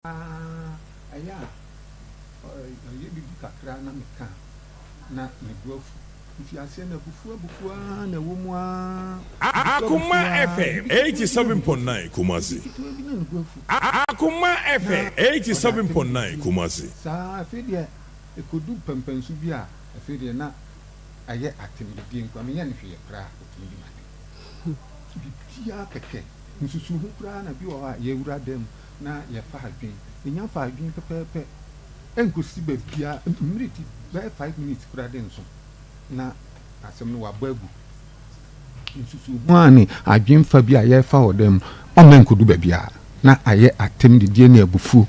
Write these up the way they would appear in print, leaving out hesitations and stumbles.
Aa ɛyɛ a ɔyɛ biribi kakra na meka a, na me bo afu. Mfiaseɛ no abufuo abufuo ara na ɛwɔ mu ara. Abufuo abufuo Akoma ara, FM biribi ketewa bi na ne bo afu. 87.9 Biribi Kumasi. ketewa bi na ne bo afu. Akoma Na FM ɔde atɛm 87.9 didi me Kumasi. saa. Afei deɛ ɛkɔdu mpɛnpɛnso bi a, afei deɛ na ayɛ atɛmdidie nko ara. Menyɛ no hwee koraa a, ɔtumi di m'atɛm. Biribiara kɛkɛ, nsusuho koraa na bi wɔ hɔ a yɛwura dan mu na yɛfa adwene. Yɛnya fa adwene pɛpɛɛpɛ ɛnkɔsi baabiara, mmerɛ ti bɛyɛ 5 minutes koraa de nso na asɛm no wabɔ agu. Nsusuho a ne adwemfa bi a yɛrefa wɔ dan mu ɔmma nkɔdu baabiara na ayɛ atɛm didie ne abufuo.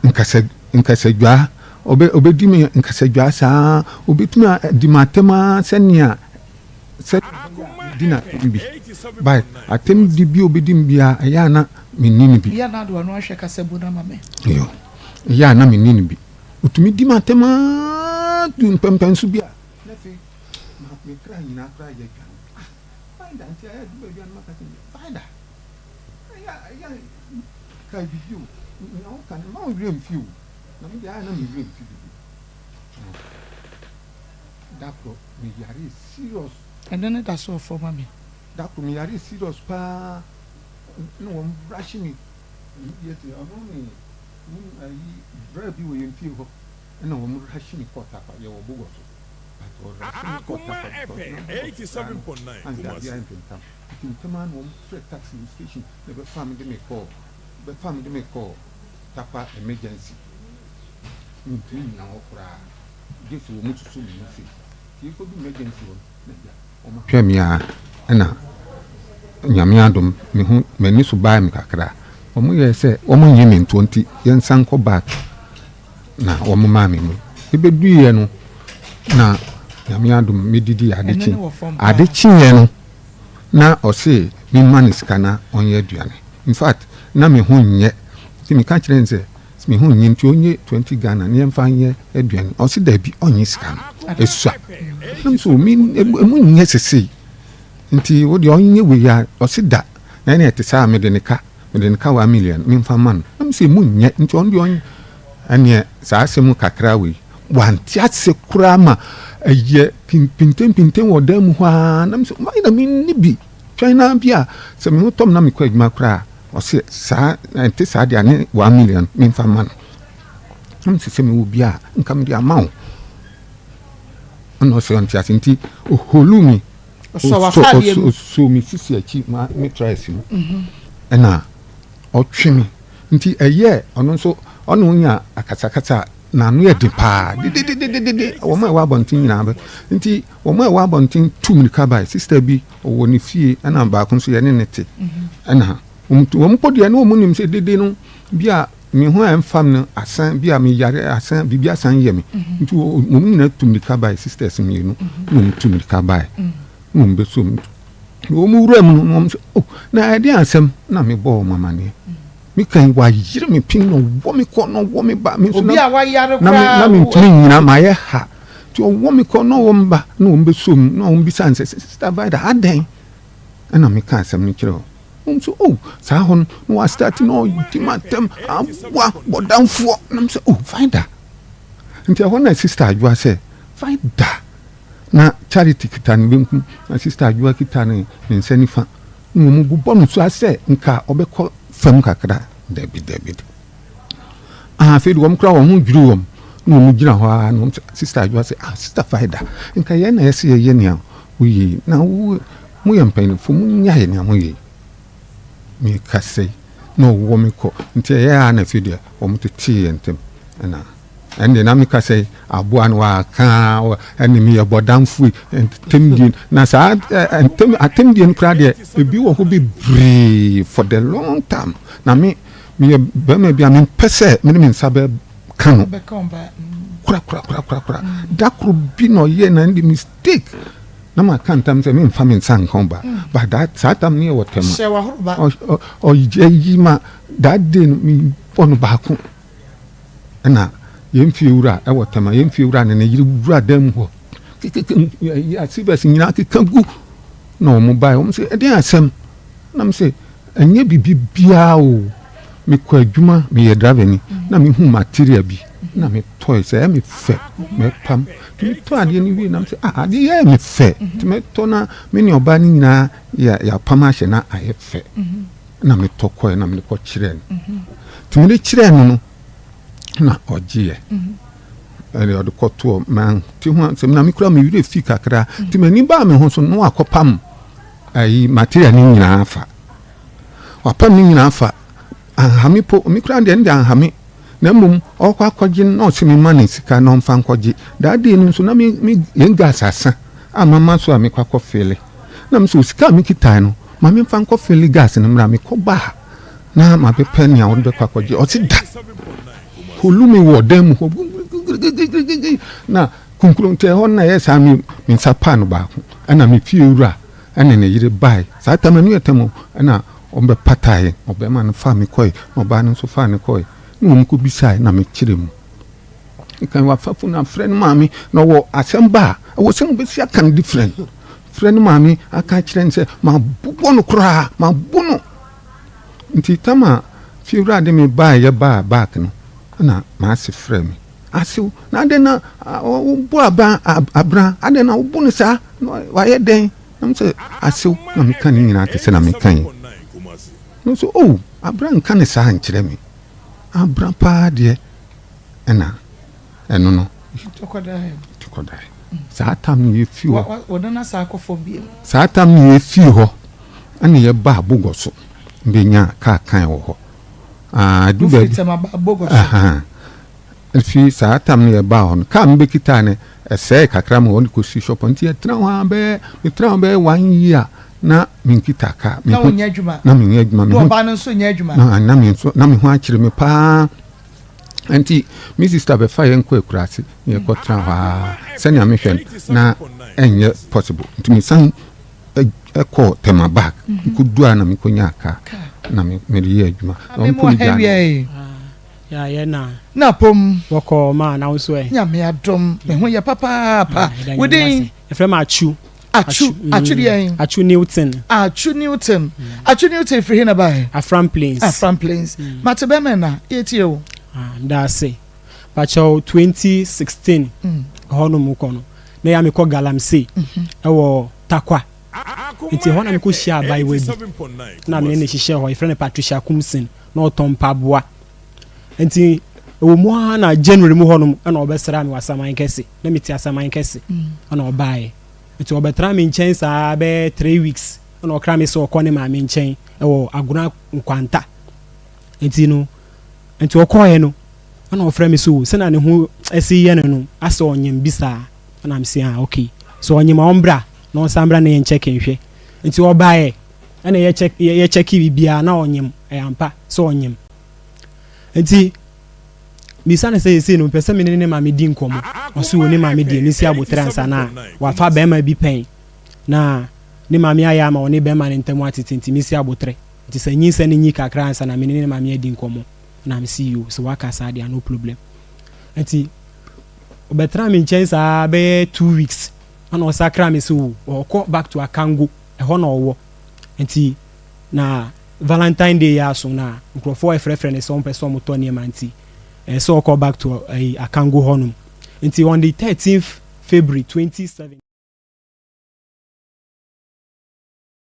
Nkasa nkasadwaa, ɔbɛ ɔbɛdi me nkasadwaa saa, ɔbɛtumi adi me atɛm ara sɛnea sɛ di n'atɛm bi. But atɛm di bi a ɔbɛdi me biara, ɛyɛ a na menni no bi. Yɛ na ade w'ano ahwɛ kasabu no ama me. Yo, ɛyɛ a na menni no bi. Ɔtumi di me atɛm ara du mpɛmpɛnso bi a, na afei ma me kra nyinaa koraa yɛ adwane. Ah, Vida, nti ɛyɛ du baabi a na maka sɛ, Vida, ɛyɛ a ɛyɛ a kae biribi o, nea woka no mma wo werɛ mfi o. Na me deɛ ayɛ a na me werɛ mfi biribi. Da koro meyaree serious. Ɛno ne da so wɔ fam ma me. Da koro meyaree serious paa na wɔn rush me immediately, ɔno ne ne ayi bra bi wɔ yɛn fie hɔ ɛna wɔn rush me kɔɔ Tarkwa, yɛwɔ Bogor so, but wɔ rush me kɔɔ Akoma Tarkwa because na FM Bogor so koraa no 87.9 anhwɛ adeɛ Kumasi. ayɛ ntentam, nti ntɛm ara na wɔn frɛ taxi wɔ station na ɛbɛfaa me de me kɔɔ bɛfaa me de me kɔɔ Tarkwa emergency. Mentumi nnyina hɔ koraa gye sɛ wɔn susu me mu sei. Nti yɛkɔdu emergency hɔ no na agya wɔn ahwɛ me ara ɛna Nyame adom me ho m'ani so bae me kakra. Wɔn yɛɛ sɛ wɔn nnye me ntoɔ nti yɛnsan nkɔ back na wɔn maa me mu. Yɛbɛduiɛ no na Nyame adom medidi ade Ɛno kye ne wɔ fam paa. ade kyeeɛ no na ɔse memma no sika na ɔnyɛ aduane. In fact na me ho nyɛ nti meka kyerɛɛ no sɛ me ho nyɛ nti ɔnyɛ 20 Ghana na yɛmfa nyɛ aduane. Ɔse dabi ɔnnye sika no ɛsua. Na me so me ɛmu nyɛ sesei nti wo deɛ ɔnyɛ wei a, ɔse da na ɛne ɛte saa a mede ne ka mede ne ka 1 million memfa ma no. Na me sɛ ɛmu nyɛ nti ɔno deɛ ɔnyɛ ɛneɛ saa asɛm kakra wei wante ase koraa ma ɛyɛ pimpinten wɔ dan mu hɔ ara. Na me sɛ mayɛ na menni bi twɛn na bi a sɛ me ho tɔm na mekɔ adwuma koraa, ɔse saa ɛnte saa deɛ ne 1 million memfa ma no. Na me sɛ sɛ mewɔ bi a nka mede ama wo. Ɛna ɔsɛ ɔnte ase nti oholu mi. Ɔsɔ w'ataadeɛ mu. Ɔsɔ mi sisi akyi ma me trace mu ɛna ɔtwe mi, nti ɛyɛ ɔno nso ɔne onya akasakasa a n'ano yɛ den paa dedededede. Wɔn a ɛwɔ abɔnten nyinaa bɛ nti wɔn a ɛwɔ abɔnten tu mirika bae. Sister bi ɔwɔ ne fie ɛna baako nso yɛne ne te ɛna wɔn tu wɔn mpo deɛ ne wɔn nim sɛ dede no bi a me ho a ɛmfa mi no asan bi a me yare asan biribi asan yɛ me, nti wɔn nyinaa tu mirika bae. Sisters mmienu na wɔn tu mirika bae na wɔn bɛ so mu wɔn wura mu no na wɔn sɛ, oh, na ɛde asɛm na me bɔ wɔn amaneɛ. Me kan wayere me pin na ɔwɔ me kɔ na ɔwɔ me ba, me nso Obi a wayare na me koraa na me ntumi nyina ma ayɛ ha, nti ɔwɔ me kɔ na ɔwɔ me ba na wɔn bɛ so mu na wɔn bisa nsɛ, "Sister Vida, adɛn?" Ɛna me ka asɛm no kyerɛ wɔn. Wɔn nso, oh, saa hɔ no na wa start na ɔdi ma tɛm aboa bɔdanfoɔ. Na mo sɛ, "Oh, Vida." Nti ɛhɔ na Sister Adwoa sɛ, "Vida," na Charity kita ne benkum na Sister Adwoa kita ne nsa nifa na wɔn bobɔ no so asɛ nka ɔbɛkɔ fam kakra. Dabi dabi, ah, afei de wɔn kora wɔn ho dwiri wɔn na wɔn gyina hɔ ara na wɔn sɛ, Sister Adwoa sɛ, "Ah, Sister Vida, nka yɛn na yɛsɛ yɛyɛ nea woyɛ yi na wo mo yɛ mpanyinfo, mo nyae nea mo yɛ yi." Meka sɛ na ɔwɔ me kɔ nti ɛyɛ a na afei deɛ wɔn tetee yɛn ntam ɛna ɛnde na meka sɛ aboa no waka ɛne meyɛ bɔdamfo yi ntɛmdie na saa ntɛm atɛmdie no koraa deɛ ebi wɔ hɔ bebree for the long time. Na me meyɛ bɛrima bi a mempɛ sɛ mene me nsa bɛka no Bɛka ɔba. Kora kora kora kora kora. Da koro bi na ɔyɛ na ɛnde mistake na maka ntam sɛ memfa me nsa nka ɔba, but that saa tam no yɛ wɔ tɛm Hyɛ w'ahoroba. Ɔyɛ yi ma that day no mebɔ no baako ɛna yɛn fie wura ɛwɔ tɛm a yɛn fie wura ne ne yere wura dan mu hɔ kekeke asibɛs nyinaa keka gu na wɔn baeɛ. Wɔn sɛ, "Ɛdeɛn asɛm?" Na mo sɛ ɛnyɛ biribi biara o. Mekɔ adwuma, meyɛ driver ni, na mehu material bi na metɔe sɛ ɛyɛ me fɛ, mɛpam. Nti metɔ adeɛ no wie na mesɛ, ah, adeɛ yi ayɛ me fɛ. Nti mɛtɔ na me ne ɔbaa no nyinaa yɛapam ahyɛ na ayɛ fɛ. Na metɔ kɔɛ na mede kɔ kyerɛɛ no. Nti mede kyerɛɛ no no, na ɔgyeeɛ. Ɛde ɔde kɔtoɔ, mante ho asɛm na mekura me werɛ fi kakra. Nti m'ani baa me ho so na wakɔpam ayi material no nyinaa fa. Wapam ne nyinaa fa. Anha me po, me koraa deɛ ne deɛ anha me. Na mmom ɔkɔ akɔgye no na ɔse me ma no sika na ɔmfa nkɔgye. That day no nso na me me yɛn gas asa a mama so a mekɔ akɔ fele. Na me so sika a mekitae no ma memfa nkɔ fele gas no mmra. Mekɔ ba a na mabɛpɛ nea ɔde bɛkɔ akɔgye. Ɔse da. Holu me wɔ dan mu hɔ gigigigigigi na kunkun nti ɛhɔ no na ɛyɛ saa me me nsa paa no baako ɛna me fie wura ɛne ne yere bae saa tam ɛno yɛ tam o ɛna wɔn bɛ pataeɛ ɔbɛrima no faa me kɔe na ɔbaa no nso faa ne kɔe na wɔn kɔ bisae na me kyerɛ mu kan wafa fo na frɛ no maame na ɔwɔ asɛm ba a ɛwɔ sɛ wɔbɛsi aka no different frɛ no maame aka kyerɛ no sɛ mabobɔ no koraa mabo no nti tam a fiewura de me bae yɛ baa back no na maase frɛ me asew na adɛn na wobɔ aba abra adɛn na wobo no saa na wayɛ dɛn Na me sɛ, Asew, na meka ne nyinaa te sɛ na meka yi. No nso, oh, abra nka ne saa nkyerɛ me. Abra paa deɛ, ɛna ɛno no. Tukɔdae. Saa tam no yɛfi hɔ. Saa tam no yɛfi hɔ, ɛna yɛbaa Bogɔ so. Bɛnya kaa kan wɔ hɔ. Ah, du baabi. Efi saa tam no yɛbaa hɔ no, kaa mebɛkitaa no, ɛsɛee kakra ma wɔde kɔsii shop hɔ. Nti yɛtena hɔ ara bɛyɛ, metena hɔ bɛyɛ one year na menkita kaa. Na wonyɛ adwuma? Na menyɛ adwuma. Na ɔbaa no nso nyɛ adwuma? Na, na me nso, na me ho akyere me paa. Nti me sister bɛfa yɛn kɔ akuraase na yɛkɔtena hɔ ara. Sɛnea mehwɛ no, na ɛnyɛ possible. Nti mesan kɔɔ Tema back. Mekɔduru a na mekɔnyaa kaa na mede yɛɛ adwuma. Na wɔn mpo megyaa no. Ya yɛ na. Na pom. Bɔkɔɔ ma na wo nso ɛ. Nyame adom me ho yɛ papaapa. Ah, Wo din? Yɛfrɛ me Atsu. Atsu, Atsu deɛn? Atsu Newton. Atsu Newton. Atsu Newton firi he na bae? Afram Plains. Afram Plains. Mate bɛmɛ na yɛtie o. Ah, meda ase. Pakyɛw 2016 ɛhɔ nom kɔ no na yɛ a mekɔ Galamsey ɛwɔ Tarkwa. Nti ɛhɔ na mekɔ hyia abaayewa bi na me ne no hyehyɛ hɔ yɛfrɛ no Patricia Kumsin. na ɔtɔn mpaboa. Nti ɛwɔ mu ara na January mu hɔnom ɛna ɔbɛsra me wɔ Asaman Kɛse. Na mete Asaman Kɛse ɛna ɔbaeɛ. Nti ɔbɛtra me nkyɛn saa bɛyɛ 3 weeks ɛna ɔkra me sɛ ɔkɔ ne maame nkyɛn ɛwɔ Agona Nkwanta. Nti no nti ɔkɔɔɛ no ɛna ɔfrɛ me sɛ o sɛnea ne ho ɛsi yɛ no no asɛ ɔnyem bi saa. Ɛna me sɛ ah okay sɛ ɔnyem a ɔmbra na ɔnsan bra na yɛn check nhwɛ. Nti ɔbaeɛ ɛna yɛ check yɛ check biribiara na ɔnyem, ɛyɛ ampa sɛ ɔnyem. Nti misa no sɛ sɛsei no mepɛ sɛ me ne ne maame di nkɔmmɔ. Ɔse o ne maame deɛ mesi aboterɛ ansa na wafa bɛrima bi pɛn na ne maame ayɛ ama ɔne bɛrima no ntam atete nti mesi aboterɛ. Nti sɛ nyinsɛn no nyi kakra ansa na me ne ne maame adi nkɔmmɔ. Na mese yo sɛ waka saa deɛ no problem. Nti ɔbɛtena me nkyɛn saa bɛyɛ 2 weeks ɛna ɔsakra me sɛ o ɔkɔ back to Akango. Ɛhɔ na ɔwɔ. Nti na Valentine day yɛ aso na nkurɔfoɔ ɛfrɛfrɛ no sɛ wɔn pɛ sɛ wɔn tɔ nneɛma nti ɛyɛ sɛ ɔkɔ back to ɛyi Akango hɔnom. Nti on the 13th February 2017.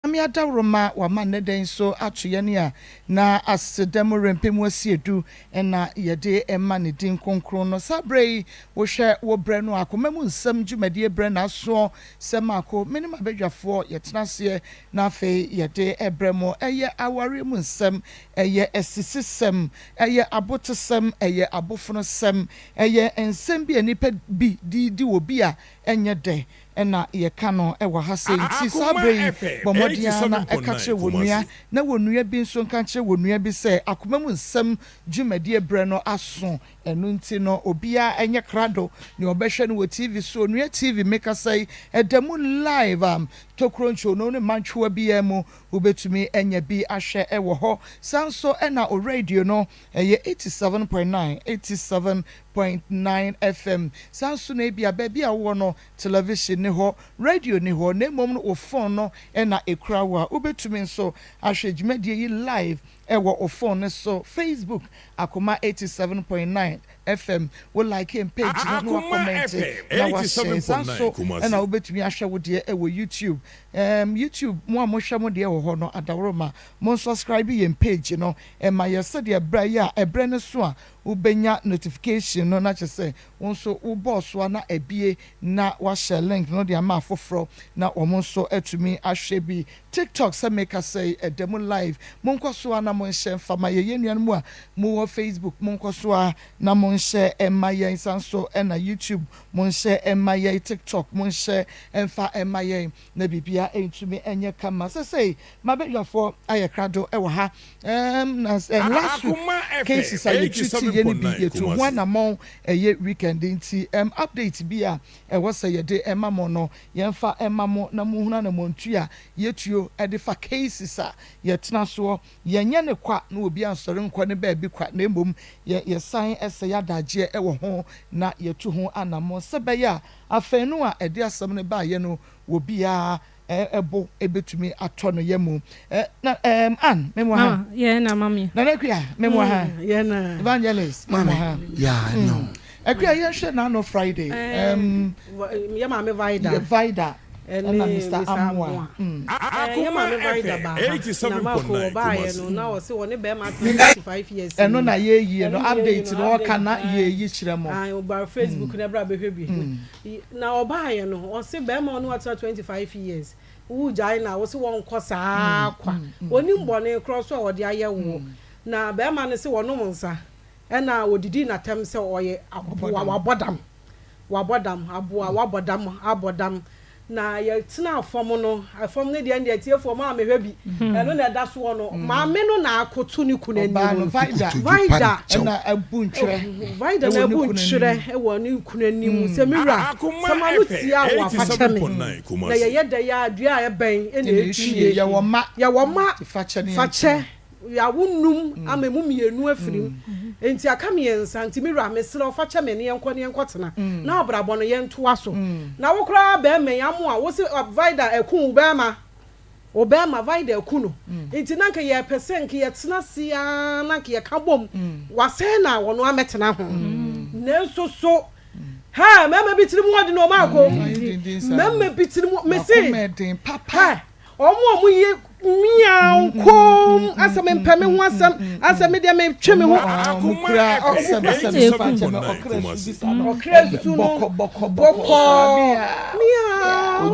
Nyame adaworoma wama nnɛ da yi nso ato yɛn a na aseda mu rempɛ mu asi edu na yɛde ma ne din kronkron no. Saa berɛ yi wohwɛ wo berɛ no a, akoma mu nsɛm dwumadie berɛ na asoɔ sɛ mako me ne m'abadwafoɔ yɛtena aseɛ na afei yɛde brɛ mo. Ɛyɛ awareɛ mu nsɛm, ɛyɛ asisisɛm, ɛyɛ abotesɛm, ɛyɛ abofonosɛm, ɛyɛ nsɛm bi a nnipa bi de redi wɔ bi a ɛnyɛ dɛ na yɛka no wɔ ha sei. Nti saa berɛ yi, bɔ mmɔden ara na ka kyerɛ wo nua, na wo nua bi nso nka nkyerɛ wo nua bi sɛ akoma mu nsɛm dwumadie berɛ no aso. Ɛno nti no, obiara nyɛ krado, nea ɔbɛhwɛ no wɔ TV so, Onua TV, mekasa yi, ɛda mu live a, tokuro ntwonoo ne mantwewa biara mu, wobɛtumi anya bi ahwɛ wɔ hɔ. Saa nso na o radio no, ɛyɛ 87.9, 87.9 FM. Saa nso na ebia baabi a wowɔ no, television nni hɔ, radio nni hɔ, na mmom no wo phone no na ɛkura wo a, wobɛtumi nso ahwɛ dwumadie yi live. Ɛwɔ wo phone no so, Facebook Akoma 87.9 FM, wo like yɛn page no na wa comment na wa share. Saa nso na wobɛtumi ahwɛ wo deɛ ɛwɔ YouTube. Ɛɛm YouTube mo a mohwɛ mo deɛ wɔ hɔ no adaworoma mo nsubscribe yɛn page no ɛma yɛ sɛdeɛ ɛberɛ yi a ɛberɛ no so a wobɛnya notification no na kyerɛ sɛ wo nso wobɔɔ so a na abie na wahyɛ link no de ama afoforɔ na wɔn nso atumi ahwɛ bi. TikTok sɛ mekasa yi ɛda mu live. Monkɔ so ara na monhyɛ mfa ma yɛn. Yɛn nuanom a mowɔ Facebook monkɔ so ara na monhyɛ mma yɛn. Saa nso na YouTube monhyɛ mma yɛn. TikTok monhyɛ mfa mma yɛn na biribiara ntumi nyɛ kama. Sesei m'abadwafoɔ ayɛ krado wɔ ha. Ɛɛm na last week cases a yɛ treat yɛ no bi yɛtu ho anamɔn ɛyɛ weekend nti ɛɛm update bi a ɛwɔ sɛ yɛde ma mo no yɛmfa mma mo na monhunu anamɔntu a yɛtuo de fa cases a yɛtena soɔ. Yɛnyɛ no kwa na obi ansɔre nkɔ ne baabi kwa na mmom yɛ yɛsan sɛe adagyeɛ wɔ ho na yɛtu ho anammɔn sɛ ɛbɛyɛ a afanu a ɛde asɛm no baeɛ no obiara bo bɛtumi atɔ no yam. Na ɛɛm Ann, me mo ha. Yɛn na mami. Nana Akua, me mo ha. Yɛn na. Evangelist, me mo ha. Yeah, I know. Akua, yɛn hwɛ n'ano Friday. Yɛ maame Vida. Vida. Ɛna Mr. Amoah. Yɛ maame Vida baa ha. Na Marco ɔbaayɛ no na ɔse ɔne bɛrima atena 35 years. Ɛno na yɛyie no update no ɔka na yɛyi kyerɛ mo. Ɔba Facebook na ɛbra bɛhwɛ bi. Na ɔbaayɛ no ɔse bɛrima ɔne watena 25 years. Wogyae na wose wɔnkɔ saa kwa. Onim bɔne korɔ so a ɔde ayɛ woɔ. Na bɛrima no se wɔnom nsa. Ɛna ɔdidii n'atɛm sɛ ɔyɛ aboa, wabɔ dam. Wabɔ dam, aboa, wabɔ dam, abɔ dam. Na yɛtenaa fam no, fam no deɛ ɛnde atiefoɔ mo a mehwɛ bi, ɛno na ɛda soɔ no, maame no na akoto ne kunu anim. Ɔbaa no, Vida, Vida, na abu ntwerɛ Vida na abu ntwerɛ wɔ ne kunu anim sɛ, Me wura, sɛ m'ano tia wo a, fa kyɛ me. Na yɛyɛ dɛ yi ara, dua a ɛbɛn na ɛtwie. Yɛwɔ mma, Yɛwɔ mma, fa kyɛ ne fa kyɛ. Yɛawo nnum ama emu mmienu afiri mu, enti aka mmiɛnsa. Nti me wura, mesrɛ wo, fa kyɛ me na yɛnkɔ na yɛnkɔtena, na abrabɔ no yɛntoa so. Na wo koraa barima yi, Amoah, wo se Vida aku wo barima, wo barima Vida aku no. Nti na anka yɛpɛ sɛ anka yɛtena ase ara na anka yɛka bom, wasɛe no a ɔno ammɛtena ho. Nanso so, hɛ, mmarima bi tirim wɔ den o, Marko, mmarima bi tirim, mese, hɛ, Wɔn a wɔyɛ miaw komm asɛ mempɛ me ho asɛm asɛ me deɛ metwe me ho. Ɔkra su no bɔkɔɔ miaw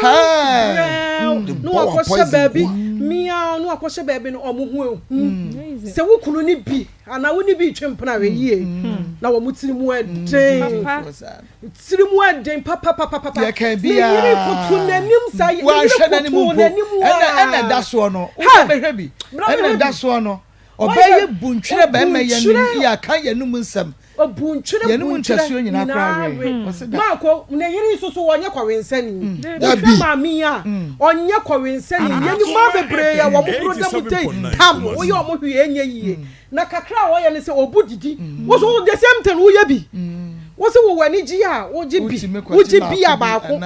miaw brɛw na wakɔhyɛ baabi miaw na wakɔhyɛ baabi no wɔn ho ehu sɛ wo kunu ne bi anaa wo ne bi retwe mpena hwɛ yie na wɔn tiri mu ɛden. Tiri mu ɛden papapapapa. Yɛka Ne yere biara. koto n'anim saa. Ne yere Wanhwɛ n'anim koto mpo. n'anim Ɛna ɛna aa. ɛda soɔ no. Hɛ! Wobɛ bɛhwɛ bi. Bra Ɛna bɛhwɛ ɛda bi. soɔ no. Wayɛ Ɔbaa yi bu ntwerɛ obu bɛrima yi anim. ntwerɛ. Yɛaka yɛnum nsɛm. Obu ntwerɛ Yɛnum bu ntwerɛ ntasuo nyinaa koraa nyinaa we. we. Ɔse da. Maako, ne yere nso so ɔnyɛ kɔwensani. Wohwɛ Dabi. maame yi a, ɔnyɛ kɔwensani. Yɛnim mmaa bebree a wɔn boro da mu dei tam, woyɛ wɔn hwee ɛnyɛ yie. Na kakra a ɔyɛ ne sɛ ɔbu didi. Wo nso the same thing woyɛ bi. Wo se wowɔ anigye a wogye bi. Wogye bi a baako.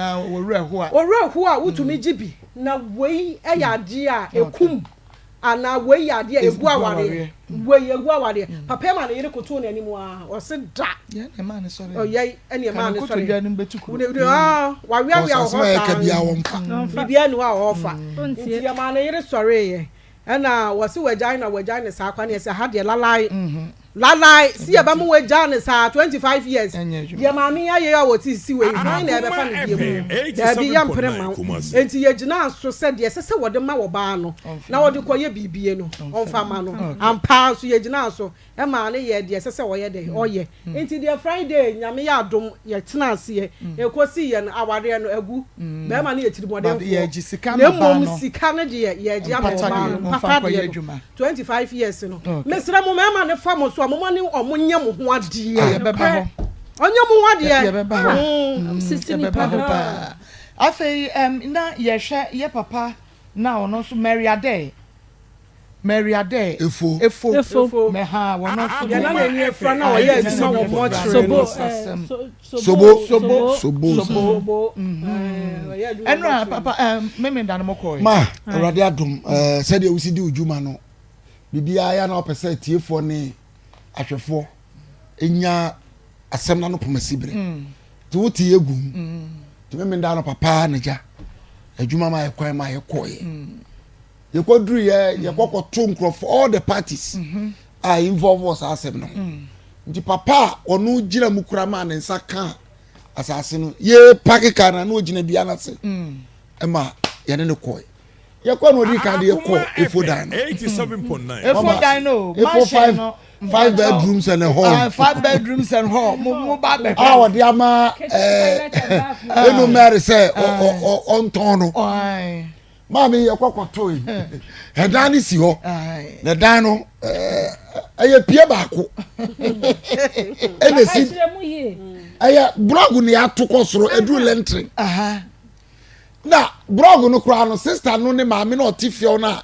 Owura ho a wotumi gye bi. Na wei yɛ adeɛ a ɛkum anaa wei yɛ adeɛ a ɛgu awareɛ. Wei ɛgu awareɛ. Papa yi ma ne yere kotoo n'anim a ɔse da. Ɔyɛ ɛne ɛmaa ne sɔre. Waweawea wɔ hɔ saa. Biribiara nni hɔ a ɔrefa. Nti yɛmaa ne yere sɔreeɛ. Ɛna wɔse wagyae na wagyae no saa kwa neɛ sɛ ha deɛ lalae lalae si yɛbɛma wagyae no saa 25 years deɛ maame yi ayɛ a wɔte sisi wei hwan na ɛbɛfa no bie mu daabi yɛmpere ma wo enti yɛgyinaa so sɛ deɛ ɛsɛ sɛ wɔde ma ɔbaa no na ɔde kɔyɛ biribie no ɔmfa ma no ampa nso yɛgyinaa so Ɛmaa no yɛɛ deɛ ɛsɛ sɛ ɔyɛ dɛn? Ɔyɛ. Nti deɛ Friday Nyame yɛ adom yɛtena aseɛ ɛkɔsi yɛn awareɛ no agu. Bɛɛma no yɛ tirimɔdenfoɔ. Na mmom sika no deɛ yɛgye ama ɔbaa no. Mpata deɛ no 25 years no. Mesrɛ mo mɛɛma no fa mo so a moma ne ɔmo nyɛ mo ho adeɛ. Nokorɛ. Ɔnyɛ mo ho adeɛ. Yɛbɛba hɔ. Yɛbɛba hɔ paa. Afei na yɛhwɛ yɛ papa na ɔno nso Mary Adeh. Mary Adair Efo. Efo. Efo. Mɛ ha wɔn nso Yɛn na n'ani afura na ɔyɛ adwuma wɔ mɔkyere no. Sobo. Sobo. Sobo. Sobo. Ɔyɛ adwuma Ɛno a mɔkyere. papa ɛɛ Memenda no mo kɔɛ. Ma Awurade adom ɛɛ sɛdeɛ wosi di wo dwuma no. Biribiara yɛ na ɔpɛ sɛ atiefoɔ ne ahwɛfoɔ nya asɛm no ano poma si berɛ. Mm. Nti wote yɛ gu mu. Mm. Nti memenda no papa na gya adwuma ma yɛ kwan ma yɛkɔɔyɛ. Mm. Yɛkɔduru yɛ yɛkɔkɔto nkurɔfoɔ all the parties mm-hmm. a involve wɔ saa asɛm no ho. Nti papa a ɔno gyina mu kura maa ne nsa kaa asase no yɛpake kaa no na ɔgyina dua no ase ma yɛne no kɔe. Yɛkɔ na ɔdi kan de yɛkɔ efo dan no. Efo dan no efo five five bedrooms and a hall. Uh, five bedrooms and hall. Mo mo ba bɛ. A ɔde ama ɛɛ enu Mary sɛ ɔntɔn no. Maame yɛ kɔkɔto yi. Ɛdan no si hɔ. Na ɛdan no ɛyɛ pie baako. Ɛna esi ɛyɛ blɔg na yɛato kɔ soro eduru lɛntrin. Na blɔg no koraa no sista no ne maame na ɔte fie no a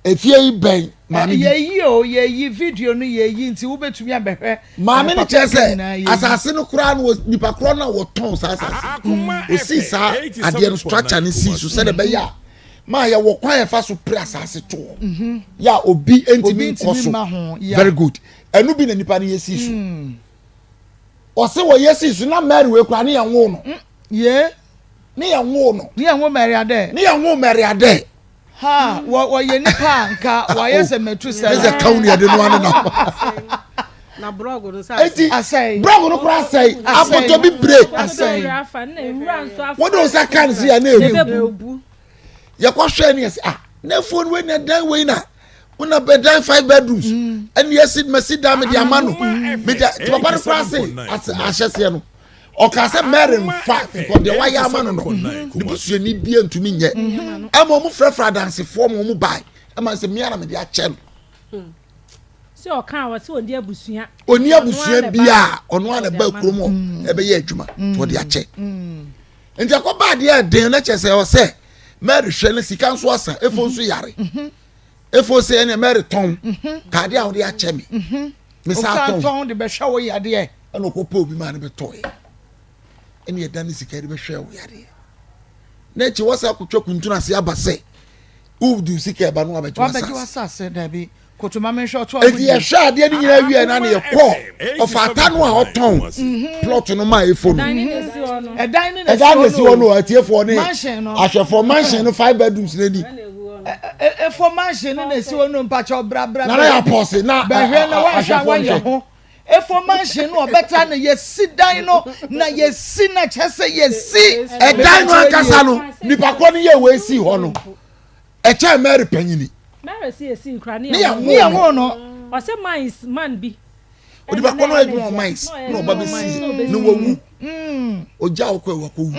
efie yi bɛn maame bi. Yɛyi o yɛyi video no yɛyi nti wobɛtumi abɛhwɛ. Maame no kyerɛ sɛ asase no koraa no nipa korɔ no a wɔtɔn saa asase osi saa adeɛ no structure no sii so sɛdeɛ ɛbɛyɛ a maa yɛwɔ kwan yɛfa so pere asase toɔ mhm. yɛ a obi ntumi nkɔ so very good ɛno bi na nipa no yɛ sii so mm. ɔse wɔyɛ sii so na Mary wei koraa ne yɛn wo no mm, ne yɛn wo no ne yɛn wo Mary adɛ ne yɛn wo Mary adɛ. Ha wɔ wɔyɛ nipa a nka wɔayɛ sɛ Metusela. Ne sɛ kaw ne yɛde no ano na. Na brɔgo no sɛ Eti asɛe. Brɔgo no koraa asɛe. Apɔtɔ bi bire. Asɛe. Wode wo nsa ka no si a na ebu. Yɛkɔhwɛ ne yɛsɛ ah na afuo no wei na dan wei na wona bɛdan five bedrooms mm. ɛne yɛsi masi dan mede ama no mede papa no koraa se ahyɛseɛ no. Ɔkaa sɛ Mary nfa nkɔ deɛ wayɛ ama no no ne busuani bia ntumi nyɛ mhm. ɛma ɔmo frɛfrɛ adansefoɔ ma ɔmo bae ɛma sɛ mmea na mede akyɛ no. Hmm. Sɛ ɔka a wɔsɛ ɔni abusua. Ɔni abusua bia ɔno a na ɛba kurom hɔ mm. ɛbɛyɛ adwuma mm. ɔde akyɛ. Mm. Nti ɛkɔba adeɛ ɛden na kyerɛ sɛ ɔsɛ Mary hwɛ no sika nso asa efo nso yare. Mm-hmm. Efo sɛ ɛnna Mary tɔn mm-hmm. kaade a ɔde akyɛ me. Mm-hmm. Mesa tɔn de bɛhwɛ wo yadeɛ. Ɛna ɔkɔpɛ obi maa no bɛtɔeɛ ɛne ɛda ne sika de bɛhwɛ wo yadeɛ na akyi wɔ sɛ akɔtwa kuntun ase aba sɛ wodi sika ɛba no wabɛgye wasase dabi kotoma menhwɛ ɔto eti yɛhwɛ adeɛ no nyinaa wie na ne yɛkɔ ɔfaata no a ɔtɔn mhm. plot no maa efo no ɛdan ne na esi hɔ no atiefoɔ ne ahwɛfoɔ mansion no five bedrooms na ni efo mansion no na esi hɔ no mpakyɛw brabra na yɛ apɔse na bɛhwɛ na wahwɛ a wayɛ ho. Efo mansion no ɔbɛtra no yɛsi dan no na yɛsi na kyerɛ sɛ yɛsi. Ɛdan no ankasa no nipa korɔ no yɛ wei sii hɔ no ɛkyɛn Mary panyini. Mary si esi nkura ne yɛ ho no. Ɔsɛ mines man bi. Onipa korɔ no adwuma wɔ mines na ɔba bɛ si na wawu. Ogya ɔkɔ ɛwɔ akɔ wu.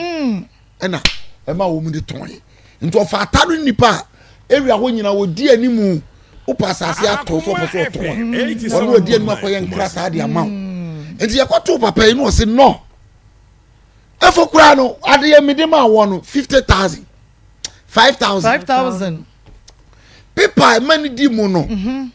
ɛna ɛma wɔn de tɔn yɛ nti ɔfa ata no nipa a area hɔ nyinaa wɔdi anim wopɛ asase atɔ so ɔpɛ so ɔtɔn a ɔno ɔdi anim akɔyɛ nkrataa de ama wo nti yɛkɔtoo papa yi no ɔse nɔ ɛfo koraa no adeɛ mede ma wɔ no 50000 5000 5000 pepa ɛma no di mu no mhm.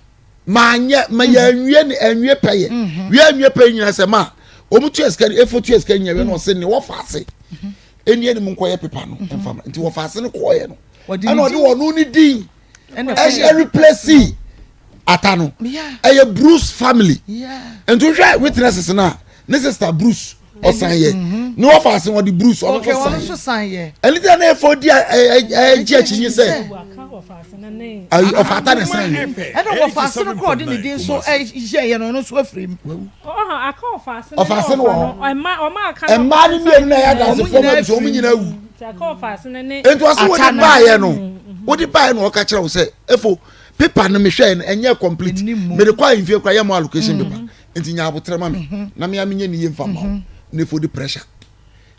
maanyɛ ma yɛ anwie ne anwie pɛyɛ mhm. wie anwie pɛyɛ nyinaa sɛ ma wɔn tua sika efo tua sika nyinaa na ɔsɛ ne wɔfa ase mhm. ɛni ɛni mu nkɔyɛ pepa no mhm. nfa ma nti wɔfa ase no kɔɔyɛ no ɛna ɔde wɔn ne din ɛhyɛ replace ata no ɛyɛ Bruce family nti wohwɛ witnesses no a ne sister Bruce ɔsan yɛ mhm. ne wɔfa ase wɔde Bruce ɔno nso san yɛ ɛne tí a na ɛfɔ di ɛgye akyi nye sɛ ayi ɔfa ata na san yɛ. Ɛna wɔfa ase no kora ɔde ne din so ɛyɛ yɛ no ɔno nso afiri mu. Ɔfa ase no wɔ hɔ mmaa no mmienu na ɛyɛ adansefoɔ ma bi so wɔn nyinaa wu nti ɔsɛ wɔde baayɛ no wɔde baayɛ no ɔka kyerɛ wo sɛ efo pepa no mehwɛ no ɛnyɛ complete mede kɔ ahemfie kora yɛ mo allocation paper nti nya abotrɛ ma me na mea menyɛ ne yie mfa ma wo na efo de pressure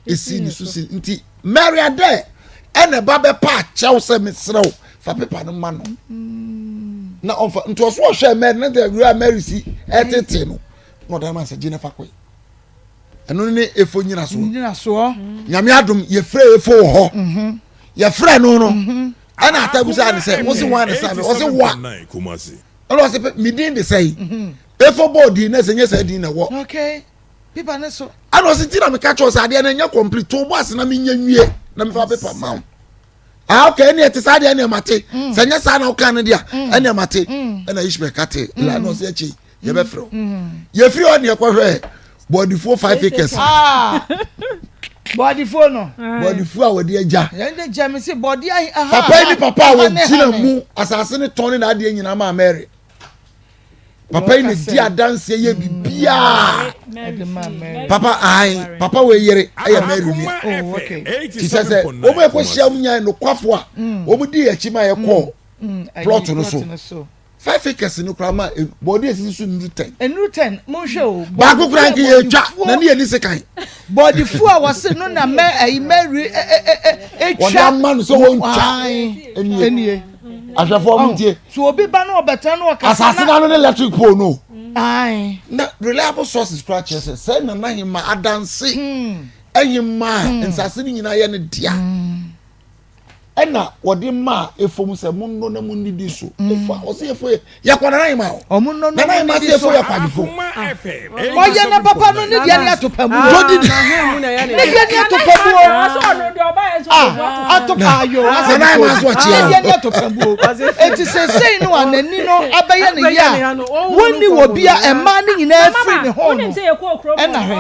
esi ne so si nti Mary Adair ɛna ɛba bɛpa akyɛw sɛ mesrɛ wo fa pepa no ma no na ɔmfa nti ɔso ɔhwɛ Mary na sɛ wura Mary si ɛtete no na ɔdan ma sɛ gye ne fa kɔe ɛno ne efo nyinasoɔ nyame adom yɛfrɛ efo wɔ hɔ mhm. yɛfrɛ no no mhm. ɛna atabusa ne sɛ wo se wɔn ne sa ɔse wa ɛna ɔse medin de sɛ yi mhm. efo bɔɔ din na sɛ nyɛ sɛ din na ɛwɔ Paper ne so. Ɛna ɔsi ti na meka kyerɛ sɛ adeɛ no ɛnyɛ complete to bɔ ase na menyɛ nwie na mefa paper ma wo. Ah okay, ɛne ɛte saa deɛ ɛne ɛmate. Mm. Sɛ nyɛ saa na woka no deɛ mm. ɛne ɛmate. Mm. Ɛna Ishmael ka te. La na ɔsɛ akyi yɛbɛfrɛ wo. Yɛfiri hɔ ne yɛkɔhwɛ bɔdifoɔ 5 acres. Ah. Bɔdifoɔ no. Bɔdifoɔ a wɔde agya. Yɛn de gya mi si bɔdi ahi. Papa yi ni papa a wɔgyina mu asase ne tɔn ne n'adeɛ nyinaa maa Mary. papa yi na di adanseɛ yɛ biribiaa papa ae papa wɔ yere ɛyɛ mary nua oh, ti sɛ sɛ wɔn ɛkɔ hyia wɔn nyan nokwafo a mm. wɔn di akyi ma yɛkɔ mm. mm, plot no so five acres no koraa ma e, bɔɔde esisi so nuru ten. Nuru ten mo n hwɛ o. Baako koraa nka yɛ etwa na ne yɛ ni sekan. Bɔɔdefo a wɔse no na mɛ ɛyi mary etwa. Wɔde ama no sɛ wɔn twa enie. Ahwɛfoɔ mo ntie. So obi ba na ɔbɛtena na ɔkasa na. Asase no ano ne electric pole no. Ae. Na reliable sources koraa kyerɛ sɛ sɛ Nana Hemma adanse ɛhemma a nsase no nyinaa yɛ ne dea. Ɛna wɔde maa efom sɛ mo nnɔ na mo nnidi so. Efo a ɔsɛ efo yɛ yɛkɔ Nana Hemma hɔ. Ɔmo nnɔ na Nana ɔmo Hemma nnidi sɛ so. efo yɛ kwadwofo. Ɔyɛ na papa no ne deɛ ne atopa mu o. Jodi Ne deɛ ne atopa mu o. Ah, atopa ayo asɛ Nana Hemma nso ne ɔkyea deɛ ne atopa mu o. Eti sesei no a n'ani no abɛyɛ ne yɛ a wonni wɔ bi a mmaa no nyinaa firi ne ho no ɛna hwɛ.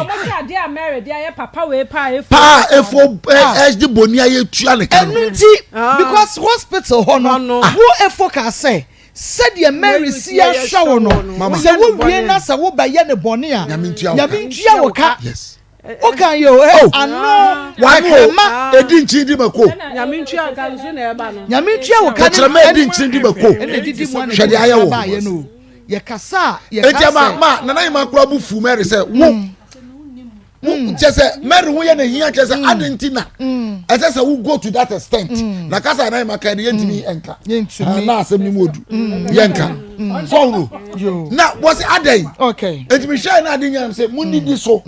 Paa efo ɛde boni ayɛ tua ne ka no. Ɛno nti because hospital hɔ no wo efo kaa sɛ Sɛdeɛ Mary si ahwɛ wo no, sɛ wowie na sɛ wobɛyɛ no bɔne a, Nyame ntua wo ka. Woka yɛ o, oh. ano tɛkrɛma. Edi nkyin di mako. Nyame ntua ka nso na ɛba no. Nyame ntua wo ka. Tɛkrɛma edi nkyin di mako. Ɛna edidi mu ana Hwɛ deɛ ayɛ ɛdi wɔ. baayɛ no. Yɛkasa a yɛka Eti ama sɛ. ma nana yi ma kura bu fu Mary sɛ wo. Mm. kyɛ sɛ mary ho yɛ na hia kyɛ sɛ mm. adi nti na mm. ɛsɛ sɛ wo go to that extent na kasa anan ma kan yɛntumi nka na asɛm ni mu odu yɛnka sɔhoro na wɔsi adɛn eti mi hwɛ na adi nyam sɛ mu nidi so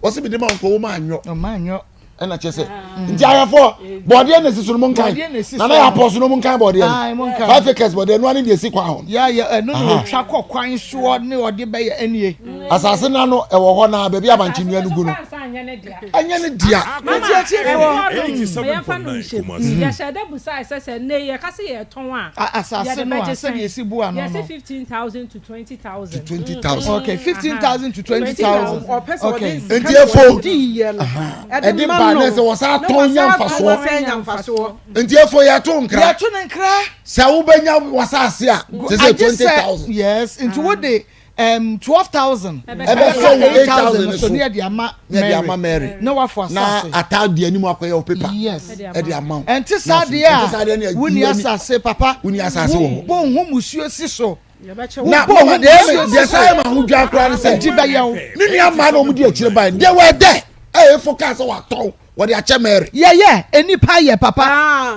wɔsi mi de ma nkɔ wɔn anyɔ ɛna kyɛ sɛ nti ayɛfo bɔdeɛ na esi so no mo nkan nana yɛ apɔ so no mo nkan bɔdeɛ no five acres bɔdeɛ no ani deɛ esi kwan ho. yɛ yɛ ɛno na otwa kɔ kwan soɔ ne ɔde bɛyɛ ɛnie. Asase no ano ɛwɔ hɔ na baabi abankye nnua no gu no ɛnyɛ ne dea. Mama Nti atiefoɔ. ɛboɔ no ma yɛmfa no nhyɛ mu. Yɛhyɛ da busae sɛ sɛ nnɛ yi yɛka sɛ yɛretɔn a Asase yɛde no a bɛgye sɛdeɛ sɛn? ɛsi bu ano Yɛse no. 15,000 to 20,000. To 20,000. Okay, 15,000 to 20,000. Ɔpɛ sɛ ɔde Okay. sika Nti na efo ɔde diiɛ no ɛde ɛde ma ba no na sɛ wɔsan na tɔn wɔsan nya atɔn mfasoɔ. wɔsan nya mfasoɔ. Nti efo yɛto nkra. Yɛto no nkra. Sɛ wobɛnya w'asase a te sɛ Agye sɛ 20,000. yes, nti wode um, 12,000 ɛbɛsɔ wo 8,000 no so so ne yɛde ama ne yɛde ama Mary na wafo na asase ata di anim akɔyɛ wo paper yes ɛde ama wo ɛnte saa deɛ ɛnte saa deɛ ne a wonni asase papa wonni asase wɔ hɔ wobɔ ho musuo si so na wobɔ ho mama deɛ musuo deɛ si saa so yɛ ma ho dwa koraa ne sɛ ɛnti bɛyɛ wo ne nua mmaa na wɔn di akyire ban they were there ɛyɛ fo kaa sɛ watɔn wɔde akyɛ Mary. Yɛyɛ nnipa yɛ papa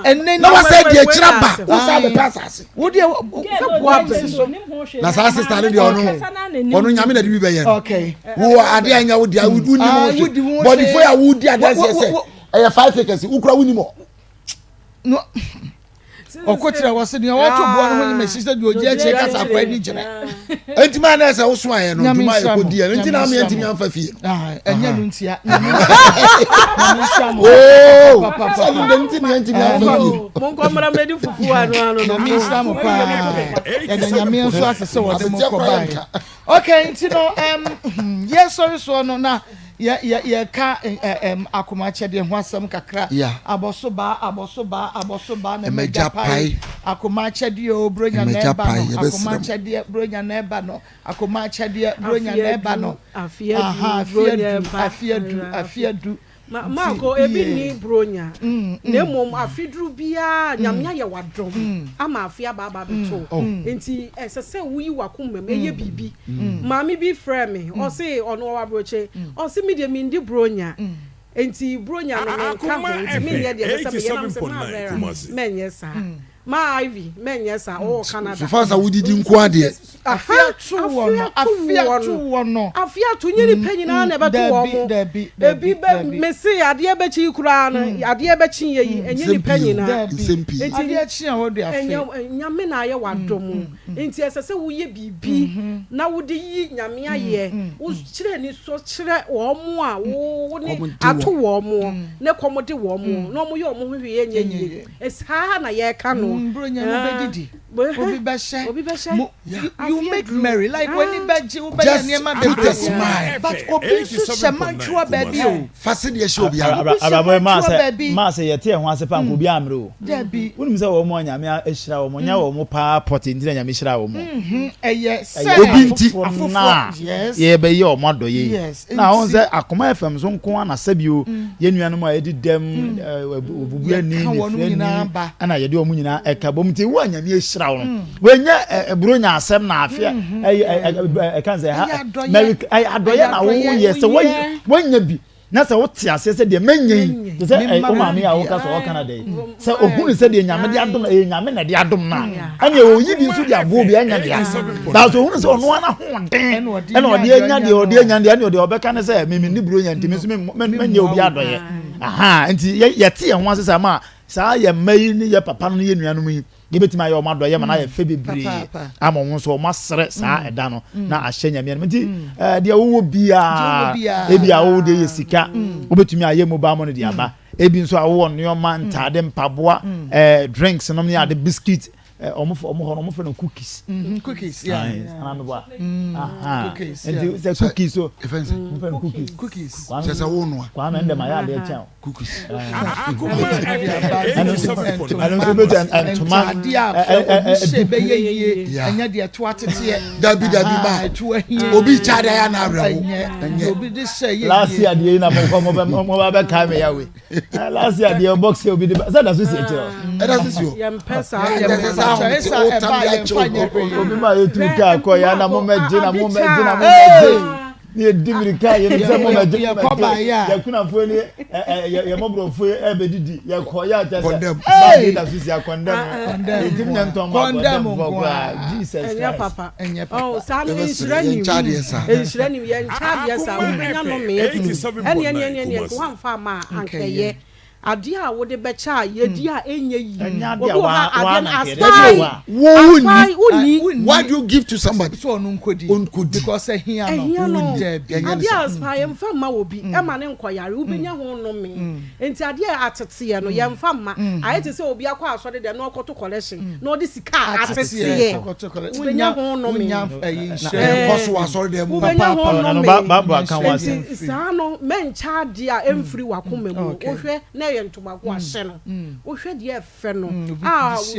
ɛnɛ na wasɛ deɛ akyire aba wosan bɛpɛ asase. Wo deɛ sɛ boa bɛ so. Na saa sista no deɛ ɔno ɔno nyame na de bi bɛyɛ no. Wo adeɛ anya wo deɛ wo nim ho hwee. Bɔdifo a wodi adanseɛ sɛ ɛyɛ five acres wokura wo nim hɔ. Ɔko kyerɛ wɔ se deɛ ɔto boɔ no ho nyima si sɛ deɛ ɔgye akyire kasa akɔ ani gyerɛ. Enti maa na ɛsɛ woso ayɛ no dwuma a ɛkɔ di yɛ no nti na ameɛ ntumi amfa fie no. Ɛnyɛ no ntia. Nyame nhyira mo. Oo sɛ no dɛm nti na yɛntumi amfa fie. Monkɔ mmra mmɛdi fufuo ano ano no. Nyame nhyira mo paa. Yɛda Nyame nso ase sɛ wɔde mo kɔ baeɛ. Okay, nti no um, yɛsɔre soɔ no na yɛ yɛ yɛka um, akomakyɛdeɛ ho asɛm kakra. Yeah. Abɔso baa, abɔso baa, abɔso baa na Mmagya mmagya pae. pae. Akomakyɛdeɛ o, bronya na Mmagya ɛba pae, no. yɛbɛsrɛ mo. Akomakyɛdeɛ, bronya na ɛba no. Akomakyɛdeɛ, bronya Afe na ɛba adu, no. afe adu, Aha, afe bronya adu, ɛba. afe adu, afe adu. Ma Nti, Marco, ebi yeah. nni Buronya, na mmom afe duru biara Nyame ayɛ w'adom ama afe aba aba abɛto wo. Nti ɛsɛ sɛ woyi w'akoma mu yɛ biribi. Maame bi frɛɛ me, ɔse ɔno ɔwɔ aburokye, ɔse me deɛ mendi Buronya, nti Buronya no menka ho, nti menyɛ deɛ ɛsɛ sɛ meyɛ. Na mese, Maa Vera, mɛnyɛ saa. Ma Ivy mɛnyɛ saa ɔwɔ Canada. So far sa wodidi nko adeɛ. Afe ato wɔ no afe ato wɔ no. Afe ato nye nipa nyinaa na ɛbɛto wɔn mo. Ebi bɛ mese adeɛ bɛkyi yi koraa no adeɛ bɛkyi yɛ yi ɛnyɛ nipa nyinaa. Nsɛm pii. Adeɛ kyi a wɔde afe. Ɛnyɛ nyame na ayɛ wadom nti ɛsɛ sɛ woyɛ biribi na wode yi nyame ayɛ wokyerɛ ani sɔ kyerɛ wɔn a wo ne ato wɔn ne kɔm de wɔn na wɔn yɛ wɔn ho hwee ɛnyɛ yie. Saa na yɛka no. Mm, Buronya no bɛdidi. Obi bɛhyɛ. Obi bɛhyɛ. Mo, you, you make merry like w'ani bɛgye wobɛyɛ nneɛma Just put a bebree. smile. But obi nso hyɛ mantwoa baabi o. Fa sedeɛ hyɛ obi ano. Obi hyɛ Abrabɔ yi maa mantwoa sɛ baabi. maa sɛ yɛte yɛn ho ase paa nka obiara ammrɛ o. Dabi. Wonim sɛ wɔn a Nyame ahyira wɔn, nyɛ wɔn paa pɔtee nti na Nyame hyiraa wɔn. Mhm, ɛyɛ sɛ Ɛyɛ Obi nti. afoforɔ no a afoforɔ. Yes. yɛbɛyɛ wɔn adɔeɛ yi. Yes. Na wohu Nti. sɛ Akoma FM so nko ara na sɛbio yɛn nuanom a yɛdi dɛm, obubuani, nifirani, ɛna yɛde wɔn nyinaa ɛka bom. Nti wo a Nyame ahyira wo no, wɔnyɛ Buronya asɛm na afeɛ ɛka sɛ ha Merry ɛyɛ adɔyɛ na woyɛ sɛ woanya bi na sɛ wote aseɛ sɛ deɛ manya yi te sɛ wo maame a woka sɛ ɔwɔ Canada yi sɛ ohunu sɛ deɛ Nyame de adom ɛyɛ Nyame na ɛde adom no a ɛne ɔyi bi nso de aboɔ bi ɛnyɛ dea nanso ohunu sɛ ɔno ara ahoɔden ɛna ɔde anya deɛ ɔde anya deɛ ɛne ɔde ɔbɛka ne sɛ mimi ne Buronya nti me nso menyɛ obi adɔyɛ aha nti yɛte yɛn ho ase sɛ ama saa yɛ mma yi ne yɛ papa no ne yɛ nuanom yi yɛbɛtumi ayɛ wɔn adɔyɛ ma no ayɛ fɛ bebree ama wɔn nso wɔn asrɛ saa mm. ɛda no mm. na ahyɛ nyame anim nti mm. eh, deɛ wowɔ biara ebi a wowɔ deɛ yɛ sika wobɛtumi ayɛ mobile money de aba ebi nso a wowɔ nneɛma ntaade mpaboa eh, drinks nom ne ade biscuit eh, ɔmo fɔ ɔmo hɔ no ɔmo fɛ no cookies. Mm-hmm, cookies yeah. Ana mi bɔ a. Cookies yeah. Nti sɛ cookies so. Efɛn sɛ. Ɔmo fɛ no cookies. Cookies. Kyɛ sɛ wo noa. Kwame ndɛ ma yɛ adeɛ kyɛn o. Cookies. Ɛno nso bɛ tɛ ntoma. Ntaade a obi hyɛ bɛyɛ yie ɛnyɛ deɛ ɛto ateteɛ. Dabi dabi ma obi kya de ayɛ n'awerɛho. Ɛnyɛ obi de hyɛ yɛ yie. Last year deɛ yi na mo kɔ mo bɛ mo ba bɛ kae mi ya we. Last year deɛ box yɛ obi de ba sɛ ɛda so si akyire hɔ. Ɛda so si hɔ. Yɛn pɛ saa yɛn pɛ saa ahom ti o tam de akyɛw hɔ. Obi ma yɛ tu kaa kɔ ya na mo mɛ gye na mo mɛ gye na mo mɛ gye. Ne yɛ di mirika yɛ nim sɛ mo mɛ gye mo mɛ gye. Yɛ kunafoɔ ni ɛ ɛ yɛ mɔborɔfoɔ yɛ bɛ didi yɛ kɔ yɛ akyɛ sɛ baagi da so si akɔndɛm. Yɛ ti mi nyɛ ntɔn ma akɔndɛm fɔ koraa Jesus Christ. Ɛnyɛ papa. Oh, saa no nhyira nim. Nhyira nim. Yɛnkyɛ adeɛ saa. Wobɛnya nnome afiri mu. Ɛneɛ neɛ neɛ neɛ nka woamfa amma a anka ɛyɛ. Adeɛ a wode bɛkyɛ a yɛdi a ɛnyɛ yie. Obi wɔ hɔ a adeɛ no aspae. Aspae wonni. Why do you give to somebody? So ɔno nkɔdi. Ɔnkɔdi. Because ɛhia no. Ɛhia no. Daabi. Adeɛ a aspae yɛmfa mma obi. Ɛma no nkɔyare. Wobɛnya ho nnome. Nti adeɛ a ateteɛ no yɛmfa mma. Ayɛ te sɛ obi akɔ asɔre dɛm na ɔkɔto collection na ɔde sika a ateteɛ. Wobɛnya ho nnome. Wobɛnya ho nnome. Nti saa no mɛnkyɛ adeɛ a ɛmfiri w'akoma mu. Wohwɛ na ɛyɛ ntomago a hyɛ no. Wohwɛ deɛ ɛfɛ no a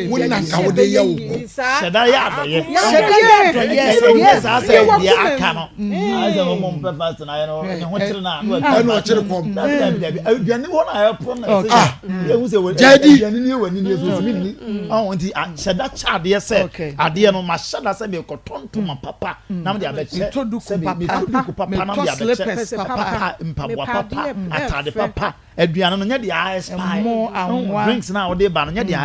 Wo na nka wode yɛ wo ho. Hyɛ da yɛ adɔyɛ. Hyɛ da yɛ adɔyɛ. Ɛnyɛ saa sɛ deɛ aka no. Ayɛ sɛ wɔn mpɛ fast na ayɛ no ne ho kyere na ano ɛtɔ. Ɛna ɔkyere kɔm. Dabi dabi dabi aduane hɔ na ɛpono na ɛsɛ yɛ. Yɛ hu sɛ wɔ Gyadi. aduane ni wɔ ani ni so ntumi nni. Ɔho nti hyɛ da kyɛ adeɛ sɛ adeɛ no ma hyɛ da sɛ mekɔtɔ ntoma papa na mede abɛkyɛ. Metɔ duku Sɛ papa. metɔ duku papa na Metɔ mede abɛkyɛ. slippers papa. Mpaboa Mepɛ papa, adeɛ ataade ɛfɛ. papa. Aduane no nyɛ deɛ a expire. Ɛmo, anwa. Drinks no a wode ba no nyɛ deɛ a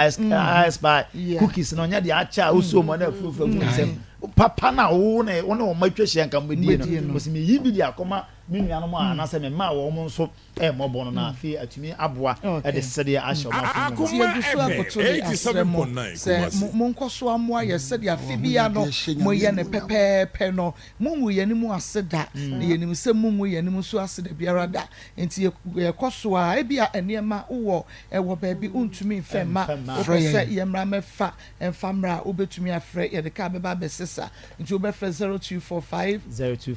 expire. Yeah. Cookies no nyɛ deɛ akyɛ a wosuo mu na afurofuro gu nsam. Papa no a wo ne wo ne wɔn atwa hyia nka mobɛdie Mobɛdie no, no. wɔsi meyi bi de akɔma me nuanom a anaasɛ me mma a wɔn nso ɛmmɔbɔ no na afei atumi aboa Okay. de sedeɛ ahyɛ wɔn afono mu. Nti yɛgu so akoto de asrɛ mo sɛ mo monkɔ so amoa yɛ sɛdeɛ afe biara no moyɛ no pɛpɛɛpɛ no. Mongu yɛn anim ase da, na yɛnim sɛ mongu yɛn anim nso ase da biara da. Enti yɛkɔ so ara. Ebia nneɛma wowɔ wɔ baabi wontumi mfa mma, wopɛ sɛ yɛmmra mmɛfa mfa mmra a, wobɛtumi afrɛ, yɛde kaa bɛba abɛsesa. Nti wobɛfrɛ 0245 30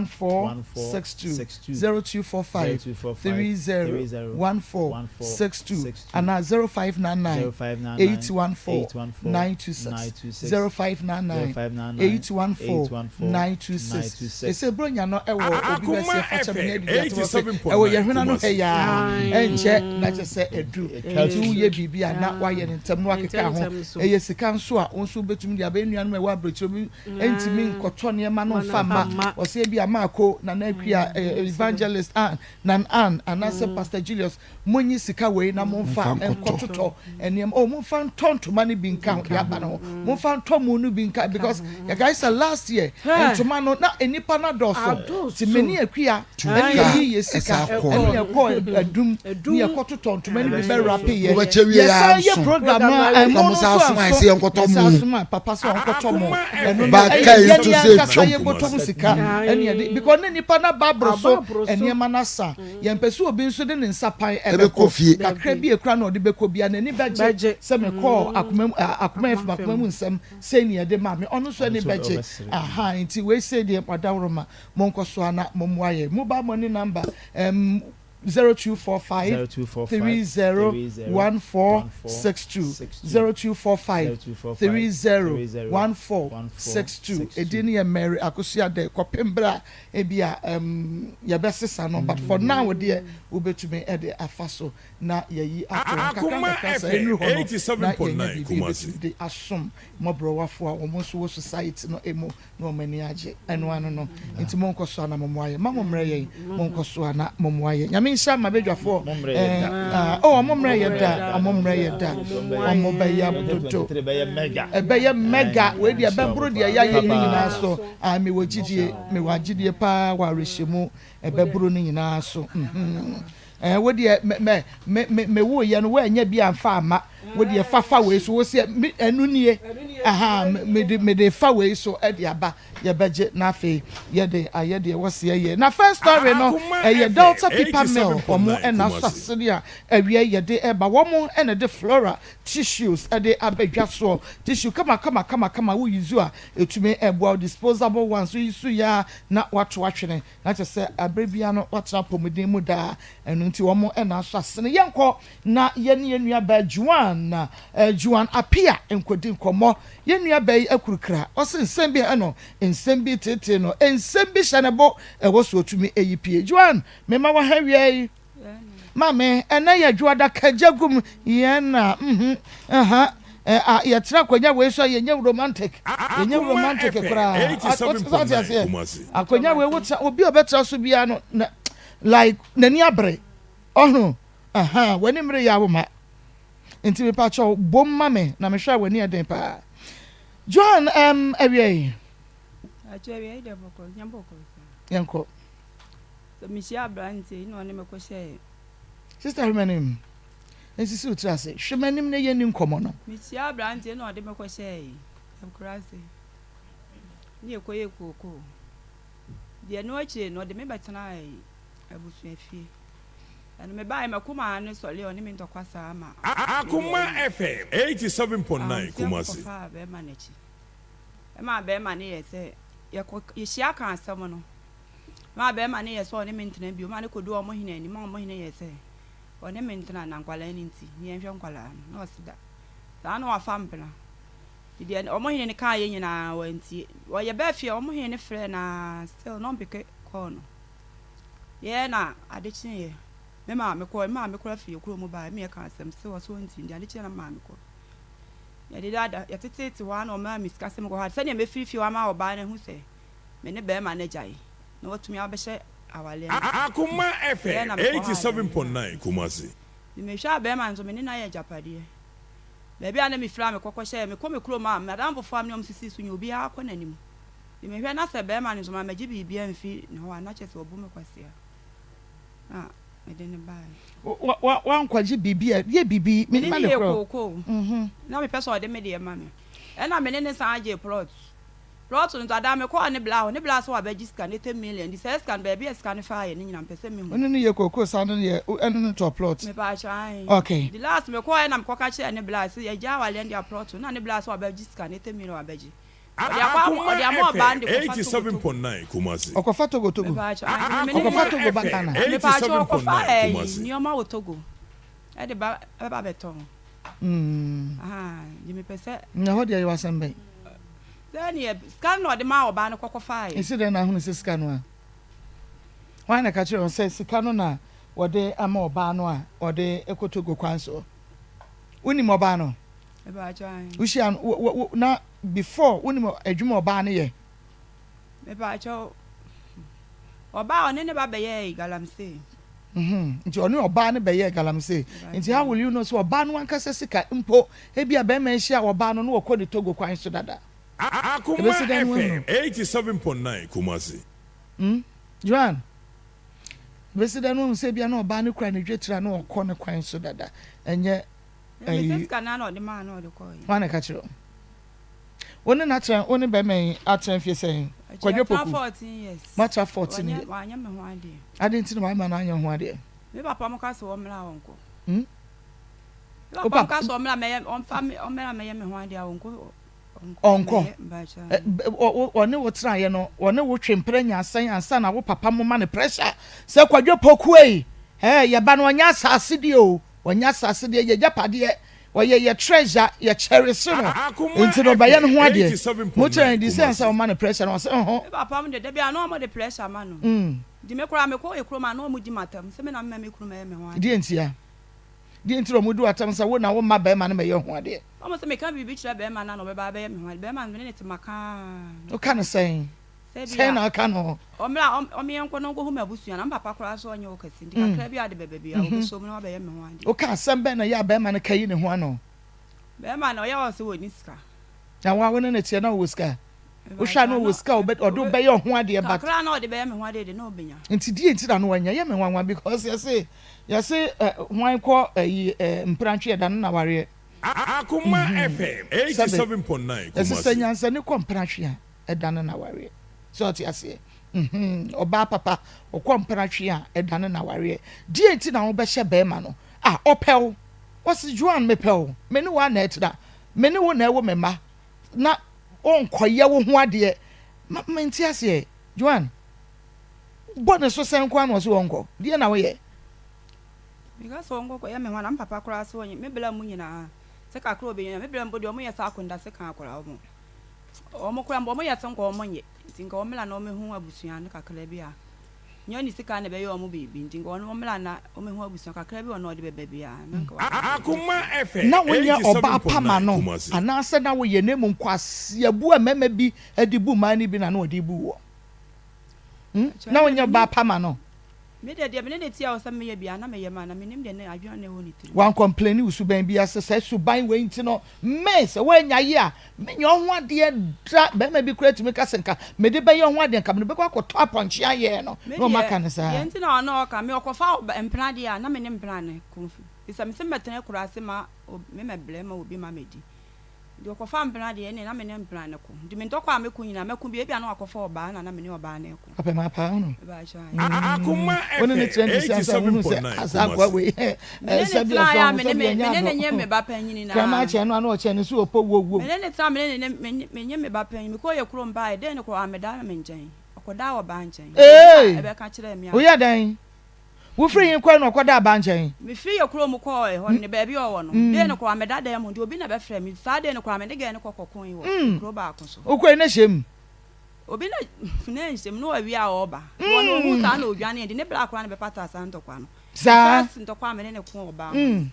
1462, 0245 30 1462, anaa 0599 814 926, 0599 814 926. Ese Buronya no wɔ obi bɛ sɛ fakyɛ me ne adidi ato hɔ sɛ ɛwɔ yɛn hwene ano ha yi ara, ɛnkyɛ na kyɛ sɛ adu. Nti woyɛ biribi a na woayɛ no ntɛm na woakeka ho. Ɛyɛ sika nso a, wo nso wobɛtumi de aba. Yɛn nuanom a ɛwɔ aburokyire bi ntumi nkɔtɔ nneɛma no mfa mma. Ɔsɛ ebia. Maako, Nana Akua, Evangelist Ann, Nan Ann, anaasɛ Pastor Julius, monyi sika wei na momfa nkɔtotɔ nneɛma. Oh, momfa ntɔ ntoma no bi nka ho, de aba no ho. Momfa ntɔ mu no bi nka, because yɛkae sɛ last year, ntoma no, na nnipa no adɔɔso. Nti me ne Akua, ɛne yɛyi yɛ sika, ɛne yɛkɔ adum, ne yɛkɔtotɔ ntoma no bi bɛwrape yɛ. Yɛsan yɛ program no a, ɛmo no nso anso. Yɛsan soma papa sɛ ɔnkɔtɔ mo. Ɛno no, ɛyɛ yɛn ankasa yɛ bɔtɔ mu sika, ɛne yɛde, because ne nnipa no aba aboro so, nneɛma no asa. Yɛmpɛ sɛ obi nso de ne nsa pan bɛkɔ fie. Kakra bi a ekura na ɔde bɛkɔ biara, n'ani bɛgye sɛ mekɔɔ akoma mu, akoma FM, akoma mu nsɛm sei na yɛde maa me. Ɔno nso ani bɛgye. Ahaa, nti wei sei deɛ ɔdawuroma, monkɔ so ara na mommoa yɛn. Mobile money number, um, 0245 30 1462, 0245 30 1462. Edin no yɛ Mary Akosua Dɛ. Kɔpem berɛ a Ebia yɛbɛsesa no but for now deɛ wobɛtumi de afa so na yɛayi ato hɔ nkakra nkakra saa ɛnuru hɔ no na yɛanya biribi yɛbɛtumi de asom mmɔborɔwafoɔ a wɔn nso wɔ society no mu na wɔn ani agye ɛno ano no nti monkɔ so a na mommoa yɛn ma mo mmerɛ yɛn monkɔ so a na mommoa yɛn Nyame nhyira ma badwafoɔ ɛɛ oh ɔmo mmerɛ yɛ da ɔmo mmerɛ yɛ da ɔmo bɛyɛ dodo ɛbɛyɛ mega wei deɛ ɛbɛboro deɛ yɛayɛ yi nyinaa so. Ah mewɔ gyidie, mewɔ agyidie paa wɔ awerɛhyɛmu ɛbɛboro no nyinaa so mm-hmm. Eh, wo deɛ me me me me me wo yɛ no woanya bi amfa ama wo deɛ fa fa wei so wo seɛ me ɛno nie aha me de me de fa wei so ɛde aba yɛbɛgye na afei yɛde ayɛ deɛ wɔ seɛ yɛ na first story no ɛyɛ Delta Paper Mill wɔn ɛna asɔ asene a awia yɛde ɛba wɔn ɛna de flora tissues ɛde aba dwa soɔ tissue kama kama kama kama wo use a Ɛtumi boa wo disposable ones woyi so yɛ a na woato atwene na kyerɛ sɛ aberɛ biara no woatena apɔmuden mu daa ɛno nti wɔn na asɔ asene. Yɛnkɔ na yɛne yɛn nua baa Juan Juan Apia nkɔdi nkɔmmɔ. Yɛn nua baa yi akurukura ɔse nsɛm bi ɛno nsɛm bi teetee no nsɛm bi hyɛ ne bo ɛwɔ so ɔtumi yi pie. Juan mema wo ha awia yi. Maame, ɛnɛ yɛ dwoada kagya gum yɛn na mhm aha ɛ a yɛtena akonnwa wei so a yɛnyɛ romantic yɛnyɛ romantic koraa wote aseɛ akonnwa wei wotena obi a ɔbɛtena so biara no na like n'ani abere ɔho aha w'ani mmere yɛ awoma nti mepa kyɛw bom ma me na mehwɛ a w'ani ɛden paa Joan um, awia yi yɛnkɔ Sɛ mehyia aberanteɛ yi na ɔne me kɔhyɛɛ. Sister hwɛ m'anim. Nsisi wo tiri ase. Hwɛ m'anim na yɛnni nkɔmmɔ no. Mehyia aberanteɛ na ɔde me kɔhyɛɛ akuraase ne yɛkɔyɛɛ kookoo. Deɛ ɛno akyire no ɔde me bɛtenaa abusuafie. Ɛno mebaeɛ m'akumaa no sɔre a ɔne me ntɔkwa saa ma. Akoma FM 87.9 Kumasi. Ahomteɛ kɔfaa bɛrima no akyi. Ɛmaa bɛrima no yɛɛ sɛ yɛkɔ yɛhyia kaa asɛm no. Maa barima no yɛɛ sɛ ɔne me ntena bio, maa no kɔduu wɔn hene anim, maa wɔn hene yɛɛ sɛ ɔne me ntena, na nkwadaa no nti, na yɛnhwɛ nkwadaa no. Na ɔse da. Saa na wafa mpena. Nti deɛ wɔn hene no kaeɛ nyinaa wantie. Ɔyɛ bɛɛ fie a, wɔn hene no frɛɛ no ara, still na ɔmpeke kɔɔ no. Yɛɛ na ade kyeeɛ, me maame kɔɔ, me maame koraa firi yɛ kuro mu baeɛ, me yɛka asɛm, still ɔse ɔntie, nti ade kyeeɛ na me maame kɔɔ. Yɛde dada, yɛtetete hɔ ara na ɔmaa me sika sɛ mekɔ hɔ, sɛdeɛ mɛfiri fie hɔ ama ɔbaa no ahu sɛ me ne barima no agyae na watumi abɛhyɛ awareɛ no ase. Akoma Ɛyɛ FM na mekɔhaa no 87.9 Kumasi. Nti mehwɛ a barima no nso me ne no ayɛ agyapadeɛ. Baabi a na mefiri a mekɔ kɔhyɛɛ, mekɔ me kurom a m'adamfofoɔ a me ne wɔn sisii so nyɛ obiara kɔ n'anim. Nti mehwɛ na sɛ barima no nso mammɛgye biribi amfi ne hɔ a na kyerɛ sɛ wabu me kwasea na mede no baeɛ. Woankɔgye biribi a, yɛ biribi, Me ne menim no ade yɛɛ korɔ. kookoo. Na mepɛ sɛ ɔde me deɛ ma me. Ɛna me ne no san gyee plot. Plot no dada mekɔɔ ne bla hɔ ne bla sɛ wabɛgye sika no ten million nti saa sika no baabi a sika no faa yɛ no nyina mpɛ sɛ mehu. Wone no yɛ kookoo san de no yɛ ɛne no tɔ plot. Mepaakyɛw ae. Okay. The last mekɔɔ yɛ na mekɔka kyerɛɛ ne bla sɛ yɛgya awaleɛ no de aprɔt no na ne bla sɛ wabɛgye sika no ten million wabɛgye ɔde akɔ ama Akoma ɔde ama ɔbaa no de FM kɔfa Togo Togo. 87.9 Kumasi. Ɔkɔfa Togo Togo. Mepaakyɛw ae nti me ne Ɔkɔfa no Togo ba Ghana. Mepaakyɛw ɔkɔfa 87.9 ɛyi Kumasi. nneɛma wɔ Togo ɛde ba ɛba bɛtɔn. Ahaa nti mepɛ sɛ. Na ɛhɔ deɛ yɛwɔ asɛm bɛn? Sɛ neɛ sika no na ɔde maa ɔbaa no kɔkɔ faeɛ. Esi dɛn na ahunu sɛ sika no a? Hwan na ɛka kyerɛɛ wɔn sɛ sika no na wɔde ama ɔbaa no a ɔde kɔ Togo kwan soɔ? Wonim ɔbaa no? Mepaakyɛw ahe. Wohyia no wo wo na before wonim adwuma ɔbaa no yɛ? Mepaakyɛw. Ɔbaa ɔne ne ba bɛyɛɛ galamsey. Mhm, nti ɔne ɔbaa no bɛyɛɛ galamsey. Nti how will you know sɛ ɔbaa no ankasa sika mpo, ebia bɛrima yi hyia ɔbaa no na ɔkɔ ne Togo kwan so dada. Akoma Ebesi dɛn na FM woahunu? 87.9 Kumasi. Hmm? Joan, ebesi dɛn na woahu sɛ ebia na ɔbaa no kura ne dwetire a na ɔkɔ ne kwan so dada, ɛnyɛ Mese ayi. sika no ara na ɔde maa na ɔde kɔeɛ. Hwan na ɛka kyerɛ wo? Wo ne no atena, wo ne bɛrima yi atena mfie sɛn? Akyi Kwadwo yɛatena Poku, 14 years. moatra 14 Wanyɛ years. wanyɛ me ho adeɛ. Adɛn nti na wamma no anyɛ wo ho adeɛ? Me papa mo ka sɛ ɔmmra a ɔnkɔ. Hmm? Me Wo papa mo papa, ka sɛ ɔmmra mɛyɛ ɔmfa me ɔmmra mɛyɛ me ho adeɛ a ɔnkɔ ɔnkɔ ɔnkɔ. mɛyɛ mpakyɛ Ɛ, bɛ- ɔ- wo- Ɔne wo tenaeɛ no, ɔne wo twe mprɛ nya asɛn ansa na wo papa mo ma no pressure sɛ Kwadwo Poku ei, ɛɛ, yɛba no ɔnyɛ asase deɛ o, ɔnyɛ asase deɛ, yɛ agyapadeɛ, Ɔyɛ yɛ treasure, yɛ cherish no, Akoma nti no ɔbɛyɛ ne FM ho adeɛ. Mo kyerɛ 87.9 no di sɛ ansa Kumasi. ɔma no pressure no ɔsɛ nho. Me papa mo deɛ da biara na ɔmo de pressure ma no nti me koraa me kɔ ekurom a na ɔmo di m'atam sɛ me na me ma me kunu mɛyɛ me ho Deɛ adeɛ. ntia? Deɛ nti na ɔmo di w'atam sɛ wo na wo mma bɛɛma no mɛyɛ ho adeɛ? Ɔmo sɛ meka biribi kyerɛ bɛɛma no a na ɔbɛba abɛyɛ me ho adeɛ, bɛɛma no me ne no te maka aa. Wo ka no sɛn? Sɛ Sɛn bia na ɔka no? ɔmmra ɔme yɛnkɔ na ɔnkɔhu m'abusua na me papa koraa so ɔnyɛ ɔkɛse nti kakra bi a ɔde bɛba biara ɔbɛsɔ mu na wabɛyɛ me ho adeɛ. Woka asɛm bɛn na ɛyɛ a bɛrima no ka yi ne ho ano? Bɛrima no ɔyɛ ɔsɛ ɔnni sika. Na wo a wo ne no teɛ na ɔwɔ sika? Wohwɛ a na ɔwɔ sika a ɔde wo bɛyɛ ɔho adeɛ but. Kakra na ɔde bɛyɛ me ho adeɛ deɛ na ɔbɛnya. Nti deɛ nti na na wanya? Ɛyɛ me nwanwa because yɛse yɛse hwan kɔ ayi mprantwe ɛda no na wareɛ. Akoma FM Sɛbe 87.9 yɛse sɛ Kumasi. nyansani kɔ mpratwe a ɛdane n'awareɛ. So ɔte aseɛ? Mm-hmm. Ɔbaa papa, ɔkɔ mpena twe a, ɛdane n'awareɛ. Deɛ nti na wobɛhyɛ bɛrima no? Ah, ɔpɛ wo. Ɔse, Joan, mepɛ wo. Me ne wo a na ɛtena. Me ne wo na ɛwo me mma. Na ɔnkɔyɛ wo ho adeɛ. Ma, mente aseɛ. Joan, bɔ ne so sɛn nko ara na ɔse ɔnkɔ. Deɛ na woyɛ? Meka sɛ ɔnkɔ kɔyɛ me ho a, na me papa koraa se ɔnyɛ. Me bla mu nyinaa, sɛ kakra a ɔbɛnya, me bla mpo deɛ ɔmo yɛ sɛ akondase ka akwadaa ɔmo. Wɔn koraa mpo wɔyɛ sɛ nka wɔnyɛ nti nka wɔmmra na wɔmmɛhu abusua no kakra bi a nyɛ ne sika na ɛbɛyɛ wɔn biribi nti nka wɔn wɔmmra na wɔmmɛhu abusua kakra bi wɔn na wɔde bɛba biara na nka wɔaka sɛ Akoma FM Na wonyɛ ɔbaa pa ma 87.9 no Kumasi. anaasɛ na woyɛ na mmom kwaseabu a mmarima bi de bu mmaa no bi na na ɔde bu woɔ? Hmm? Ɛkyɛ Na me wonyɛ deɛ ɔbaa menim pa ma no? Me deɛ deɛ me ne no te a ɔsɛ meyɛ biara na meyɛ ma na menim deɛ ne adwene a na ɛwɔ ne tirim. Wankɔmpleni wo suban biara sɛ saa suban wei nti no me sɛ woannya ye a menyɛ wo ho adeɛ da. Barima bi koraa tumi ka sɛ nka mede bɛyɛ wo ho adeɛ nka mede bɛkɔ akɔtɔ apɔnkye ayɛ no Me na deɛ wɔaka no saa. deɛ nti na ɔno ɔka me ɔkɔfa mpena deɛ a na me ne mpena no kɔ fi sɛ mese mɛtena akuraase ma me mɛbrɛ ma obi ma mɛdi. Nti ɔkɔfaa mpena deɛ ɛnneɛ na me ne mpena no ko. Nti me ntɔkwa a meko nyinaa mɛko bi, ebia na wakɔfa ɔbaa na na me ne ɔbaa no reko. Ɔpɛ ma paa no. Mebakyɛ Akoma Mm, wo ne ne FM tena nti sɛ ansa wohunu sɛ 87.9 asa akoa Kumasi. wei Me ne ne sɛbi tenaeɛ ɔsɔ a ho me ne sɛbi me ɛnyɛ me ne adɔ no nye me ba panyini no kraman ara. kyɛn no ano ɔkyɛn no so ɔpɔ wuo wuo. Me ne ne tena me ne ne ne me nye me ba panyin. Mekɔɔ yɛ kurom baeɛ dɛn no kɔ ammɛda me nkyɛn. Ɔkɔdaa ɔbaa nkyɛn. Nti obi na Ee, ɛbɛka kyerɛɛ me a. woyɛ dɛn? Wofiri he kɔe na ɔkɔdaa baa nkyɛn? Mefiri yɛ kurom kɔɔ hɔ no, ne baabi a ɔwɔ no, dee no koraa meda dan mu nti obi na bɛfrɛɛ me. Saa dee no koraa me ne gɛɛ no kɔ kɔkoe wɔ kuro baako so. Wokɔe na hyɛ mu? Obi na na nhyɛ mu na wawie a ɔɔba. Wɔ no ohuu saa na odwaneeɛ nti ne bra koraa na bɛpataa saa ntɔkwa no. Saa? First ntɔkwa a me ne no ko wɔ baa ho no.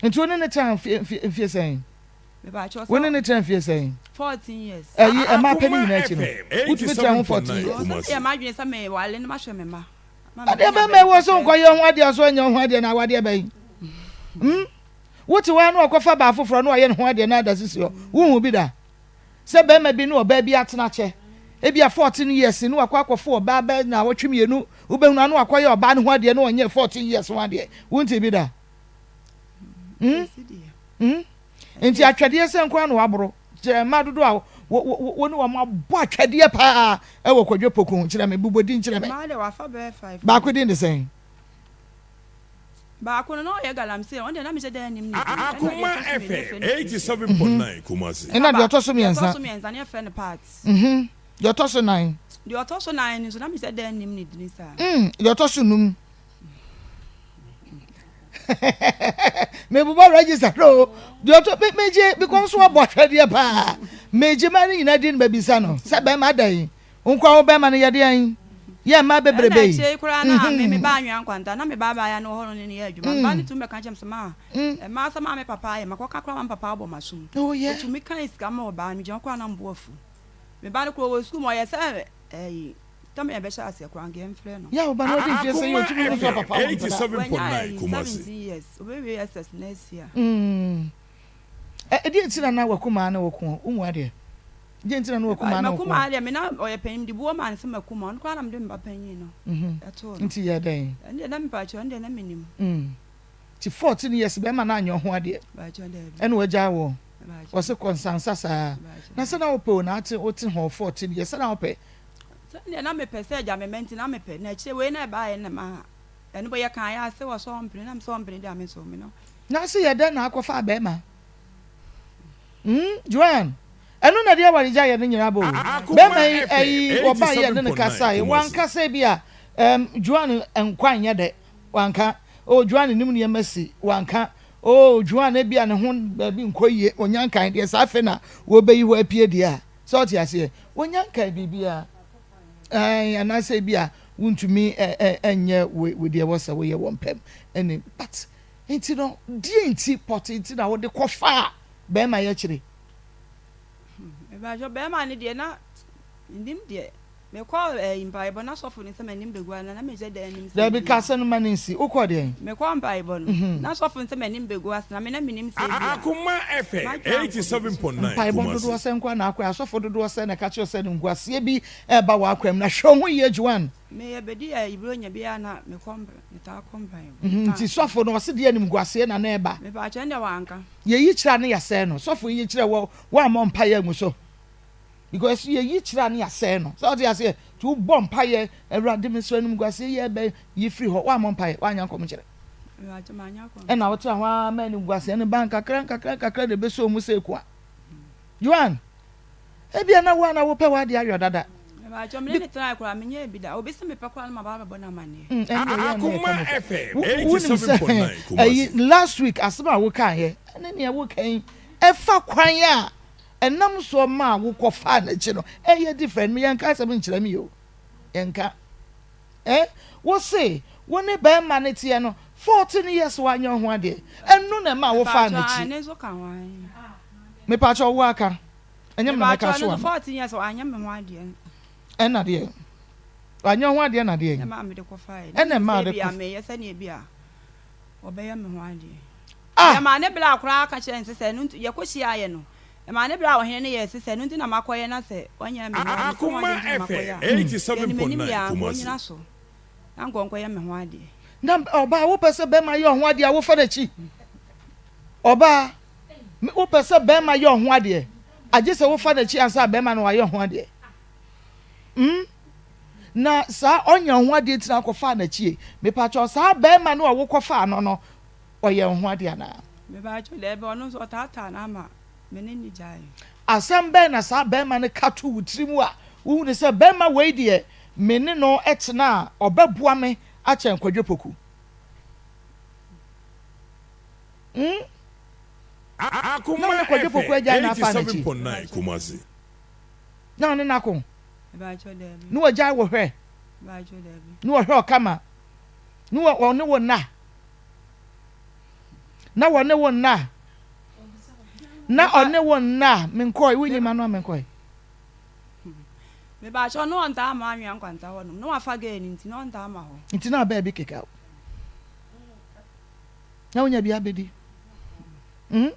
Nti wo ne no traa mfie mfie sɛn? Mepaakyɛw sɛ. Wo ne no traa mfie sɛn? 14 years. Ɛyi ɛmaa pɛ ne Akoma nyinaa akyi no, FM wotumi traa ho 14 87.9 years? Ɔwɔ sɛ meyɛ Kumasi. m'adwene sɛ mewale no mahwɛ me mma. Adeɛ bɛn ma ɛwɔ sɛ nkɔyɛ ho adeɛ so ɔnyɛ ho adeɛ na awadeɛ bɛn? Hmm? Wote hɔ a na ɔkɔfa baa foforɔ na ɔyɛ ne ho adeɛ na ada sisi hɔ. Wohu bi da? Sɛ bɛrima bi ne ɔbaa bi atena kyɛ, ebia 14 years ne wakɔ akɔfo ɔbaa bɛ na awɔtwe mmienu, wobɛhunu ano akɔyɛ ɔbaa no ho adeɛ na ɔnyɛ 14 years ho adeɛ. Wonte bi da? Hmm? Hmm? Nti atwɛdeɛ sɛ nkoa na waboro. Kyerɛ mmaa dodoɔ a wo ne wɔn abɔ atwɛdeɛ paa wɔ Kwadwo Poku ho. Kyerɛ me, bobɔ din kyerɛ me. Mmaa deɛ wafa bɛyɛ five. Baako din de sɛn? Baako no na ɔyɛ galamsey, ɔno deɛ na mehyɛ da nnim ne din. Ɛna deɛ Akoma ɛtɔ so mmienu FM yɛfrɛ no Felicia. 87.9 Kumasi. Ɛna deɛ ɔtɔ so Deɛ ɛtɔ mmiɛnsa. so mmiɛnsa no yɛfrɛ no Pat. Deɛ ɔtɔ so nan. Deɛ ɔtɔ so nan no nso na mehyɛ da nnim ne din saa. Deɛ ɔtɔ so num. mebobɔ register no deɛ ɔtɔ me megye because nso abɔ ahwɛdeɛ paa megye ma ne nyinaa di no babisa no sɛ bɛrima ada yi nkwa wo bɛrima no yɛde an yɛ mmaa bebrebe ɛna yi akyire yi koraa na me me ba anwea nkwanta na me ba abaayewa no wɔ hɔ no ne ne yɛ adwuma me ba no tumi bɛka kyerɛ me sɛ maa mmaa sɛ maa me papa ayɛ makɔka koraa ma me papa abɔ m'asom Oh, yeah. ɔtumi kan sika ma ɔbaa no megyina hɔ koraa na mbo afu me ba no koraa ɔwɔ sukuu mu ɔyɛ sɛ ɛyi. Tam yɛbɛhyɛ aseɛ koraa anka yɛmfrɛ no. Yɛ wo ba no wadi mfeɛ sɛn yi Akoma ɔtumi hu sɛ FM ɔpapa wɔ nkwadaa. Wanya 87.9 ayi Kumasi. 17 years ɔbɛwie SS next year. Mm. Ɛ ɛdeɛ nti na na wakumaa ne wo ko wo mu adeɛ deɛ nti na na wakumaa ne wo ko. Makumaa deɛ me na ɔyɛ panyin mede buo maa no sɛ makumaa ɔno koraa na mede me ba panyin no ɛtoo no. Nti yɛ dɛn? Ɛno deɛ na mepakyɛw ɛno deɛ na menim. Mm. Nti 14 years bɛrima no anyɛ ho adeɛ ɛna wagyaa wɔ ɔse kɔ nsansa saa na sɛ na wopɛ o na ate wote hɔ 14 years sɛ na wopɛ. Sɛdeɛ na mepɛ sɛ agya me mma nti na mepɛ na akyire wei na ɛbaeɛ na ma ɛno bɔ yɛkaa yɛ ase wɔ sɛ ɔmpene na mesɛ ɔmpene deɛ a me nso me no. Na se yɛ dɛn na akɔfa bɛɛma hmm Joanne ɛno na ɛde awaregya yɛ no nyinaa ba o bɛɛma yi ɛyi ɔbaa yi yɛne no kasae wanka sɛ bi a ɛm Joanne nkwa nyɛ dɛ wanka oh Joanne nim nneɛma si wanka oh Joanne ebi a ne ho baabi nkɔ yie onya nkan deɛ saa afei na wɔbɛyi hɔ apue deɛ a sɛ ɔte aseɛ onya nkan biribiara ɛn anaasɛ ebi a wontumi ɛ ɛ ɛnyɛ wo deɛ wɔ sɛ woyɛ wɔ mpɛm ɛne but Nti no, deɛn nti pɔtee nti na wode kɔfaa bɛɛma yi akyire? Mepakyɛw, bɛɛma no deɛ na mennim deɛ. Mekɔɔ ɛyi mpaebɔ na sɔfo no sɛ m'anim bɛgu ase na na mehyɛ da anim sɛ Dabi, ebia. ka asɛm no ma no nsi. Wokɔɔ deɛn? Mekɔɔ mpaebɔ no, na sɔfo no sɛ m'anim bɛgu ase na me na mennim sɛ ebia. Akoma FM M'adwene ankɔ biribi so saa. 87.9 Mpaebɔ Kumasi. dodoɔ sɛn koraa na akɔɛ? Asɔfo dodoɔ sɛn na ɛka kyerɛ wo sɛ animguaseɛ bi reba w'akwan mu? Na hwɛ wo ho yie, Joanne. Me yɛ bɛdi yɛ ibronya biara na me kɔ mpa me taa kɔ mpaebɔ. Nti sɔfo no ɔse deɛ animguaseɛ na na ɛba. Me paakyɛw ɛndeɛ wanka. Yɛyi kyerɛ a ne yasɛe no sɔfo yi kyerɛ wɔ wammɔ mpaeɛ angu so because yɛyi kyerɛ a ne yasɛe no sɛ ɔte aseɛ nti wobɔ mpaeɛ awurade mesrɛ animguaseɛ yi ɛbɛ yi firi hɔ wammɔ mpaeɛ wanyɛ nkɔmkyerɛ ɛna wotena hɔ ara ma animguaseɛ no ba nkakra nkakra nkakra na ɛbɛsɔ mu sɛ ekua Joan Ebia na wo a na wopɛ w'ade ayɔ dada. Mepakyɛw, me ne no tenae koraa, menyɛɛ bi da. Obi se mepɛ koraa na maba abɛbɔ no amanneɛ. Mm, ɛnde ɛyɛ a na yɛka Akoma no fa. FM Wo, wonim sɛ, 87.9 ɛyi, Kumasi. last week asɛm a wokaeɛ ne nea woka yi, ɛfa kwan a ɛnam soɔ maa wokɔfaa n'akyi no, ɛyɛ different. Me, yɛnka asɛm nkyerɛ me o. Yɛnka. Eh, wo se wo ne barima no teɛ no, 14 years woanyɛ wo ho adeɛ. Ɛno na ɛmaa wofaa Mepakyɛw, n'akyi. ae, ne nso ka ho ae. Mepakyɛw, wo aka. Ɛnyɛ me na mɛka Mepakyɛw, so ɛno nso ama. 14 years wanyɛ me ho adeɛ. Ɛna deɛ? Wanyɛ wo ho adeɛ na deɛn? Ɛna ɛmaa mede kɔfaeɛ. Na Ɛna menim ɛmaa sɛ wode ebia kɔ. meyɛ sɛdeɛ ebia ɔbɛyɛ me ho adeɛ. Ah! Ɛmaa ne bra koraa ka kyerɛɛ no sɛ sɛ ɛno nti yɛkɔhyiaeɛ no, ɛmaa ne bra ɔhene no yɛɛ sɛ sɛ ɛno nti na makɔyɛ na sɛ wanyɛ me ho adeɛ, sɛ ho Akoma adeɛ nti na makɔyɛ FM a, deɛ anim anim 87.9 yɛ a anka Kumasi. ɔnnyina so na anka ɔnkɔyɛ me ho adeɛ. Na ɔbaa wopɛ sɛ bɛrima yɛ ɔho adeɛ a wofa n'akyi. Ɔbaa, wopɛ sɛ bɛrima yɛ ɔho adeɛ agye sɛ wofa n'akyi ansa bɛrima no wayɛ ɔho adeɛ. Hmm? Na saa ɔnyɛ ɔho adeɛ nti na akɔfaa n'akyi. Mepakyɛw saa bɛrima no a wokɔfaa no no ɔyɛ ɔho adeɛ anaa? Mepakyɛw daabi ɔno nso ɔtaataa no ama me ne no gyae. Asɛm bɛn na saa bɛrima no ka too wo tirim a wohunu sɛ bɛrima wei deɛ me ne no tena a ɔbɛboa me akyɛn Kwadwo Poku? Hmm? Na Akoma wo ne Kwadwo Poku FM agyae na afa n'akyi? 87.9 Kumasi. Na wo ne no ako? Mepakyɛw daabi. Na wagyae wo hwɛ? Mepakyɛw daabi. Na wɔhwɛ wo kama? Na ɔne wo nna? Na wɔne wo nna? Na ɔne wo nna? Menkɔe, wonyi ma no a menkɔe. Mepakyɛw na ɔntaa mma anwea nkwanta hɔ nom. Na wafa girl no nti na ɔntaa mma hɔ. Nti na abɛɛ bi keka wo. Na wonya bi abɛdi. Hmm?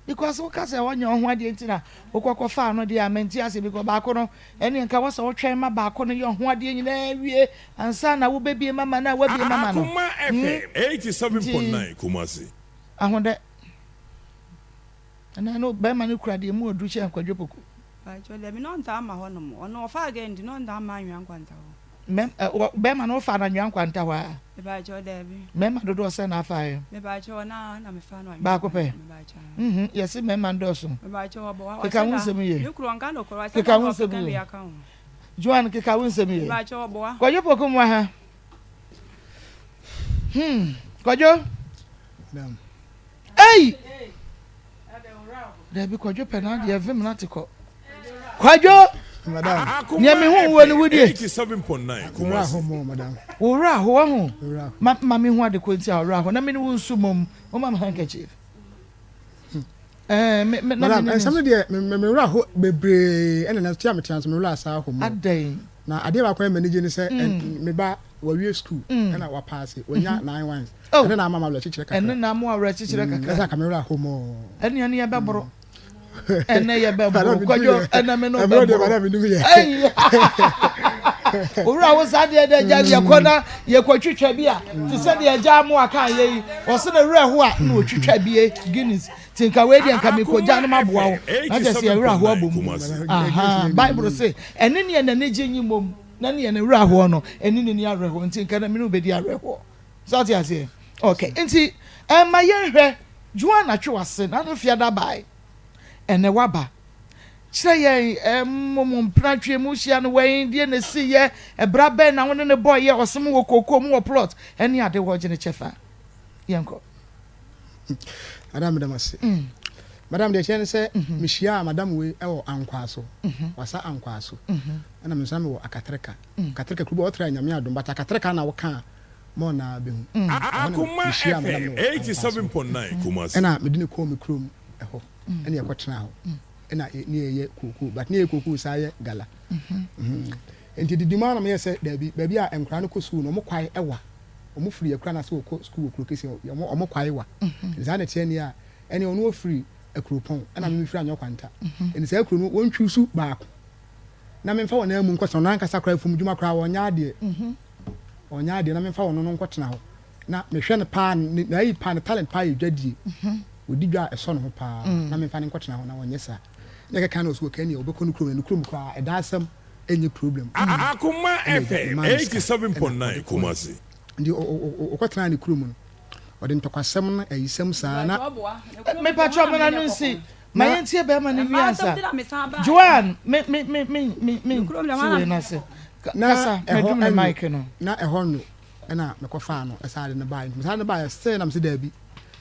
Because woka sɛ ɔnyɛ ɔho adeɛ nti na wokɔkɔ faa no deɛ a mente ase because baako no ɛne nka wɔ sɛ wotwɛn ma baako no yɛ ɔho adeɛ nyinaa wie ansa na wobɛbie mama no a wabie mama no. Akoma Hmm? FM Nti 87.9 Kumasi. ahodɛ. Ɛnɛ no bɛrima no kura deɛ mu ɔduru kyɛn Kwadwo Poku. Pakyɛ dabi na ɔntaa mma hɔ nom ɔno ɔfaa girl nti na ɔntaa mma anwea nkwanta hɔ. Mɛm ɛ wɔ bɛrima no wofaa no anwea nkwanta hɔ aa? Mepakyɛw dabi. Mɛɛma dodoɔ sɛn na afaeɛ? Mepakyɛw ɔno aa na mefaa no anwea Baako pɛ? nkwanta mepakyɛw. Nhmm yɛse mɛɛma ndɔɔso. Mepakyɛw ɔbɔ wa Keka wahyɛ wo da nsɛm yie. me kunu ɔnka nokorɛ wahyɛ Keka da wo na nsɛm ɔkeka bi yie. aka ho. Joan keka wo nsɛm yie. Mepakyɛw ɔbɔ wa. Kwadwo Poku mmoa ha. Hmm Kwadwo. Madam. Ei! Dabi Kwadwo pɛ na adeɛ vim na te kɔ. Kwadwo! Madam. Nea Akoma me hu wo ne wo FM die. 87.9 Wura Kumasi. ho mo madam. Wo wura ho wa ho. Wura ho. Ma ma me hu ade ko nti a wura ho na me ne wo nsu mom. Wo ma me handkerchief. Eh me me na me Madam, ne nsɛm no nsu. deɛ me me wura ho bebree ɛna na tia me tia nso me wura asa ho mo. Adɛn? Na adeɛ baako a ɛma ani gye ne sɛ me ba wawie sukuu ɛna wapaase wanya nine ones ɛno na ama m'awerɛkyekyerɛ kakra. Ɛno na ama w'awerɛkyekyerɛ kakra. Ɛsɛ anka me werɛ ahow more. Ɛne ɛne yɛbɛboro. Ɛnɛ yɛbɛboro kwadwo ɛnɛ me no bɛboro. Owura wo saa deɛ deɛ gya yɛkɔ na yɛkɔtwitwa bi a te sɛ deɛ agya amoa ka yɛ yi ɔse ne werɛ ho a na ɔtwitwa bie Guinness Nti nka wei deɛ nka mekɔgya no maboa wo na kyerɛ sɛ yɛn werɛ ahoɔ abɔ mu. Ahaa, Bible se, ɛne neɛ n'ani gye nye mmom, na neɛ ne werɛ ahoɔ no, ɛne n'ani awerɛhoɔ. Nti nka na me ne wo bɛdi awerɛhoɔ. So ate aseɛ? Okay, nti ɛma yɛnhwɛ Joanna Twewase, n'ano fiada bae, ɛnɛ waba. Kyerɛ yɛn, ɛmo mo mpena twe mu hyia no wɛn, deɛ na ɛsi yɛ, ɛbra bɛn na wo ne ne bɔɔ yɛ, ɔse mo wɔ kookoo, mo wɔ plot, ɛne ade hɔ gye ne kyɛfa. Yɛnkɔ. Madam meda mo ase. Madam deɛ ɛkyerɛ ne sɛ mehyiaa madam wei wɔ Ankwaaso. Wasa Ankwaaso. Ɛna me nso na mewɔ Akatreka. Akatreka kuro bi a ɔtra Nyame adom but Akatreka na woka a more na bɛhu. Ɛhɔ na Akoma mehyiaa madam FM no wɔ Ankwaaso. 87.9 Kumasi. Ɛna mede no kɔɔ me kurom ɛhɔ. Ɛna yɛkɔtenaa hɔ. Ɛna ne yɛyɛ kookoo but ne yɛyɛ kookoo saa yɛ gala. Nti didi mu ara na meyɛɛ sɛ daabi baabi a nkwadaa no kɔ sukuu no wɔn kwae ɛwa. Wɔn firi akura no ase wɔkɔ sukuu wɔ kuro kɛseɛ hɔ, wɔn wɔn kwae wa. Nti saa na ɛteɛ nie a, ɛneɛ ɔno ɔfiri Akuropɔn, ɛna me mefiri Anyɔkwanta. Nti saa kuro no wɔn choose baako na memfa wɔn amu nkɔtena, ɔno ankasa koraa afum dwuma koraa ɔnyɛ adeɛ, ɔnyɛ adeɛ na memfa ɔno no nkɔtena hɔ. Na mehwɛ no paa, ne n'ayi paa, ne talent paa yɛ dwadie. Ɔdi dwa a ɛsɔ ne ho paa, na memfa no nkɔtena hɔ na ɔnyɛ saa. Na ɛkeka na ɔsɛ okay ɛneɛ ɔbɛkɔ ne kurom, na ne kurom koraa ɛda asɛm. ɛnyɛ problem. Akoma Ɛna agya FM memaa no sika ɛna 87.9 ɔde kɔɛ. Kumasi. Nti ɔkɔtenaa ne kurom no, ɔde ntɔkwasɛm no ayisɛm saa na. Mepakyɛw mena no nsi ma Na. yɛntie bɛrima no nwie ansa. Joanne me me me me me me nti wei no ase. Na Kasa ɛhɔ madum ne nwo mic no. na ɛhɔ nwo ɛna mekɔfaa no ɛsan de no baeɛ. Nti mesan de no baeɛ still na mese daabi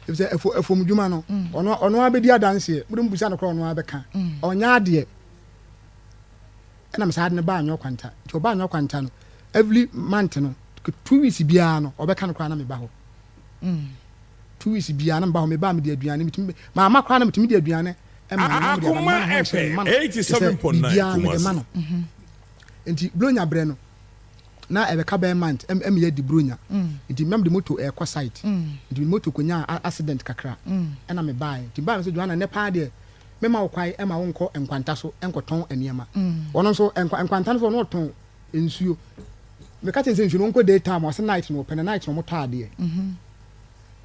efisɛ ɛfo ɛfom dwuma no ɔno ɔno ara bɛdi adanseɛ mode mobisa no koraa ɔno ara bɛka ɔnyɛ adeɛ. Ɛna me saa de no baa Anwea Kwanta. Nti ɔbaa Anwea Kwanta no, every month no, 2 weeks biara no, ɔbɛka no koraa na meba hɔ. 2 weeks biara na meba hɔ, meba a mede aduane, metumi, maama koraa na metumi de aduane ɛma no, na mede aba, mema no Akoma ho nkyerɛ, FM mema no, kyerɛ sɛ biribiara mede 87.9 ma Kumasi. no. Nti Buronya berɛ no, na ɛbɛka bɛyɛ month, ɛm yɛadi Buronya. Nti na mede moto ɛrekɔ site. Nti mede moto kɔnyaa accident kakra, ɛna mebaeɛ. Nti mebaeɛ no sɛ Johanna, nnɛ paa deɛ, Memma wo kwan mma wonkɔ nkwanta so nkɔtɔn nneɛma. Ɔno nso, nkwa, nkwanta no so ɔno ɔtɔn nsuo. Meka kyerɛ no sɛ nsuo no ɔnkɔ day time, ɔse night na ɔpɛ, na night na wɔtɔ adeɛ.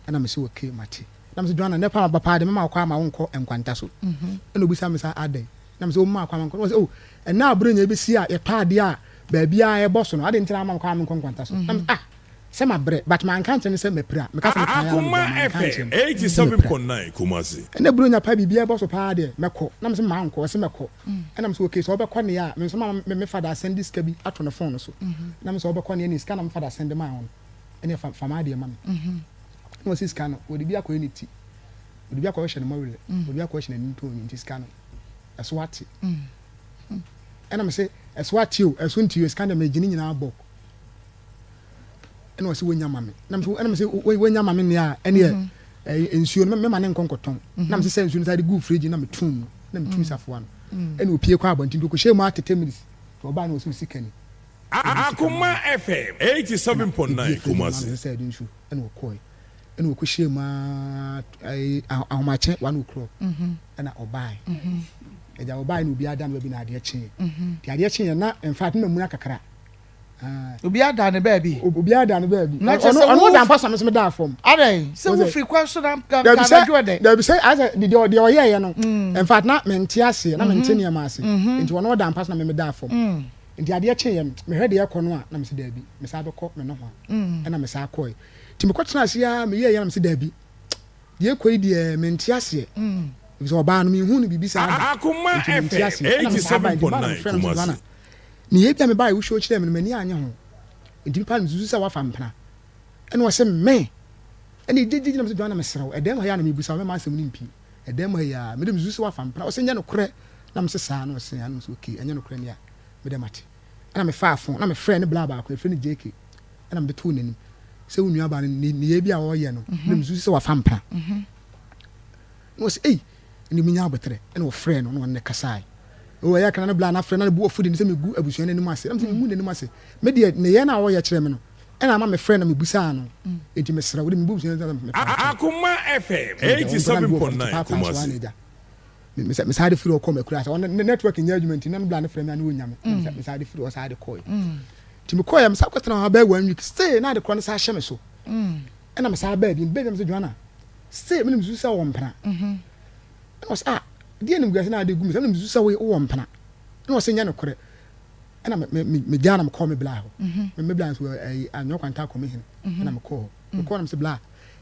Ɛna mese okay, mate. Na mese Joanna, nnɛ paa maba paa deɛ, mɛma wo kwan ama wonkɔ nkwanta so. Ɛna obisa me sɛ adɛn? Na mese womma kwan ma menkɔ. Na ɔse oh, ɛnnɛ a Buronya bɛsi a yɛtɔ adeɛ a baabiara ɛbɔ so no, adɛn nti na wama me kwan ma menkɔ nkwanta so? Na mese ah, Sɛ mabrɛ but manka ankyerɛ no sɛ mapira meka sɛ mekaeɛ ara na Akoma meboa manka ankyerɛ FM no sɛ mapira. 87.9 Kumasi. Ɛna Buronya paa biribiara bɔ so paa deɛ mɛkɔ na mese mankɔ ɔse mɛkɔ ɛna mese okay sɛ wobɛkɔ neɛ a me nso ma me fada asɛnde sika bi ato ne phone no so na mese wobɛkɔ neɛ ne sika na me fada sɛnde maa wo no ɛneɛ fa fa m'adeɛ ma me na ɔse sika no wɔde bi akɔyɛ ne ti wɔde bi akɔhyehyɛ ne mɔwerɛ wɔde bi akɔhyehyɛ n'ani ntɔn nti sika no ɛso ate ɛna mese ɛso ate o ɛso nti o sika deɛ megye ne nyinaa bɔk ɛna ɔsɛ wonya ma me na mesɛ ɛna mesɛ wonya ma me nea a ɛneɛ mhm. ɛɛ nsuo no mɛma ne nkɔ nkɔtɔn mhm. na mesɛ sɛ nsuo no saa de gu fridge na metum mu na metum mhm. safoa no ɛna opie kɔ abɔnten nti ɔkɔhyɛ mu atete minutes nti ɔbaa na ɔsɛ sika ni Akoma FM 87.9 Kumasi. Sɛ ɛde nsuo ɛna ɔkɔɛ ɛna ɔkɔhyɛ mu ahomakye 1 o'clock ɛna ɔbaae ɛgya ɔbaae na obi ada no baabi na adeɛ kyeeɛ nti adeɛ kyeeɛ na in fact na muna kakra. Obiara da ne baabi. Obiara da ne baabi. Na kyerɛ sɛ ɔno ɔda mpa so a me nso meda fam. Adɛn sɛ wofiri kwan so na nka anadwo ɛdɛ. Dabi sɛ asɛ deɛ deɛ ɔyɛɛyɛ no. In fact na mente aseɛ na mente nneɛma ase. Nti ɔno ɔda mpa so na me meda fam. Nti adeɛ kyeeɛ no mehwɛ deɛ ɛkɔ no a na mese dabi mesan bɛkɔ me nohoa. Ɛna mesan kɔe. Nti mekɔtena ase ara meyɛɛyɛ na mese dabi deɛ ɛkɔ yi deɛ mente aseɛ. Efisɛ ɔbaa no menhuu no biribi saa da. Akoma Nti mente FM aseɛ. Ɛna mesan bae nti mebaa na mefrɛ no mese 87.9 Joanna Kumasi. Meyɛ bi a mebaeɛ wo show kyerɛɛ me no m'ani annye ho nti mepa no mesusu sɛ wafa mpena ɛna ɔse me ɛna ɛgyegyegye na mese Joanna mesrɛ wo ɛdɛm ha yi a na mebusa wo mɛma asɛm no mpie ɛdɛm ha yi a mede mesusu sɛ wafa mpena ɔse nyɛ nokorɛ na mese saa na ɔse ana mese okay ɛnyɛ nokorɛ ne a mede mate ɛna mefaa phone na mefrɛ ne bla baako yɛfrɛ no JK ɛna mede too n'anim sɛ wo nuabaa no ne nneyɛɛ bi a ɔyɛ no mede mesusu sɛ wafa mpena na ɔse ei ɛne menya aboterɛ ɛna ɔfrɛ no na ɔne no kasae. Oh ɛyɛ akra no bla na frɛ na ne bo afu de ne sɛ megu abusua no anim ase. Na mesɛ mengu n'anim ase. Me deɛ nneyɛɛ no a ɔyɛ kyerɛ me no ɛna ama mefrɛ na mebusaa no. Enti mesrɛ wo de mebu abusua no anim ase mepa wo kyɛw. Akoma FM Ɛna agya wɔn mpɛ na ne bo afu nti 87.9 paapaa so ara na Kumasi. agya me me mesaa de firi hɔ kɔɔ m'akuraase. Ɔno ne network nyɛ adwuma nti na no bla no frɛ me a na ɔnnya me. Na mesɛ mesaa de firi hɔ saa de kɔe. Nti mekɔeɛ mesaa kɔtena hɔ bɛyɛ one week still na ade korɔ no saa hyɛ me so. Ɛna mesaa baa bi mebaa bi na mesɛ Joanna still menim susu sɛ ɔwɔ mpena. Ɛna ɔsɛ ah deɛ animguase na ade gu me sɛ menim susu sɛ wowɔ mpena. Ɛna ɔsɛ nyɛ nokorɛ. Ɛna me me megyaa na mekɔɔ me bla hɔ. Me me bla nso ɛyi anwea kwanta akɔ me hene. Ɛna mekɔɔ hɔ. Mekɔɔ na mesɛ bla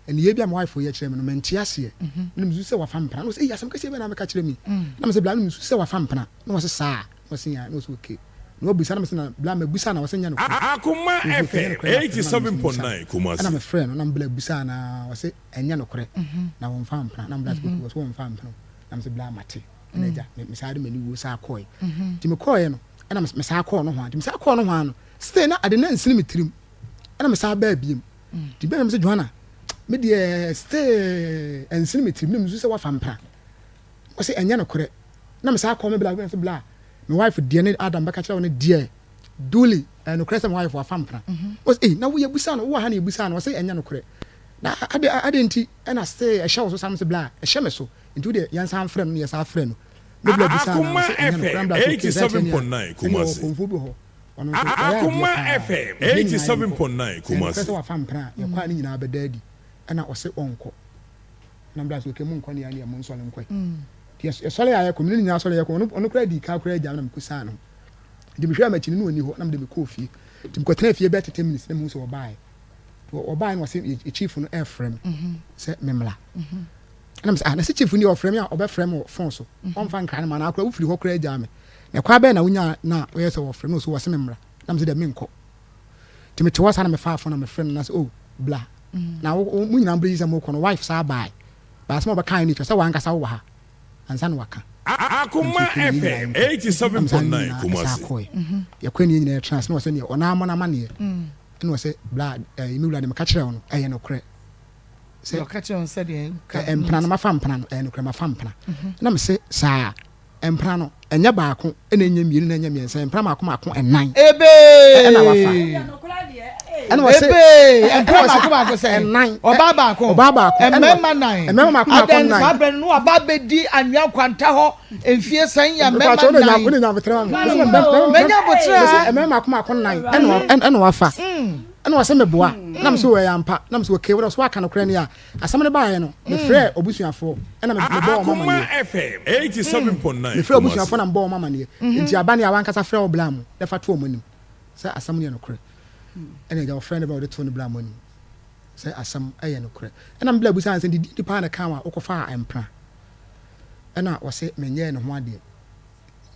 nneyɛɛ bi a me wife yɛ kyerɛ me no mente aseɛ. Menim susu sɛ wafa mpena. Ɛna ɔsɛ ei asɛm kɛseɛ bɛn na meka kyerɛ me yi. Ɛna mesɛ bla menim susu sɛ wafa mpena. Ɛna ɔsɛ saa. Na ɔsɛ yeah. Ɛna ɔsɛ okay. Na wabisa na mesɛ na bla mabisa na ɔsɛ nyɛ nokorɛ. Akoma Ɔsɛ okay ɛnyɛ FM nokorɛ na afei na me nso mebisa no. 87.9 Kumasi. Ɛna mefrɛɛ no na me bla bisaa no aa ɔse ɛnyɛ nokorɛ na wɔmfa mpena na me bla sɛ okay ɔse wɔmfa mpena o na mese bla mate ɛna agya me mesaa de m'ani wuo saa kɔɔɛ nti mekɔɔɛ no ɛna me mesaa kɔɔ nohoa nti mesaa kɔɔ nohoa no still na ade no ansini me tirim ɛna mesaa baa biem nti bɛɛ na mese Joanna me deɛ still ansini me tirim na mesu sɛ wafa mpena ɔse ɛnyɛ nokorɛ na mesaa kɔɔ me bla mese bla me wife deɛ ne Adam bɛka kyerɛ wo no deɛ duly ɛyɛ nokorɛ sɛ me wife wafa mpena ɔse ei na wo yɛbusa no wowɔ ha na yɛbusa no ɔse ɛnyɛ nokorɛ na ade ade nti ɛna still ɛhyɛ wo so saa mese bla ɛhyɛ me so nti wo deɛ yɛnsan mfrɛ no na yɛsan frɛ no me bla busa no Akoma ɔse ɛnyɛ nokorɛ na FM bla sɛ okay sɛ ɛteɛ ni a 87.9 ɛne ɔwɔ Kumasi. kɔmfoɔ bi wɔ hɔ ɔno nso wayɛ adeɛ Akoma paa FM nti yɛn nyinaa yɛnkɔ 87.9 sɛ ɛyɛ nokorɛ Kumasi. sɛ wafa mpena a yɛkɔ a ne nyinaa bɛda adi ɛna ɔse ɔnkɔ na bla sɛ okay monkɔ ne yɛn deɛ monsɔre nkɔe nti yɛsɔre a yɛkɔ mene ne nyinaa sɔre yɛkɔ ɔno ɔno koraa dii kan koraa gya me na mekɔsaa ne ho nti mehwɛɛ m'akyi no na ɔnni hɔ na mede mekɔɔ fie nti mekɔtenaa fie bɛyɛ 30 minutes na mehu sɛ ɔbaeɛ nti ɔbaeɛ no ɔse chief no ɛrefrɛ me sɛ memmra ɛna mesɛ ah na sɛ chief ni ɔfrɛ me a ɔbɛfrɛ me wɔ phone so ɔmfa nkra no ma na akora wofiri hɔ koraa gyaa me na ɛkwan bɛn na wonya na ɔyɛ sɛ wɔfrɛ me ɔso wɔse memmra na mesɛ dɛ menkɔ nti mete hɔ saa na mefaa phone na mefrɛ no na sɛ oh bla na wo mo nyinaa mbrɛ yi sɛ mokɔ no wife saa bae baasɛm a ɔbɛkae no kyerɛ sɛ wankasa wowɔ ha ansa na waka. Akoma FM 87.9 Kumasi. Yɛkɔe ne yɛn nyinaa yɛtena ase na ɔsɛ neɛ ɔno ara mmɔ no amaneɛ ɛna ɔsɛ bla ɛɛ me wura deɛ meka kyerɛ wo no ɛyɛ nokorɛ sɛ mpena no mafa mpena no ɛyɛ nokorɛ mafa mpena na mese saa Mpena no, ɛnyɛ baako, ɛna ɛnyɛ mmienu, na ɛnyɛ mmiɛnsa, mpena mako mako ɛnan. Ebee! Ɛna wafa. Ɛna wɔse. Ebee! Mpena mako mako sɛ. Ɛnan. Ɔbaa baako. Ɔbaa baako. Mmarima nan. Mmarima mako mako nan. Adɛn saa bɛn no aba abɛdi anwea nkwanta hɔ mfie sɛn yɛ mmarima nan. Wone nya abotrɛ ma me. Menya abotrɛ. Mmarima mako mako nan ɛna wafa. Ɛna wɔse meboa. Na mese wɔ ɛyɛ ampa. Na mese okay wode so waka nokorɛ ne a. Asɛm no baeɛ no, mefrɛɛ abusuafoɔ ɛna mebɔɔ wɔn Akoma amaneɛ. FM 87.9 Mefrɛɛ abusuafoɔ Kumasi. na mebɔɔ wɔn amaneɛ. Enti aba ne a w'ankasa frɛ wo bla mu na fa to wɔn anim sɛ asɛm no yɛ nokorɛ. Ɛna agya ɔfrɛɛ ne bra ɔde too ne bla mu anim sɛ asɛm yɛ nokorɛ. Ɛna me bla bisaa no sɛ, nti deɛn paa na ɛkaa wo a wokɔfaa mpena? Ɛna ɔse menyɛɛ ne ho adeɛ.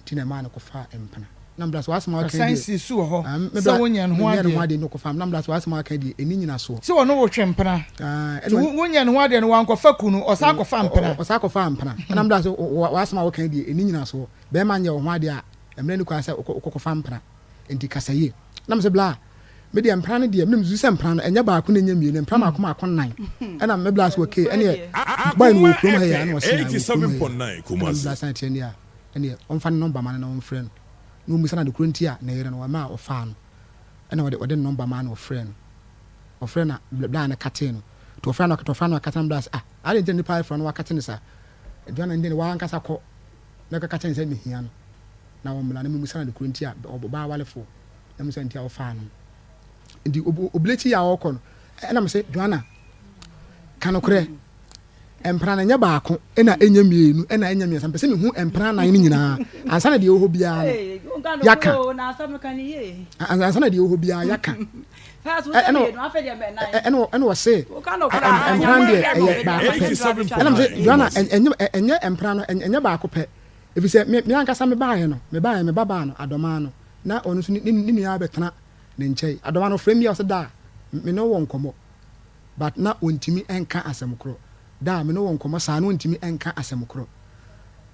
nti na ɛmaa no kɔfaa mpena. Na mebla sɛ w'asɛm a waka yi Ɔsan deɛ. sii so wɔ hɔ Ah, me sɛ bla, wonyɛ ne ho menyɛ ne ho adeɛ. adeɛ nti ɔkɔfaa me. Na mebla sɛ w'asɛm a waka yi deɛ, ɛnni nyinasoɔ. Sɛ ɔne wo twe mpena. Ah, Nti ɛna wo, wonyɛ ne ho adeɛ no, wankɔfa kunu, ɔsan kɔfaa mpena. Ɔsan kɔfaa mpena. Ɛna mebla sɛ w'asɛm a woka yi deɛ, ɛnni nyinasoɔ. Bɛrima nyɛ wo ho adeɛ a, mmara nni kwan sɛ wokɔ, wokɔfa mpena. Enti kasa yie. Na mese bla, me deɛ mpena no deɛ, menim susu sɛ mpena no, ɛnyɛ baako na ɛnyɛ mmienu, mpena mmaako mmaako nnan. Ɛna me bla sɛ okay, ɛneɛ boy no wɔ Akoma kurom ha yi a, FM ɛna ɔse ae, ɔwɔ kurom ha yi a. 87.9 Ɛna me bla Kumasi. san kyerɛ nie a, ɛneɛ ɔmfa ne nɔmba ma no na ɔmfrɛ no, na ɔmmisa no ade korɔ nti a ne yere no, ɔma a ɔfaa no. Ɛna ɔde, ɔde ne nɔmba maa no, ɔfrɛɛ no. Ɔfrɛɛ no a, bla no katee no. Nti ɔfrɛɛ no, ɔfrɛɛ no akate no, bla sɛ ah, adɛn nti na nipa ayefrɛ no wakate no saa? Aduane no deɛ w'ankasa kɔ na kɔka kyerɛ no sɛ mehia no na ɔmmra na memmisa no ade korɔ nti a ɔbaa awarefoɔ na memmisa nti a ɔfaa no. Nti obilekyi yi a ɔrekɔ no ɛna mese Joanna ka nokorɛ mpena no ɛnyɛ baako ɛna ɛnyɛ mmienu ɛna ɛnyɛ mmiɛnsa mpɛ sɛ mehu mpena nan no nyinaa ansa na deɛ ɛwɔ hɔ biara no yɛaka ansa na deɛ ɛwɔ hɔ biara yɛaka ɛna ɛna ɔse mpena deɛ ɛyɛ baako pɛ ɛna mese Joanna ɛnyɛ mpena no ɛnyɛ baako pɛ efisɛ me me ankasa me baeɛ no me baeɛ me ba baa no adɔmaa no na ɔno nso ne ne nua abɛtena ne nkyɛn adɔmaa no ɔfrɛ mi a ɔsɛ daa me ne wɔ nkɔmmɔ but na ɔntumi nka asɛm korɔ daa me ne wɔ nkɔmmɔ saa na ɔntumi nka asɛm korɔ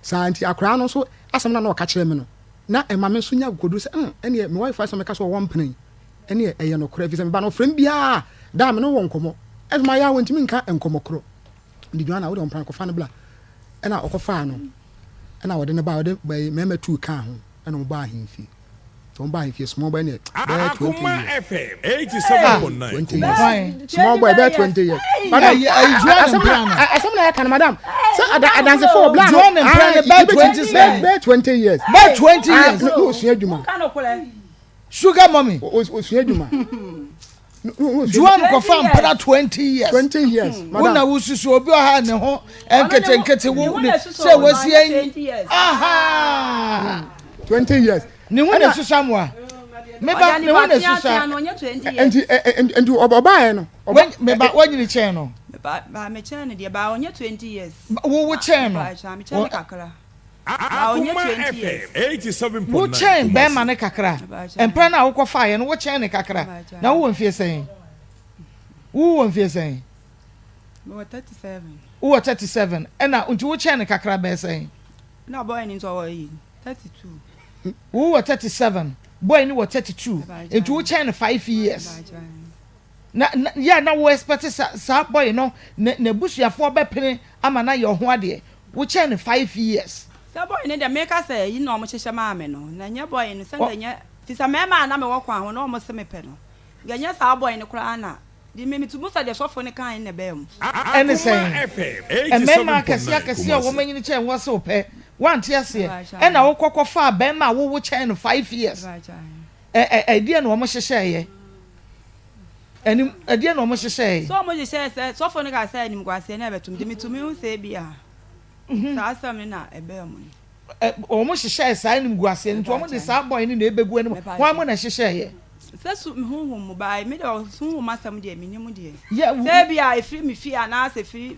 saa nti akoraa no nso asɛm no a na ɔka kyerɛ me no na ɛma me nso nya akokoduru sɛ mm ɛneɛ me wife asɛm meka sɛ ɔwɔ mpena yi ɛneɛ ɛyɛ nokorɛ ɛfiri sɛ me ba no ɔfrɛ me biara da a me ne wo wɔ nkɔmmɔ ɛso mayɛ a wɔntumi nka nkɔmmɔ korɔ nti Joanna wode ɔmpena kɔfa no bla ɛna ɔkɔfaa no. Ɛna wɔde no baeɛ, wɔde mmarima tuu kaa ho ɛna wɔn baa ahemfie. Nti wɔn baa ahemfie, small boy ne bɛyɛ 20 years. 20 years. Small boy bɛyɛ 20 years. Madam, asɛm na yɛka no madam. Sɛ adansefo wɔ bla no. Bɛyɛ 20 years. Bɛyɛ 20 years. Bɛyɛ 20 years. Na osua adwuma. Sugar mommy. Osua adwuma. Juan kɔfa mpena 20 years. 20 years. Wo na wosusu obi ɔha ne ho nketenkete wo ne sɛ wasi anyi. Aha. 20 years. Ne ho na esusa mo a. Meba ne ho na esusa. Nti nti ɔbaayɛ no. Meba wanyini kyɛn no. Ba me kyɛn no deɛ ba ɔnyɛ 20 years. Wo wo kyɛn no. Ba me kyɛn no kakra. Ba ɔnyɛ 20 years. Wo kyɛn bɛrima no kakra. Mpra no a wokɔ faeɛ no wo kyɛn no kakra. Na wowɔ mfie sɛn? Wowɔ mfie sɛn? Mewɔ 37. Wowɔ 37 ɛna nti wo kyɛn no kakra bɛyɛ sɛn? Na boy no nso ɔwɔ yi 32. Wowɔ 37, boy no wɔ 32 nti wo kyɛn no 5 years. Na na yɛ a na wo expect sa saa boy no ne n'abusuafoɔ bɛpene ama no ayɛ ɔho adeɛ. Wo kyɛn no 5 years. Sɛ boy no deɛ meka sɛ eyi na ɔmo hyehyɛ maa me no na nyɛ boy no sɛ nka nyɛ fisɛ mɛɛma a na mewɔ kwan ho na ɔmo se mepɛ no nka nyɛ saa boy no koraa na de me metu mu sɛ deɛ sɔfo no kae no na ɛbaa mu. Ɛne sɛn? Mmarima akɛseɛ akɛseɛ a wɔn anyini kyɛn wo ɔse wopɛ, woante aseɛ, ɛna wokɔ kɔfaa barima a wowo kyɛn no 5 years. Ɛ ɛ ɛdeɛn na wɔn hyehyɛeɛ? Anim, ɛdeɛn na wɔn hyehyɛeɛ? Sɛ wɔn hyehyɛɛ sɛ, sɔfo no kaa sɛ animguaseɛ na ɛbɛto me, de metumi hu sɛ ebia saa asɛm no na ɛbaa mu no. Ɛ, wɔn hyehyɛɛ saa animguaseɛ no, nti wɔn de saa bɔe no na ɛbɛgu anim. Hwan mo na ɛhyehyɛeɛ? Sɛ su, me honhom mu bae, me deɛ honhom asɛm deɛ mennim deɛ. Yɛ, wo. Sɛ ebia ɛfiri me fie anaasɛ ɛfiri,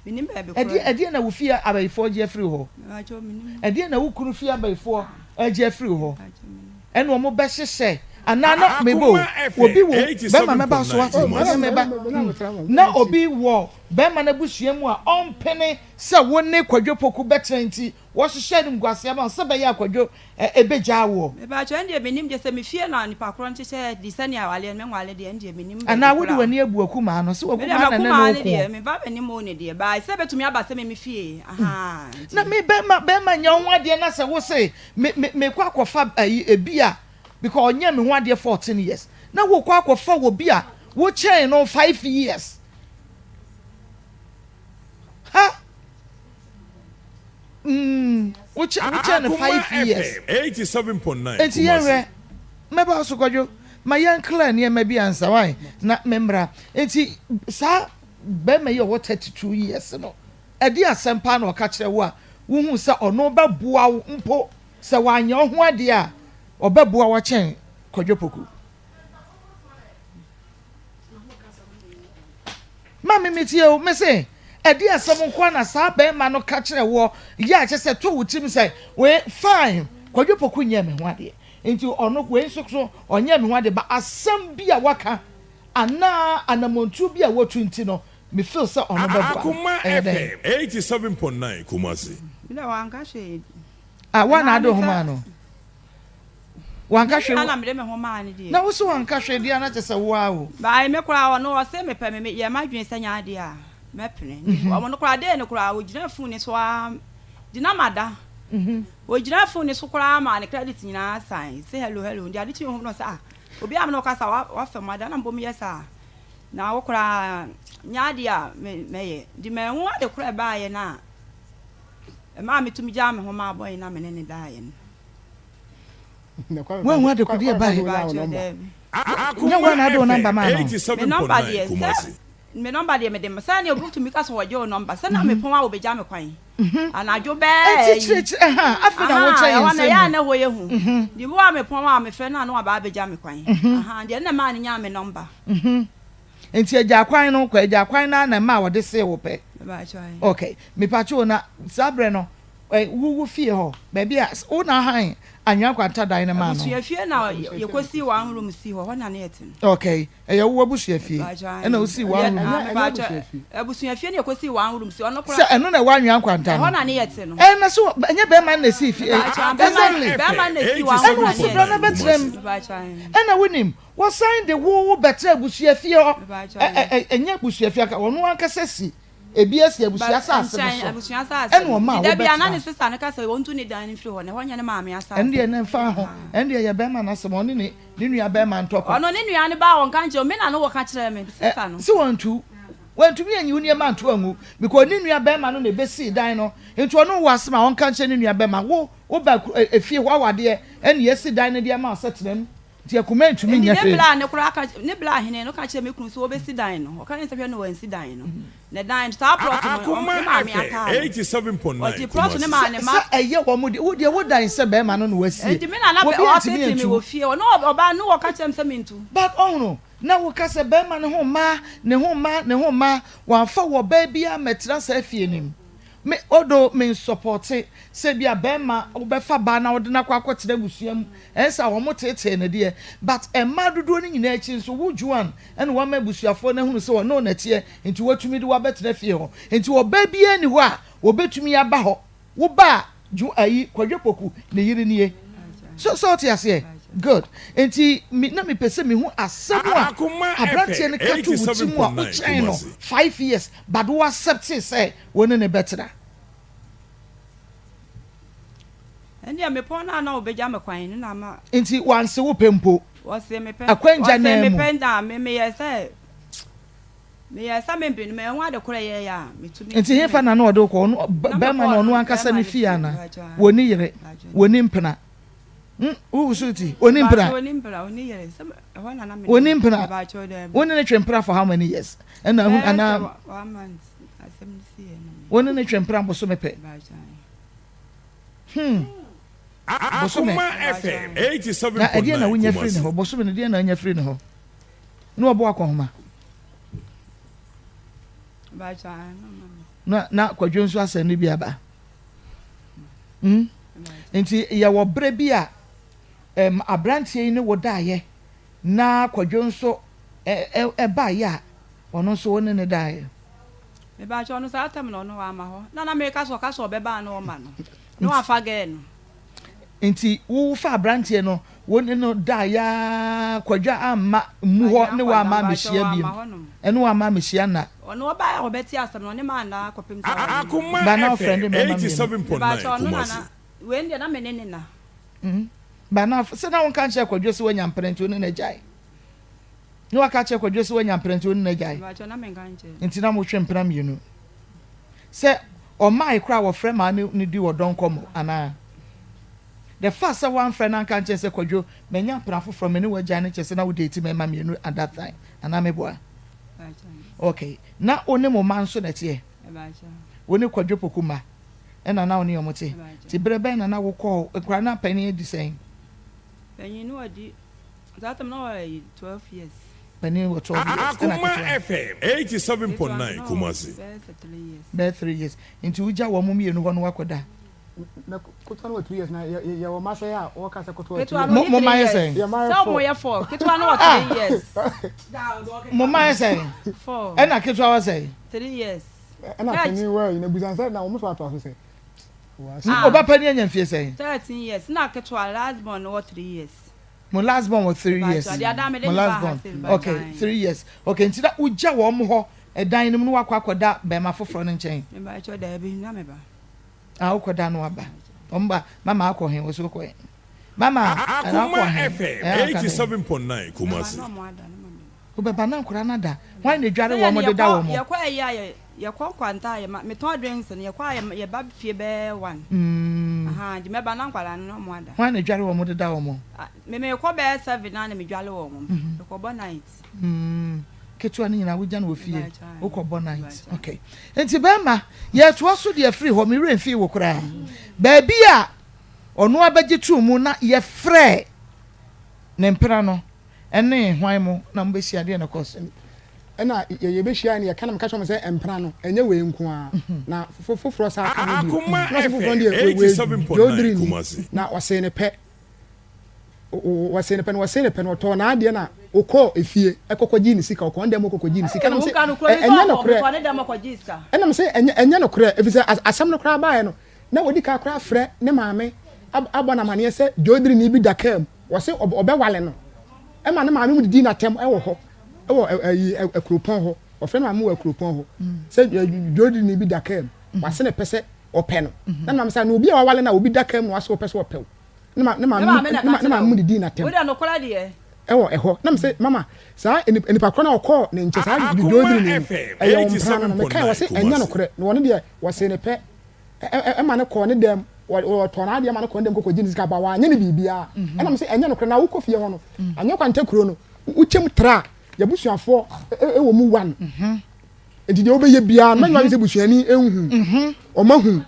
mennim baabi korɔ. Ɛdeɛ, ɛdeɛn na wo fie abayifoɔ gye afiri hɔ? Mepakyɛw, mennim. Ɛdeɛn na wo kunu fie abayifoɔ gye afiri hɔ? Mepakyɛw, mennim. Ɛna wɔn bɛhyehyɛ, anaa na, meba o, obi wɔ, bɛrima mɛba so ate, ɛna meba, na obi wɔ bɛrima no abusua mu a ɔmpene sɛ wo ne Kwadwo Poku bɛtena nti, wɔhyehyɛ animguaseɛ ma wo sɛ ɛbɛyɛ a Kwadwo bɛgyaa woɔ. Mepakyɛw, ɛndeɛ mennim deɛ sɛ me fie na nipa korɔ no kyekyɛ de sɛnea awaleɛ no menwale deɛ ɛndeɛ mennim baabi Anaa wode korɔ a. w'ani abu akumaa no sɛ Me deɛ wakumaa na ne m'akumaa ne no wo deɛ ko. me ba m'anim o ne deɛ but sɛ ɛbɛtumi aba sɛ me me fie ahaa nti. Na me bɛrima bɛrima nyɛ wo ho adeɛ na sɛ wo se me me mekɔ akɔfa ayi ebi a because ɔnyɛ me ho adeɛ 14 years na wokɔ akɔfa obi a wokyɛn no 5 years Ha! Mm, wokyɛ wokyɛ no Akoma 5 years. FM 87.9 Enti yɛnhwɛ, Kumasi. mɛba wo so Kwadwo, ma yɛn clear nneɛma bi ansa why na memmra. Enti saa bɛrima yi a ɔwɔ 32 years no, ɛde asɛm paa na ɔka kyerɛ wo a wohu sɛ ɔno bɛboa wo mpo sɛ wanyɛ wo ho adeɛ a ɔbɛboa wo akyɛn Kwadwo Poku. Maame metie o, mese ɛde asɛm nko ara na saa bɛrima no ka kyerɛ woɔ yɛ a kyɛ sɛ to wo tirim sɛ wei fine Kwadwo Poku nyɛɛ me ho adeɛ nti ɔno wei nso so ɔnyɛɛ me ho adeɛ ba asɛm bi a waka anaa anamontuo bi a watu nti no me feel sɛ ɔno bɛboa me Akoma ɛyɛ dɛn? FM 87.9 Kumasi. Me deɛ wanka hwee. Ah, woa na Ɛnaa ade ne wo ho sɛ maa no? Wanka hwee Me na mede me ho maa no deɛ. Na wo se wanka hwee deɛ a na kyerɛ sɛ wo ara o. By me koraa ɔno ɔse mepɛ me meyɛ m'adwene sɛ nyɛ adeɛ a mɛpene nti ɔno koraa dee no koraa ɔgyina phone no so ara nti na mada ɔgyina phone no so koraa maa ne credit nyinaa san se hello hello nti ade kye mehu no sɛ ah obi a me ne wo kasa wafa mu ada na mbom yɛ saa na wo koraa nyɛ adeɛ a mɛyɛ nti manhu ade koraa ɛbaayɛ no a ɛmaa metumi gyaa me ho maa bɔe na me ne ne daeɛ no. Woanhu adekodeɛ a ɛbaeɛ? Nyɛ wo a na ade wo nɔmba maa no? Me nɔmba deɛ sɛ me nɔmba deɛ mede ma sɛ ne obi tumi ka sɛ wɔgye wo nɔmba sɛ na mepɔn a wɔbɛgya me kwan anadwo bɛɛ Nti kyerɛkyerɛ ɛha afei na wokyɛ yɛn nsɛm mu. Ɛhɔ na ɛyɛ a na ɛhɔ yɛ hu deɛ bi wɔ a mepɔn a mefrɛ no a na waba abɛgya me kwan deɛ na ɛmaa no nyaa me nɔmba. Nti agya kwan no kɔ agya kwan no ara na ɛmaa wɔde see wo pɛ. Okay mepatwo na saa berɛ no Wo wo fie hɔ, baabi a wo na ahan anwea nkwanta dan no maa no. Abusua fie na yɛkɔsii one room sii hɔ, hɔ na na yɛte no. Okay, ɛyɛ wo abusua fie ɛna wosii one room. Ah, mepaakyɛ, abusua fie na yɛkɔsii one room sii, ɔno koraa. Sɛ ɛno na ɛwɔ anwea nkwanta no. Ɛhɔ na ne yɛte no. Ɛɛ na so ɛnyɛ bɛrima no na esii fie. Mepaakyɛ, bɛrima bɛrima no na esii one room na ne Ɛna ɔsi bra na bɛtena mu. Mepaakyɛ. Ɛna wonim, wɔsan de wo wo bɛtena abusua fie hɔ. Mepaakyɛ. Ɛ ɛ ɛnyɛ abusua fie anka, ɔno ankasa si. Ebi asi abusua asase no so ɛna ɔma a wobɛtena. Ɛno deɛ na ɛmfa ho. Ɛno deɛ yɛ bɛrima no asɛm. Ɔne ne ne nua bɛrima ntɔkwa. Ɔno ne nua no ba a ɔnka nkyerɛ me na no wɔka kyerɛ me sister no. Sɛ wɔntu wantumi anyi wo nneɛma anto angu because ne nua bɛrima no na ebesii dan no nti ɔno wɔ asɛm a ɔnka nkyerɛ ne nua bɛrima wo woba efie hɔ awadeɛ ɛna yɛsi dan no de ama wo sɛ tena mu. Nti akuma ntumi nyɛ hwee. Ne bla ne koraa ka ne bla hene no ka kyerɛ me kunu sɛ wɔbɛsi dan no. Ɔka ne sɛ hwɛ no wansi dan no. Na dan saa plot no ɔmo ne maame ataa no. Ɔgye plot no maa ne ma. Sɛ ɛyɛ wɔn de wo deɛ wo dan sɛ bɛrima no na wasie. Nti me na na Obi ntumi ɔtete me ntu. wɔ fie hɔ. Na ɔbaa no wɔka kyerɛ me sɛ mentu. But ɔhono na woka sɛ bɛrima no ho mmaa ne ho mmaa ne ho mmaa wamfa wɔ ɔbaa biara mmɛtena saa fie no mu. Me although me nsɔpɔte sɛ ebia bɛɛma wobɛfa baa na wode no akɔ akɔtena abusua mu ɛnsa wɔn teetee no deɛ but mmaa dodoɔ no nyinaa akyi nso wo Joan ɛna wama abusuafoɔ no ahunu sɛ ɔne wo na ɛteɛ nti watumi de wo abɛtena fie hɔ nti ɔbaa biara nni hɔ a ɔbɛtumi aba hɔ wo ba a Jo ayi Kwadwo Poku ne yere nie so sɛ wote aseɛ good nti me na mepɛ sɛ mehu asɛm a aberanteɛ no ka to wo ti mu a wokyɛn no 5 years but wo acceptee sɛ wo ne no bɛtena. Ɛndeɛ mepɔn no a na ɔbɛgya me kwan no na ama. Nti wanse wo pɛ mpo? Ɔse me pɛ. Akwangya naa Ɔse mu. me pɛ na me meyɛ sɛ meyɛ sɛ me mpene manhu ade korɔ ɛyɛɛyɛ a metumi. Nti hefa na na ɔde wo kɔ? Ɔno Na bɛrima mekɔɔ no ɔno no ankasa bɛrima ne no fie fie anaa? mpakyɛw ae Wɔnni yere? mpakyɛw ae. Wɔnni mpena? Hmm wo so ti? Ɔnni mpena? Mpakyɛw ɔnni mpena ɔnni yere sɛ ɛhɔ na na me Ɔnni mpena? mpakyɛw daabi. Wo ne no twe mpena for how many years? Ɛna ahu Bɛyɛ sɛ anaa? one month asɛm no siiɛ no me. Wo ne no twe mpena bosome pɛ? Mpakyɛw ae. Hmm. Bosome. Na ɛdeɛn na wonya firi ne hɔ? Bosome no deɛn na wonya firi ne hɔ? Na ɔbɔ akɔnhoma. Na na kwadwo nso asɛn no bi aba. Hmm. Nti yɛwɔ berɛ bi a um, aberanteɛ yi ne wo daeɛ na kwadwo nso ɛbaeɛ a ɔno nso wo ne ne daeɛ. Mebakyɛ ɔno saa tam na ɔno wama hɔ na na meka sɛ ɔka sɛ ɔbɛba a na ɔma no na wafa gɛɛ no. Nti wo fa abranteɛ no wo ne no daeɛ aa Kwadwo amma mmu hɔ ne wo amma ammehyia biom ɛne wo amma ammehyia nna. Ɔno ɔbaeɛ a ɔbɛte asɛm no ɔne me anna kɔpem sɛ ɔware me. Ba na ɔfrɛ ne mmarima mmienu. Mebakyɛ ɔno na na wei deɛ na me ne ne na. Ba na sɛ na wonka nkyerɛ Kwadwo sɛ wanya mpena nti wo ne no agyae. Ne waka akyerɛ Kwadwo sɛ wanya mpena nti wo ne no agyae. Nti na motwe mpena mmienu. Sɛ ɔmae koraa wɔfrɛ maa ne ne di ɔdɔ nkɔmmɔ anaa? The fact sɛ woamfrɛ no anka ankyerɛ sɛ Kwadwo manya mpena foforɔ me ne wo agyae no kyerɛ sɛ na wo date mmarima mmienu at that time anaa meboa? Okay. Na wo ne mo mma nso na ɛteɛ? Wo ne Kwadwo Poku mma ɛna na wo ne wɔn te? Nti berɛ bɛn na na wokɔ hɔ? Nkwadaa no panin adi sɛn? Panyin no adi Saa tam na ɔyɛ 12 years. Panin wɔ 12 years ɛna Akoma ketewa no. FM 87.9 Kumasi. Bɛyɛ sɛ 3 years. Bɛyɛ 3 years nti wogya wɔn mmienu hɔ no wakɔ da. Na ketewa no wɔ 3 years na yɛ yɛ wɔ mma sɛn a wɔka sɛ ketewa wɔ 3 Ketewa years. no Mo ɔdi mo 3 mma yɛ years. sɛn? Yɛ mma yɛ Sɛ 4. wɔn yɛ 4 ketewa no wɔ 3 years. Mo mma yɛ sɛn? 4. Ɛna ketewa wɔ sɛn? 3 years. Ɛna panin wɔ ayi na busan sɛ na wɔn so atoa so sɛ. Ah. Ɔba panin anya mfie sɛn? 13 years na ketewa last born no wɔ 3 years. Mo last born wɔ 3 years. Mo last born okay 3 years okay nti na wogya wɔn hɔ ɛdan no mu na wakɔ akɔda bɛrima foforɔ no nkyɛn. Mebakyɛ daabi na meba. Ah wokɔda no aba. Wɔn ba mama akɔ he wɔsi wokɔ he. Mama ɛna Akoma akɔ he. FM Ɛna aka dɛn. 87.9 Kumasi. Wobɛba na nkwadaa no ada. Hwan na edware Sɛ wɔn yɛne deda yɛkɔ wɔn? yɛkɔ ayi a yɛ yɛkɔ nkwanta a yɛma metɔn drinks no yɛkɔ a yɛ yɛba fie bɛyɛ one. Ahaa nti mɛba na nkwadaa no na wɔn ada. Hwan na edware wɔn deda wɔn? Ah me mekɔ bɛyɛ seven a na medwale wɔn. Mekɔ bɔ night. Mm ketewa no nyinaa wogya no wɔ fie wokɔ bɔ night okay nti bɛrima yɛtoa so deɛ firi hɔ me werɛ mfii wo koraa baabi a ɔno abɛgye too mu na yɛfrɛ ne mpena no Ɛne hwan mo na mobɛhyia? Deɛn na ɛkɔɔ so? Ɛna yɛbɛhyiaeɛ no, yɛka na meka kyerɛ wɔn sɛ mpena no, ɛnyɛ wei nko ara, na foforɔ san ka ho bio. Akoma Na ɔse foforɔ no FM deɛ, wei 87.9 deɛ ni, Kumasi. na ɔsee no pɛ. Ɔsee no pɛ no, ɔsee no pɛ no, ɔtɔɔ n'adeɛ na ɔkɔɔ efie kɔkɔgyee ne sika, ɔkɔɔ ne dan mu kɔkɔgyee ne sika. Ɛna mese, ɛnyɛ nokorɛ. Ɛna mese, ɛnyɛ nokorɛ, ɛfiri sɛ asɛm no koraa baeɛ no, na wadi kan koraa afrɛ ne maame abɔ no amaneɛ sɛ deodrini bi da kaa mu. Wɔse ɔbɛwale no ma ne maame mu didii no atɛm wɔ hɔ wɔ ayi kuropɔn hɔ. Ɔfrɛ me maame wɔ Akuropɔn hɔ sɛ dwodini bi da kaa mu. Wase ne pɛ sɛ ɔpɛ no. Na me maame sɛ na obi a wawale no a obi da kaa mu na wase ɔpɛ sɛ ɔpɛ wo. Ne ma ne maame ne maame mu didii n'atɛm ɛwɔ ɛhɔ. Na me sɛ mama saa nipa korɔ no a ɔkɔɔ ne nkyɛn saa dwodini no ɛyɛ wo mpena no no. Mekae wɔse ɛnyɛ nokorɛ na ɔno deɛ wɔse ne pɛ ɛma no kɔɔ ne dɛm wɔtɔɔ n'adeɛ ma no kɔɔ ne dɛm kɔkɔgye ne sika ba wanyɛ ne biribiara. Ɛna me sɛ ɛnyɛ nokorɛ na wokɔ fie hɔ no anyɛ kwanta kuro no wokyɛm tra Y'abusuafoɔ wɔ mu one. Nti deɛ wobɛyɛ biara no mɛnyɛ sɛ busuani nhu. Ɔma hu.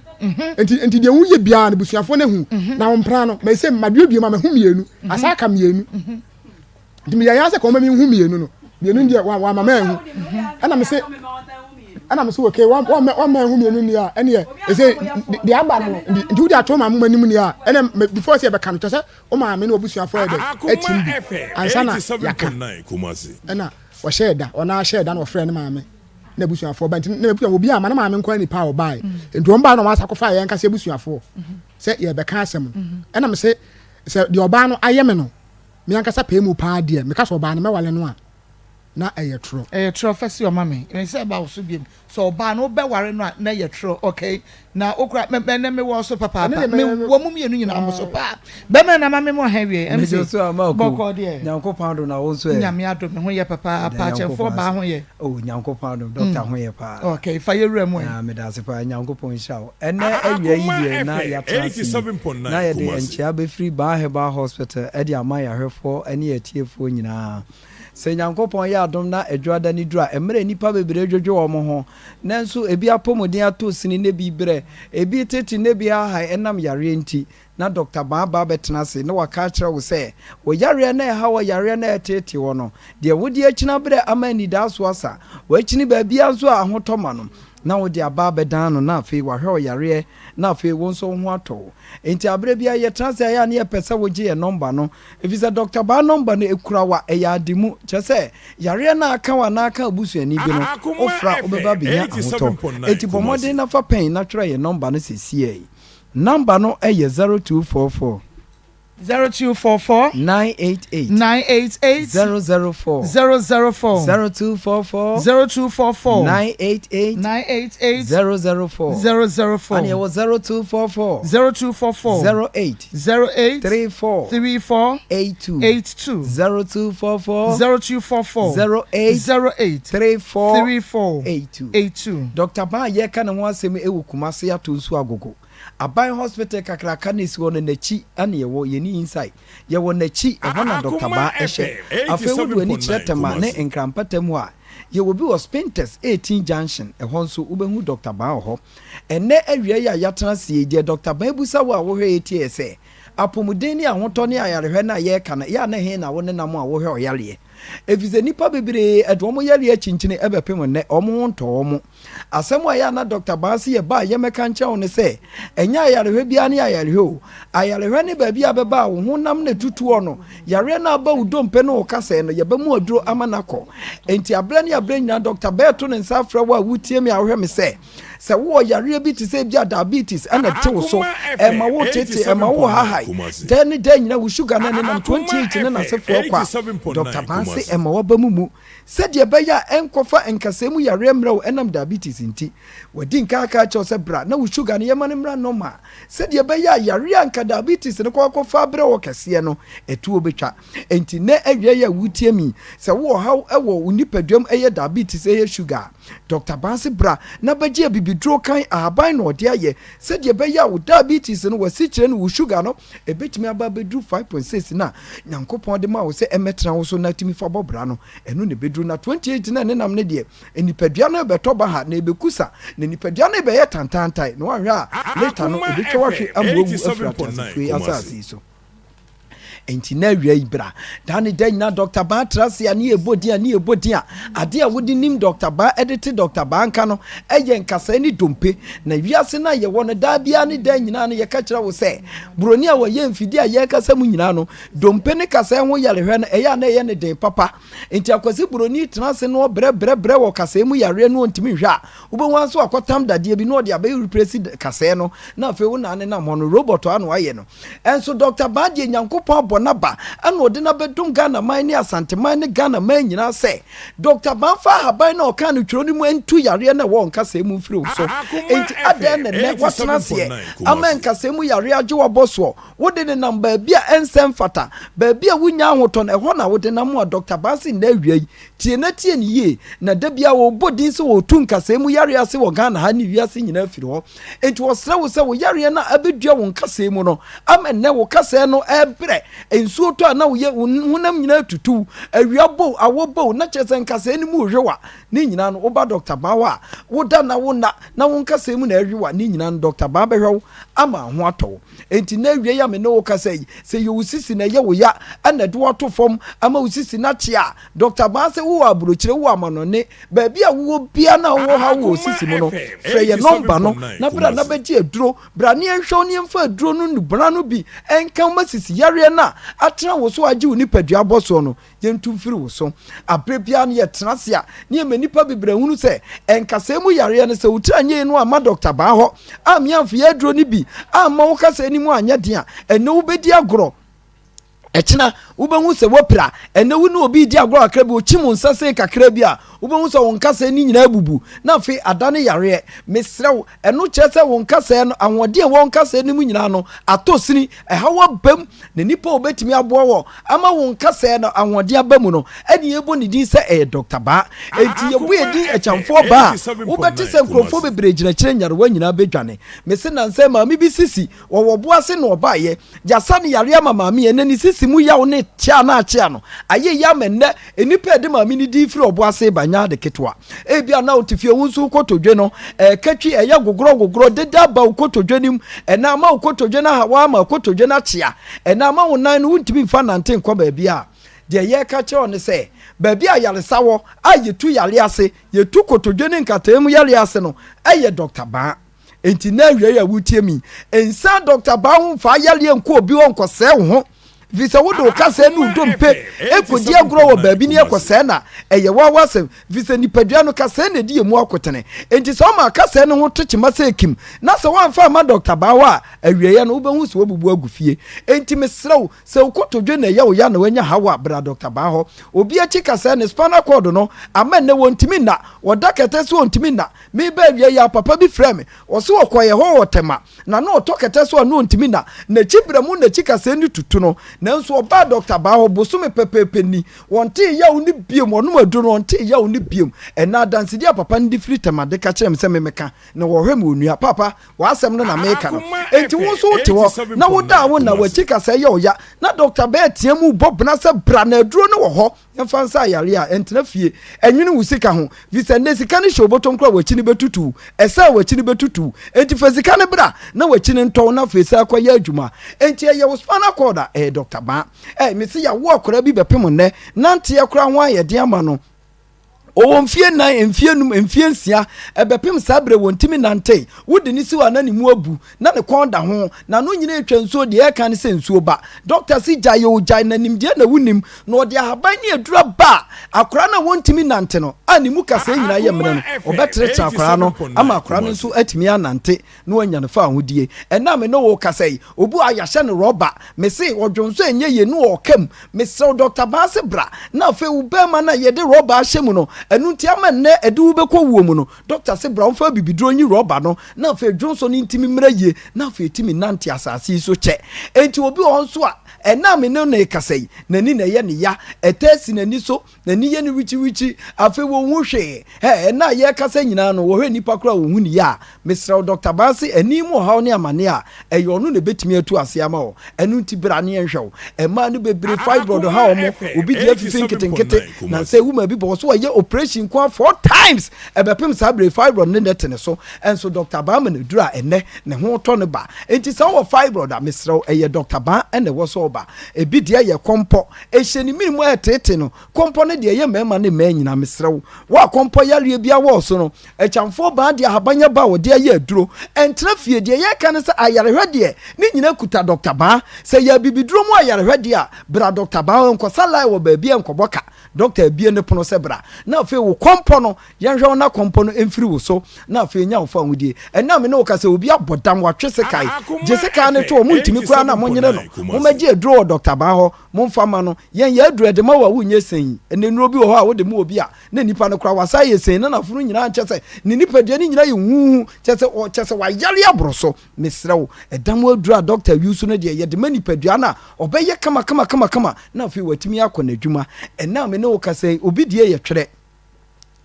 Nti nti deɛ woyɛ biara no busuafoɔ no ahu. Na ɔmpra no mɛ sɛ maduadua mu a mahu mmienu. Asa aka mmienu. Nti meyɛ yɛ sɛ kɔn ma menhu mmienu no. Mmienu deɛ wama manhu. Ɛna me se ɛna me se okay wɔn wɔn manhu mmienu ni a ɛneɛ ɛsɛ deɛ aba no no nti wode ato maame mu anim ni a ɛnɛ before sɛ yɛbɛka no kyɛ sɛ Wo maame ne w'abusuafoɔ ayɛ dɛn atim bi ansa na yɛaka? Ɛna ɔhyɛɛ da, ɔno ara hyɛɛ da na ɔfrɛɛ ne maame ne abusuafoɔ ba. Nti na abusuafoɔ obi ama ne maame nko ara nipa a ɔbaeɛ. Nti wɔn baeɛ na wɔn asa kɔfaa yɛn ankasa abusuafoɔ sɛ yɛrebɛka asɛm no. Ɛna mese sɛ deɛ ɔbaa no ayɛ me no, me ankasa pɛɛ mu paa deɛ, meka sɛ ɔbaa no mɛwale no a, na ɛyɛ torɔ. Ɛyɛ torɔ fa si ɔma me. Ɛnsɛ ɛba wo so biom. Sɛ ɔbaa no wobɛware no a na yɛ twerɛ okay na wokura mɛ mɛ nɛ mewɔ so papaapa me wɔ mo mmienu nyinaa mo so paa bɛmɛ na ma me mo ha wie ɛm sɛ bɔkɔɔ deɛ Nyankopɔn adom na wo nso ɛ Nyame adom me ho yɛ papaapa akyɛmfoɔ baa ho yɛ oh Nyankopɔn adom doctor ho yɛ paa okay fa yɛ wura mu ɛ na meda ase paa Nyankopɔn nhyira wo ɛnɛ awia yi deɛ na yɛatena ase yi na yɛde nkyea bɛfiri Baa Herbal Hospital ɛde ama yɛahwɛfoɔ ne yɛatiefoɔ nyinaa Sɛ Nyankopɔn yɛ adom na Adwuada no duru a, mmerɛ nnipa bebree dwodwo wɔn ho, nanso ebi apɔmuden atɔ sini na ebi brɛ, ebi retete na ebi rehahae ɛnam yareɛ nti, na Dɔkta Baa ba abɛtena ase na waka akyerɛ wo sɛ, wo yareɛ no a ɛha wo, yareɛ no a ɛreteetee wo no, deɛ wode akyini abrɛ ama anidaasoɔ asa, woakyini baabiara nso a ahotɔ ma no, na wode aba abɛdan no na afei wahwɛ wo yareɛ na afei wo nso wo ho atɔ wo. Enti aberɛ biara yɛtena ase a ɛyɛ a na yɛpɛ sɛ wogye yɛn nɔmba no Efisɛ Dɔkta Baa nɔmba no ekura wo a, ɛyɛ ade mu. Kyerɛ sɛ, yareɛ no a aka wo anaa aka abusuani bi no, wofrɛ a wobɛba abɛnya ahotɔ. Enti bɔ mmɔden na fa pɛn na twerɛ yɛn nɔmba no seesei. Nɔmba no yɛ 0244. 0244. 988. 988. 004. 004. 0244. 0244. 988. 988. 004. 004. Ɛna yɛwɔ 0244. 0244. 08. 08 34 34 82 82 0244 0244 08 08 34 34 82 82. Dɔkta Ban a yɛreka ne ho asɛm yi wɔ Kumasi ato nsu agogo. Aban hospital kakraka na esi hɔ no n'akyi na yɛwɔ, yɛnni inside. Yɛwɔ n'akyi, ɛhɔ na Dɔkta Ban hyɛ. Afei wode w'ani kyerɛ Tema ne Nkran mpɔtam hɔ a, yɛwɔ bi wɔ Spintex 18 Junction, ɛhɔ nso wobɛhu Dɔkta Ban wɔ hɔ. Ɛnnɛ awia yi a yɛatena ase yi, deɛ Dɔkta Ban bisa wo a wohwɛ yɛ tie yɛ sɛ, Apɔmuden ne ahotɔ ne ayarehwɛ no a yɛreka no, ɛyɛ a na ɛhe na wo nenam a wohwɛ ɔyareɛ? Ɛfiri sɛ nnipa bebree de wɔn yareɛ akyinkyini bɛpem nnɛ, wɔn ho ntɔ wɔn. Asɛm a ɛyɛ a na Dɔkta Ban se yɛba a yɛmmɛka nkyerɛ wo ne sɛ, ɛnyɛ ayarehwɛ biara ne ayarehwɛ o. Ayarehwɛ ne baabi a bɛba a wo honam na ɛtutuɔ no, yareɛ no aba wo dompe ne wo kasɛɛ no, yɛbɛmu aduro ama no akɔ. Enti aberɛ ne aberɛ nyinaa Dɔkta Ban to ne nsa frɛ wo a wotie me a wohwɛ me sɛ, Sɛ wowɔ yareɛ bi te sɛ ebia diabetes na ɛte wo so, ɛma wo tete, ɛma wo hahae, dɛn ne dɛn nyinaa, wo sugar no ɛnenam 28 ne n'asefoɔ kɔ a, Dɔkta Ban se ɛma w'aba mu mu sɛdeɛ ɛbɛyɛ a ɛnkɔfa nkasɛɛ mu yareɛ mmerɛ wo ɛnam diabetes nti. Wadi nkan aka akyerɛ wo sɛ bra na wo sugar no yɛma no mmra normal sɛdeɛ ɛbɛyɛ a yareɛ a anka diabetes no kɔ akɔfa abrɛ wo kɛseɛ no, ɛtuo bɛtwa. Enti nnɛ awia yi a woretie me yi, sɛ wowɔ ɔhaw wɔ wo nipaduam ɛyɛ diabetes, ɛyɛ sugar a, Dɔkta Banse bra na bɛgye abibiduro kan ahaban na ɔde ayɛ sɛdeɛ ɛbɛyɛ a wo diabetes no, w'asikyire no, wo sugar no, ɛbɛtumi aba abɛduru 5.6 no a Nyankopɔn de ma wo sɛ ɛmmɛtena wo so na tumi fa bɔ bra no, ɛno na ɛbɛduru. Na 28 no a ɛnenam no deɛ, nipadua no rebɛtɔ baha na ɛbɛkusa, na nipadua no rebɛyɛ tantaantan, na woanhwɛ a later no ɛbɛtwa wo ahwe ama woawu afiri ateasefoɔ yi asase yi so. Enti na awia yi bra. Daa ne da nyinaa Dɔkta Baa tra ase a ne yɛbɔ din a ne yɛbɔ din a adeɛ a wode nim Dɔkta Baa de te Dɔkta Baa nka no yɛ nkasɛɛ ne dompe. Na wiase no a yɛwɔ no daa biara ne daa nyinaa no yɛka kyerɛ wo sɛ buroni a wɔyɛ mfidie a yɛrekasa mu nyinaa no dompe ne kasɛɛ ho yarehwɛ no ɛyɛ a na ɛyɛ ne den papa. Enti Akwasi buroni tena ase na ɔbrɛ brɛ brɛ wɔ kasɛɛ mu yareɛ no ɔntumi nhwɛ a wobɛhu ara nso wakɔtam dadeɛ bi na ɔde abɛyɛ replace kasɛɛ no na afei wo na nenam hɔ no robot a na wayɛ no. Nso Dɔkta Baa deɛ Nyankopɔn abɔ. abɔ n'aba ɛna ɔde no abɛdom Ghana man ne Asante man ne Ghana man nyinaa sɛ Dɔkta Bamfa ahaban no a ɔkaa no twerɛ no mu ntu yareɛ no a ɛwɔ wo nkasɛɛ mu mfiri wo so. Enti adɛn na nnɛ woatena aseɛ ama nkasɛɛ mu yareɛ agye wo abɔ soɔ? Wode nenam baabi a ɛnsɛ mfata, baabi a wonnya ahotɔ no, ɛhɔ na wode nam a Dɔkta Baa se nnɛ awia yi, tie na tie no yie, na da biara wɔrebɔ din sɛ wɔretu nkasɛɛ mu yareɛ ase wɔ Ghana ha ne wiase nyinaa firi hɔ. Enti wɔsrɛ wo sɛ wo yareɛ no a abɛdua wo nkasɛɛ mu no ama nnɛ wo kasɛɛ no rebrɛ, nsuo tɔ a na woyɛ wo honam nyinaa tutu, awia bɔ wo, awɔ bɔ wo, na kyerɛ sɛ nkasɛɛ no mu rewe a, ne nyinaa no woba Dɔkta Baa hɔ a, woda na wonna na wo nkasɛɛ mu na ɛrewe a, ne nyinaa no Dɔkta Baa bɛhwɛ wo ama ho atɔ wo. Enti nnɛ awia yi a me ne wo kasa yi, sɛ ɛyɛ wo sisi na ɛyɛ wo ya na ɛde wo ato fam ama wo sisi no akye a, Dɔkta Baa sɛ wowɔ aburokyire, wowɔ amanɔne, baabi a wowɔ biara na wowɔ haw wɔ wo sisi mu no, frɛ yɛn nɔmba no na bra na bɛgye aduro. Bra na yɛnhwɛ wo na yɛmfa aduro no nnubona no bi nka wo ma sisi yareɛ no a atena wo so agye wo nipadua abɔ soɔ no, yɛntu mfiri wo so. Aberɛ biara no yɛtena ase a, na yɛma nnipa bebree hunu sɛ nkasɛɛ mu yareɛ no, sɛ wo tiri anyɛ yie no amma dɔkta baa hɔ ammea amfa yɛ aduro no bi amma wo kasɛɛ no mu anyɛ den a, ɛnnɛ wobɛdi agorɔ. Ɛkyena wobɛhu sɛ woapira. Ɛnnɛ wo ne obi redi agorɔ kakra bi, ɔkyim wo nsa sei kakra bi a, wobɛhu sɛ wo nkasɛɛ no nyinaa abubu, na afei adane yareɛ. Mesrɛ wo, ɛno kyerɛ sɛ wo nkasɛɛ no, ahoɔden a ɛwɔ wo nkasɛɛ no mu nyinaa no, atɔ sini, ɛhaw aba mu, na nipa a ɔbɛtumi aboa wɔ ama wo nkasɛɛ no ahoɔden aba mu no, ɛne yɛbɔ ne din sɛ ɛyɛ Dɔkta Baa. Enti yɛbɔ yɛn din Akyamfoɔ Baa a, wobɛte sɛ nkurɔfoɔ bebree gyina akyire nyarewa nyinaa bɛdwane. Mese nnansa yi maame bi sisi wɔ wɔ bo ase na ɔbaeɛ. Yɛasa no yareɛ ama maame yi, ɛnnɛ ne sisi mu yaw ne kyea na akyea no ayɛ yie ama ɛnnɛ nnipa a ɛde maame no din firi ɔbo ase reba nyɛ ade ketewa. Ebia na wote fie wo nso wo kotodwe no ɛreka twi, ɛyɛ gogorɔ gogorɔ, dede aba wo kotodwe no mu, ɛnnɛ ama wo kotodwe no ahaw ama kotodwe no akyea, ɛnnɛ ama wo nan no wontumi mfa nnante nkɔ baabiara. Deɛ yɛreka kyerɛ wo ne sɛ, baabi a ayaresa wɔ a yɛtu yareɛ ase, yɛtu kotodwe ne nkataamu yareɛ ase no, ɛyɛ Dɔkta Baa. Enti nnɛ awia yi a woretie me yi, nsan dɔkta baa ho mfa ayareɛ nkɔ obi hɔ nkɔsɛe wo ho. Ɛfiri sɛ wode wo kasɛɛ ne wo dompe kɔdi agorɔ wɔ baabi ne ɛkɔsɛe na ɛyɛ wo ara w'asɛm. Ɛfiri sɛ nipadua no kasɛɛ na ɛdi yɛn mu akotene. Enti sɛ woma kasɛɛ no ho to kyema sɛ kim na sɛ woamfa amma dɔkta baa hɔ a, awieeɛ no wobɛhu sɛ woabubu agu fie. Enti mesrɛ wo, sɛ wo kotodwe na ɛyɛ wo ya na woanya haw a, bra dɔkta baa hɔ. Obi akyi kasɛɛ ne spinal cord no ama nnɛ wɔntumi nna, wɔda kɛtɛ so wɔntumi nna. Mereba awia yi ara, papa bi frɛɛ me. Ɔse ɔkɔeɛ hɔ wɔ Tema, na na ɔtɔ kɛtɛ so a na ɔntumi nna. N'akyi berɛ mu n'akyi kasɛɛ no tutu no. Nanso ɔbaa dɔkta baa hɔ bosome pɛpɛɛpɛ ni, ɔntee yaw no biom. Ɔnom aduro no, ɔntee yaw no biom. Ɛnnɛ adansedie a papa no de firi Tema de ka kyerɛɛ me sɛ memmɛka na wɔhwɛ me onua. Paapa, w'asɛm no na meka no. Enti wo nso wote hɔ na woda a wonna, w'akyi kasɛɛ yɛ wo ya, na dɔkta baa tea mu rebɔ bena sɛ bra na aduro no wɔ hɔ. Yɛmfa nsa ayare a, ɛntena fie. Ɛnwene wo sika ho, efisɛ nnɛ sika no hyɛ wo bɔtɔm koraa a, w'akyi no bɛtutu wo. Ɛsɛ a w'akyi no bɛtutu wo. Enti fa sika no bra na w'akyi no ntɔ wo na afei san kɔyɛ adwuma. Enti ɛyɛ wo spinal cord a, ɛyɛ Dɔkta Baa. Ɛ, mese yɛawo akwadaa bi bɛpem nnɛ, nanteɛ koraa ho ayɛ den ama no. Ɔwɔ mfie nnan, mfie num, mfie nsia, ɛbɛpem saa berɛ wɔntumi nnante. Wode no si hɔ a na ne mu abu, na ne kɔn da ho, n'ano nyina retwa nsuo, deɛ ɛreka ne sɛ nsuo ba. Dɔkta se gyae o, gyae na nimdeɛ na wonim, na ɔde ahaban ne aduru aba a, akwadaa no a wɔntumi nnante no, a ne mu kasɛɛ nyinaa yɛ mmerɛ no, ɔbɛtenetene akwadaa no ama akwadaa no nso atumi anante na wanya ne fawohodie. Ɛnnɛ a me ne wo rekasa yi, obi wɔ ha yɛahyɛ no rɔba, mese ɔdwonsɔ ɛnyɛ yie na ɔreka mu, mesrɛ wo Dɔkta Baase bra na afei wo barima no a yɛde rɔba ahyɛ mu no, ɛno nti ama nnɛ ɛde wo bɛkɔ wuo mu no, Dɔkta se bra ɔmfa abibiduro nyi rɔba no na afei dwonsɔ no ntimi mmra yie na afei ɛtumi nante asase yi so kyɛ. Enti obi wɔ hɔ nso a ɛnnɛ a me ne no rekasa yi, n'ani na ɛyɛ no ya, ɛtaa si n'ani so, n'ani yɛ no wikyiwikyi, afei wɔnhu hwee. Hɛ, ɛnnɛ a yɛrekasa nyinaa no, wɔhwɛ nnipa koraa a wɔnhu ne yie a, mesrɛ wo Dɔkta Baase, ani mu ɔhaw ne amaneɛ a, ɛyɛ ɔno na ɛbɛtumi atu aseɛ ama wo. Ɛno nti bra ne yɛnhwɛ wo. Mmaa no bebree fibroid ha wɔn, obi deɛ afifi nketenkete, nansa yi woman bi bɔ wɔ so wɔyɛ operation nko ara four times, ɛbɛpem saa bere yi fibroid no na ɛte ne so. Ɛnso Dɔkta Baa ma no aduru a ɛnnɛ ne ho retɔ no ba. Enti sɛ wowɔ fibroid a, mesrɛ wo, ɛyɛ Dɔkta Baa na ɛwɔ sɛ woba. Ebi deɛ yɛ kɔmpɔ, ɛhyɛ ne mene mu a ɛteetee no. Kɔmpɔ no deɛ ɛyɛ mmarima ne mmaa nyinaa, mesrɛ wo. Wo a kɔmpɔ yareɛ biara wɔ wo so no, Akyamfoɔ baa de ahaban aba a wɔde ayɛ aduro. Ɛntena fie, deɛ yɛreka ne sɛ ayarehwɛ deɛ, ne nyinaa kuta Dɔkta Baa. Sɛ ɛyɛ abibiduro mu ayarehwɛ deɛ a, bra Dɔkta Baa hɔ, nkɔsa line wɔ baabi a nkɔbɔ ka. Dɔkta abue ne pono sɛ bra. Na afei wo kɔmpɔ no, yɛnhwɛ wo na kɔmpɔ no mfiri wo so, na afei nya wo fawohodie. Ɛnnɛ a me ne wo kasa yi, obi abɔ dam, watwe sekan. Gye sekan no to hɔ, montumi koraa na monyere no. Mommɛgye aduro. aduro wɔ Dɔkta Baa hɔ, momfa mma no. Yɛn yɛn aduro yɛde ma wo a wonyɛ sɛn. Ɛnnɛ nnuro bi wɔ hɔ a wode ma obi a na nipa no koraa wasan ayɛ sɛn na n'afono nyinaa kyerɛ sɛ ne nipadua no nyinaa yɛ huhuhu kyerɛ sɛ ɔ kyerɛ sɛ wayare aboro so. Mesrɛ wo, ɛda mu aduro a dɔkta use no deɛ yɛde ma nipadua no a ɔbɛyɛ kama kama kama kama na afei watumi akɔ n'adwuma. Ɛnnɛ a me ne wo kasa yi, obi deɛ yɛ twerɛ.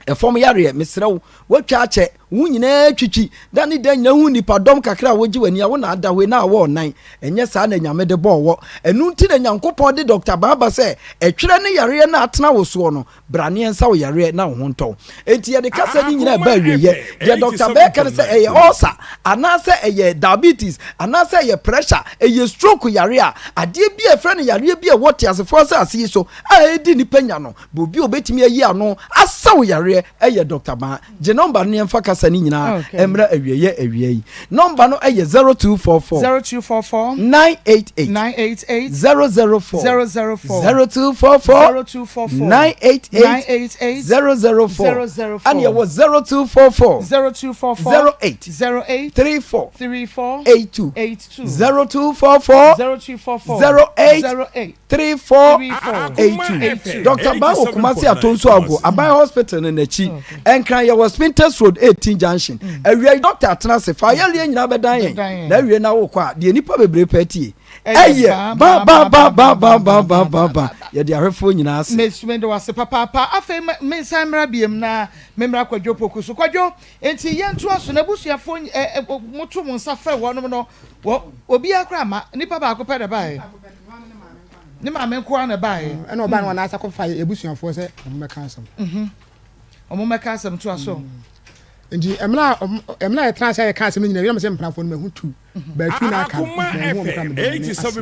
Ɛfam yareɛ, mesrɛ wo, woatwa akyɛ, wo nyinaa twitwi, da ne da nyinaa hu nnipa dɔm kakra a wogye w'ani a wo na ada hɔ yi na awɔ ɔnan. Ɛnyɛ saa na Nyame de bɔɔ wɔ. Ɛno nti na Nyankopɔn de Dɔkta Baa ba sɛ, ɛtwerɛ ne yareɛ no a atena wo soɔ no, bra ne yɛnsa wo yareɛ na wo ho ntɔ wo. Enti yɛde kasa no nyinaa ɛba awieɛ. Deɛ Dɔkta Baa ka ne sɛ, ɛyɛ ulcer, anaasɛ ɛyɛ diabetes, anaasɛ ɛyɛ pressure, ɛyɛ stroke yareɛ a, adeɛ bi a yɛfrɛ no yareɛ bi a ɛwɔ teasefoɔ asase yi so a ɛredi nnipa nya no, Obi a obetumi ayi ano asa wo yareɛ yɛ Dɔkta Baa. Gye nɔmba no na yɛmfa kasa no nyinaa mmra awieeɛ awia yi. Nɔmba no yɛ 0244 0244 988 988 004 004 0244 0244 988 988 004 004 ɛne ɛwɔ 0244 0244 08 08 34 34 82 82 0244 0244 08 08 3482 Doctor Ban wɔ Kumasi Atonsu Ago Aban Hospital no n'akyi Nkran yɛwɔ Spintex Road 18 Junction Awia yi doctor atena ase fa ayɛleɛ nyinaa bɛdan yɛn na awie na wokɔ a deɛ nipa bebree pɛ tie ɛyɛ ba ba ba ba ba ba ba ba ba yɛde ahwɛfoɔ nyinaa ase. Meda wo ase papaapa. Afei mensan mmra biom na memmra Kwadwo Poku so. Kwadwo, enti yɛntoa so. N'abusuafoɔ moto mo nsa frɛ wɔnom no, wɔ obiara koraa amma. Nipa baako pɛ na ɛbaeɛ. Ne maame nko ara na ɛbaeɛ. Ɛna ɔbaa no wɔn asa kɔfa yɛ abusuafoɔ sɛ wɔn mmɛka asɛm. Mhm. Wɔn mmɛka asɛm to aso. Mm. Nti ɛmuna ɛmuna yɛ tena ase a yɛka asɛm no nyinaa yɛn sɛ mprafoɔ no mahu tu mhm. bɛtu na aka mahu wɔn kora mede ne ase but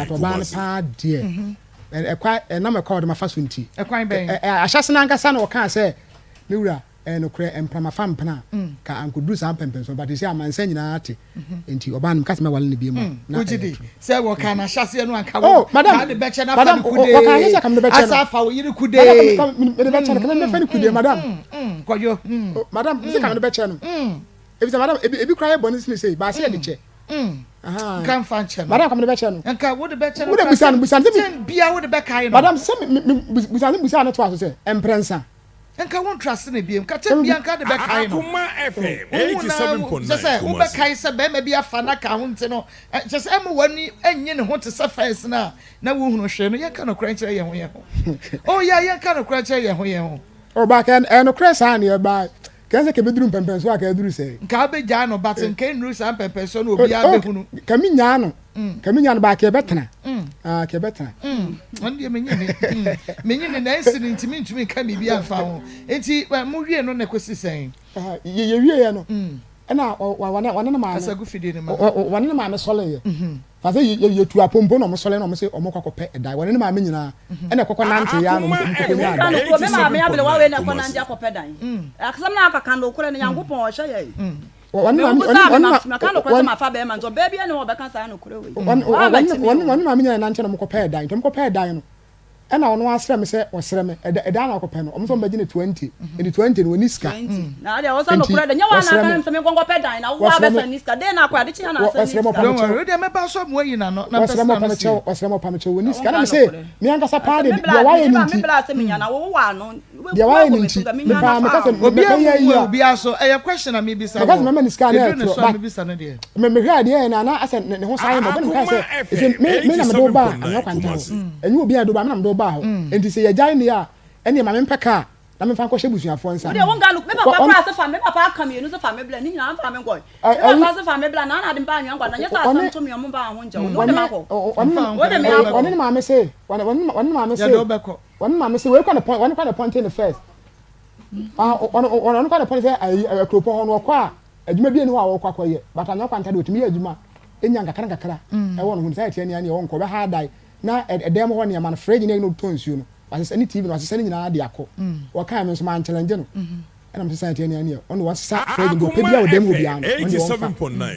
ɔbaa no paa deɛ mhm. ɛkwa ɛnam ɛkwa ɔde ma fa so nti. Ɛkwan bɛn. Ahyɛse no ankasa na ɔkaa sɛ me wura Ɛyɛ nokorɛ, mpena mafa mpena a, nka ankoduru saa mpɛnpɛnsoɔ no, but seesei amansan nyinaa ate, nti ɔbaa no meka sɛ mɛwale no biom a, na Wogye ɛyɛ di true. sɛ wɔkaa no ahyɛaseɛ no anka Oh, wo madam, kaa de bɛkyɛ no afa madam, no o- o- wɔkaa nyɛ kudee, sɛ ka mede bɛkyɛ asa no. afa wo yere Madam, kudee. ka mede bɛkyɛ no, ka mɛfa no kudee, madam. Kwadwo, mm, Oh, madam, mese ka mede bɛkyɛ no. Efisɛ madam, ebi, ebi koraa yɛ bɔne sene sei, baase yɛde kyɛ. Ahaa. Nka mfa nkyɛ no. Madam, ka mede bɛkyɛ no. Nka wode bɛkyɛ no Wode koraa busa no, sɛ busa no sɛ bi- tɛm biara wode bɛkae no. Madam, sɛ me, me, me, busa no, busa no toa so sɛ, mprɛnsa. Nka wo ntrase no biom. Ka kyɛ bia nka de bɛkae no. Wohu na kyɛ sɛ wobɛkae sɛ bɛrima bi afa no aka ho nti no kyɛ sɛ ɛma w'ani nnye ne ho te sɛ first no a na wohunu hwee no. Yɛnka nokorɛ nkyerɛ yɛn ho yɛn ho. Oh yeah, yɛnka nokorɛ nkyerɛ yɛn ho yɛn ho. Oh ba kɛ ɛyɛ nokorɛ saa neɛ ba kɛ sɛ kɛbɛduru mpɛmpɛnsoɔ a kɛ aduru sɛɛ. Nka wobɛgyaa no but nka ɛnnuru saa mpɛmpɛnsoɔ no obiara bɛhunu. Kɛ menyaa no Ka me nya no baa ka ɛbɛtena. Ah, ka ɛbɛtena. Ɔno deɛ menye ne. Menye ne na ɛnsi no nti mentumi nka biribi amfa ho. Nti mo wie no na ɛkɔsi sɛn? Yɛ wie yɛ no. Ɛna wɔne ne maame. Kasa gu fidie no ma. Wɔne ne maame sɔle yɛ. Fa sɛ yɛ yɛ tu apompo na wɔn sɔle na wɔn se wɔn kɔ akɔpɛ ɛdan. Wɔne ne maame nyinaa. Ɛna ɛkɔkɔ nante yɛ ano wɔn kɔkɔ nya adan. Me maame abelewa wei na ɛkɔ nante akɔpɛ dan. Asɛm na akaka no korɛ no Nyankopɔn ɔhwɛ yɛ. Wɔne maame nyinaa nante na wɔkɔpɛɛ dan. Nti wɔkɔpɛɛ dan no, ɛna ɔno asrɛ me sɛ ɔsrɛ me ɛdan na ɔkɔpɛ no, wɔn nso wɔbɛgye no 20. Nti 20 no wɔnni sika. Nti ɔsrɛ me. Ɔsrɛ me. Ɔsrɛ me ɔpamekyɛw. Ɔsrɛ me ɔpamekyɛw. Ɔsrɛ me ɔpamekyɛw. Wɔnni sika. Na me se, me ankasa paa deɛ deɛ wayɛ no nti. Deɛ wayɛ no nti, me paa meka sɛ Obiara mɛyɛ mu yi a. obiara so ɛyɛ question a mebisa Meka sɛ wɔ mɛma no sika na ɛduru ne ɛtorɔ so a but mebisa no deɛ. me mehwɛ adeɛ yɛ no a na asɛ ne ne ho san yɛ mɔbɔ na meka sɛ ɛsɛ me me na mede wo baa anwea kwanta hɔ ɛnyɛ obiara de wo baa me na mede wo baa hɔ nti sɛ yɛgyae nneɛ a ɛneɛ ma mempɛ kaa na memfa nkɔhyɛ abusuafoɔ nsa. Wodeɛ wo nka no me papa koraa se fa me papa aka mienu se fa me bla ne nyinaa mfa me nkɔe me papa se fa me bla na na ade mba anwea nkwa na nyɛ sɛ asɛm to me ɔmo mba ho nkyɛ wo ne wode makɔ wode me akɔ. Ɔne ne maame se ɔne ne maame se Yɛde wo bɛkɔ. Wɔn maame sɛ wei kɔ ne pɔn wɔn kɔ ne pɔnte ne first ah ɔno ɔno kɔ ne pɔnte sɛ ayi akuropɔn hɔ no ɔkɔ a adwuma bi ani hɔ a ɔkɔ akɔyɛ but anyɛ kwanta de otumi yɛ adwuma enya nkakra nkakra ɛwɔ ne ho sɛ ɛteɛ nea nea ɔnkɔ ɔbɛha adan na ɛdan mu hɔ nneɛma no fridge ne ɛna ɔtɔ nsuo no wasesa ne tv no wasesa ne nyinaa de akɔ wɔkaa me nso maa nkyɛlɛngye no ɛna mo sesa ɛteɛ nea nea ɔno wasesa fridge no ɔpɛ bi a ɔdan mu hɔ biara no ɔno deɛ ɔmfa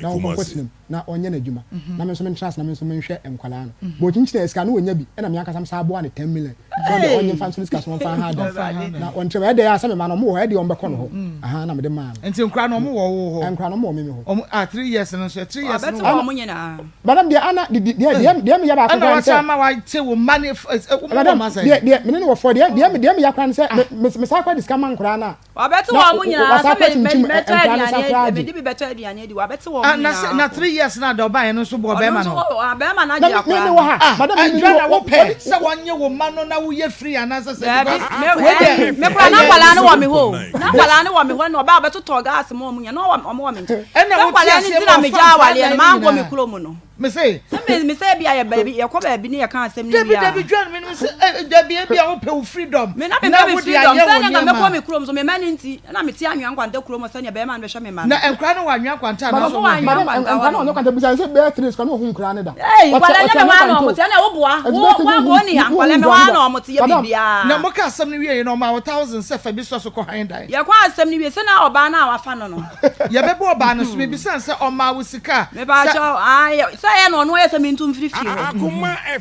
na ɔnkɔ nkɔtena mu. na ɔnyɛ n'adwuma na me nso mentena ase na me nso menhwɛ nkwadaa no. But ɔkyinkyinaa sika no ɔnya bi ɛna me ankasa mesan boa no ten million sɛ ɔde ɔnye mfa nso ne sika so ɔmfa nha dan na ɔntrɛ mu. Ɛdɛ a sɛ me mma no ɔmo wɔ hɔ ɛdeɛ ɔmo bɛkɔ no hɔ ahaa na mede maa no. Nti nkwadaa no ɔmo wɔ wo hɔ? Nkwadaa no ɔmo wɔ me me hɔ. Ɔmo ah three years no nso three years no Ɔbɛte wɔ ɔmo nyinaa. Madam deɛ ana de deɛ deɛ deɛ meyɛ baako Ɛna koraa ne wakyɛ sɛ. ama wate wo mma ne f wo mma wɔ Madam mma sɛn? deɛ deɛ mene ne wɔ fɔ deɛ deɛ deɛ meyɛ koraa ne sɛ me me mesan koraa de sika ma nkwadaa no a. Wabɛte Na wɔn mo nyinaa wasan sɛ akɔ kyinkyim mɛtɔ nkwadaa no nsa aduane koraa adi gye. mede bi bɛtɔ aduane adi wabɛte wɔn Ah mo na sɛ nyinaa na ko. three years na deɛ ɔbaeɛ no nso bɔɔ Ɔno bɛrima nso no. wɔ bɛrima no Na agye me me akwadaa me wɔ no. ha Ah madam me me Adriana wɔ wo pɛ wɔ sɛ wɔnye wo mma no na woyɛ free anaasɛ sɛ Daabi because me wei deɛ ɛɛ me koraa na ɛyɛ nkwadaa no wɔ me hɔ o na nkwadaa no wɔ me hɔ na ɔbaa ɔbɛtotɔ gas ma wɔn nyinaa na ɔwɔ wɔn wɔ me nkyɛn Ɛna sɛ wote nkwadaa no aseɛ nti ma na ɔfa megyaa nkwadaa awareɛ no no mankɔ me nyinaa. kurom no. Me se. Sɛ me me sɛ ebi a yɛ baabi yɛkɔ baabi ne yɛka asɛm no Dabi wie a. dabi Joan me nim sɛ eh, dabi ebi a wopɛ wo freedom Me na me na pɛ me wode freedom ayɛ wo sɛnea nka mɛkɔ nneɛma. me kurom so me mma no nti na mete anwea nkwanta kurom hɔ sɛnea bɛrima no bɛhwɛ me mma no. Na nkwadaa no wɔ anwea nkwanta anaa Madam sɛ Ɔmo wɔ ɔmo wɔ anwea he? madam nkwanta hɔ nkwadaa no nom. wɔ nkwanta bisa sɛ bɛyɛ three days koraa na ɔhu nkwadaa no da. Ei Ɔte nkwadaa ɔte nyɛ me anwea hɔ ara na nkwanta ɔmo o. te ɛna wo boa Ɛti wo bɛyɛ three wo days anka ɔni ha wohu nkwadaa me hɔ nkwadaa no ara da. na ɔmo te yɛ Madam. biribiara. Na moka asɛm no wieɛ no ɔmaa wo thousand sɛ fa bi sɔ so kɔ han dan. Yɛkɔ asɛm no wie sɛ na ɔbaa no a wafa no no. Yɛbɛbɔ ɔbaa no so mebisa no sɛ ɔmaa wo sika sɛ. Mepaakyɛw ae sɛ ɛyɛ na ɔno ɔyɛ sɛ mentu mfiri fie hɔ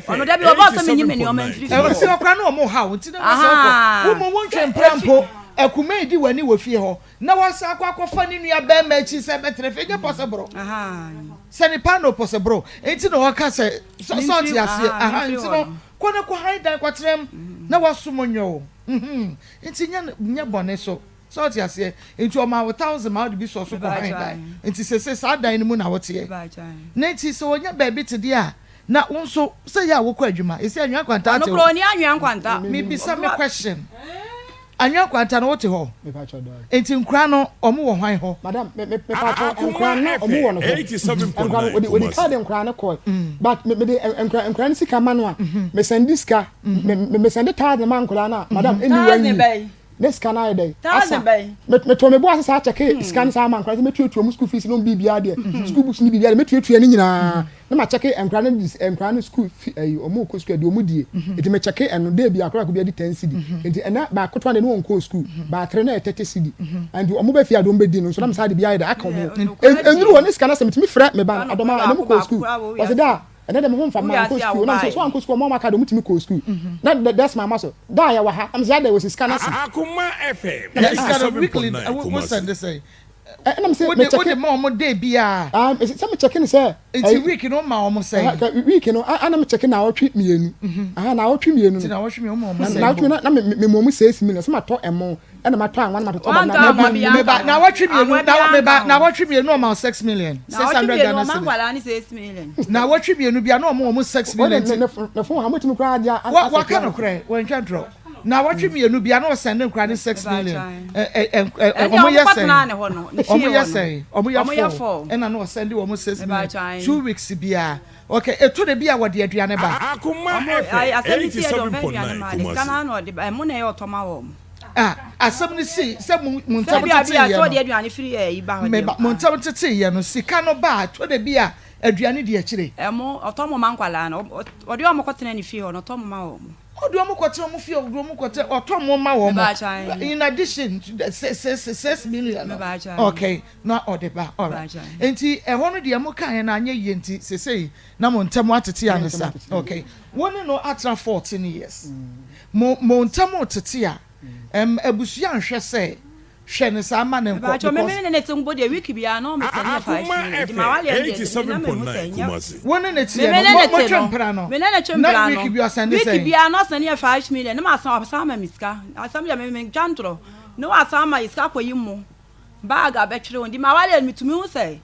ɔno dabi ɔbɔɔ sɛ menyi me nneɛma mfiri fie hɔ. Ɛfie hɔ koraa na ɔmo haw nti na wɔsɛ wokɔ wo mmom wontwe mpra mpo akuma edi w'ani wɔ fie hɔ na wasan akɔ akɔfa ne nua bɛrima akyi sɛ bɛtena fie nyɛ pɔsɛborɔ sɛ ne paa na ɔpɔsɛborɔ nti na ɔka sɛ sɛ ɔte aseɛ aha nti no kɔ na kɔ han dan kɔtena mu na wasom nyɛ o nti nyɛ nyɛ bɔne so. So wote aseɛ? Nti ɔmaa wo thousand ma wode bi sɔɔ so kɔ han dan. Nti sese saa dan no mu na woteɛ. Na nti sɛ ɔnya baabi te deɛ a, na wo nso sɛ yɛ a wokɔ adwuma. Ɛsei Anwea Nkwanta Ɔno te koraa hɔ. ɔnni Anwea Nkwanta. Mebisa me question. Anwea Nkwanta no wote hɔ? Nti nkura no ɔmo wɔ hwan hɔ? Madam, me me mepakyɛw nkura no na ɔmo wɔ no hɔ. Nkura no ɔde ɔde kaa de nkura no kɔe. But me mede nkura nkura no sika ma no a, me sɛnde sika, me me me sɛnde thousand ma nkura no a, madam ɛnni one Thousand week. bɛn? Ne sika no ayɛ dɛn? Thousand Asa. bɛn? Me metoo me bo ase saa kyɛkee sika no saa ma nkwadaa sɛ mɛtuatua wɔn school fees nom biribiara deɛ school books ne biribiara deɛ mɛtuatua ne nyinaa na ma kyɛke nkwadaa no dis nkwadaa no school fi ɛyi wɔn rekɔ school deɛ wɔn die nti me kyɛke ɛno day bi akwadaa baako bi adi ten cedi nti ɛnɛ baako to adeɛ ne wɔn kɔɔ school baatere na yɛ thirty cedi nti wɔn bɛ fie adeɛ wɔn bɛ di no nso na me saa de bi ayɛ dɛ aka wɔn ɛnuru hɔ ne sika no asɛ metumi frɛ me ba no adɔma ɛnɛ mo kɔɔ school wɔsi daa Ɛnɛ deɛ me ho nfa me mankɔ sukuu na mesɛ so ankɔ sukuu ɔmo a ɔmo aka deɛ ɔmo tumi kɔɔ sukuu na the that's my maso da a yɛwɔ ha na mesɛ adɛn wɔsi sika no asa Akoma FM Na sika no weekly 87.9 wo Kumasi. send sɛn? Ɛna mesɛ Wode me wode kyɛke ma ɔmo day biara? Ah mesɛ sɛ me kyɛke no sɛ Nti ɛyi week no woma ɔmo sɛn? Ɛha ka week no a na me kyɛke naawɔtwe mmienu aha naawɔtwe mmienu Nti no naawɔtwe mmienu woma ɔmo sɛn naawɔtwe bom? mmienu na na me me ma ɔmo six million sɛ matɔ ɛmo ɛna matɔ anwa na matotɔ ba Wantɔ na anwa na biara Meba anka ho. naawɔtwe mmienu Anwa na biara meba anka ho. naawɔtwe mmienu ɔma wo six million six Naawɔtwe hundred mmienu Ghana ɔma cedis. nkwadaa no six million. Naawɔtwe mmienu bia na ɔmo wɔn six Wɔde million ne nti. ne ne phone ha motumi koraa de a Wa asɛ waka koraa. nokorɛ wantwa ntorɔ. Naawɔtwe mmienu bia na ɔsɛnde nkwadaa no six million. Mebaakyɛ. Ɛ ɛ ɛ ɛ Ɛnde ɔmo ɔmo yɛ kɔtenaa sɛn? ne hɔ no, ne fie Ɔmo yɛ hɔ no. sɛn? Ɔmo yɛ Ɔmo yɛ four four. ɛna na ɔsɛnde wɔn six million Mebaakyɛ. two weeks biara. Okay, ɛtɔ da bi a wɔde aduane ba. Akoma Ɔmo ayi FM asɛm no si yɛ deɛ ɔmfa aduane 87.9 maa ne sika Kumasi. no ara na ɔde ba ɛmo na ɛyɛ ɔtɔ ma wɔn. Ah, asɛm no si sɛ mo mo Sɛ ntam bi a bi a teteeɛ sɛ ɔde no. aduane firi ɛyi ba hɔ deɛ Meba, mo ah. ntam teteeɛ no, sika no ba a, ɛtɔ da bi a aduane di akyire. Ɛmo ɔtɔ mo ma nkwadaa no, ɔde wɔn kɔtena ne fie hɔ no ɔtɔ mo ma wɔn. Ɔde wɔn kɔtena wɔn fie, ɔde wɔn kɔtena, ɔtɔ mo ma wɔn. Mebaakyɛ ahe. In addition to the six, six, six million no. Mebaakyɛ ahe. Okay, na ɔde ba, alright. Mebaakyɛ ahe. Nti ɛhɔ no deɛ mo kaeɛ no anyɛ yie nti sesei na mo ntam atete ansa. Okay, wo ne no atena 14 years. Mo, mo ntam retete a, ɛm, abusua nhwɛ sɛ hwɛ no saa ma no nkɔ Mepakyɛw me because. me ne ne te mpo deɛ week biara na ɔmo sɛne yɛ five Akoma million nti ma FM waleɛ no deɛ na mehu sɛ 87.9 ɛnyɛ Kumasi. Wo ne ne me teɛ me no ne mo ne te motwe no mpena no me ne ne twe na mpena week no bi ɔsɛnde week sɛn? biara na ɔsɛne yɛ five million na masan wasan ama me sika asɛm deɛ me me ntwa ntorɔ na wasan ama yɛ sika akɔyi mo bag abɛtwere wo nti ma waleɛ no metumi hu sɛ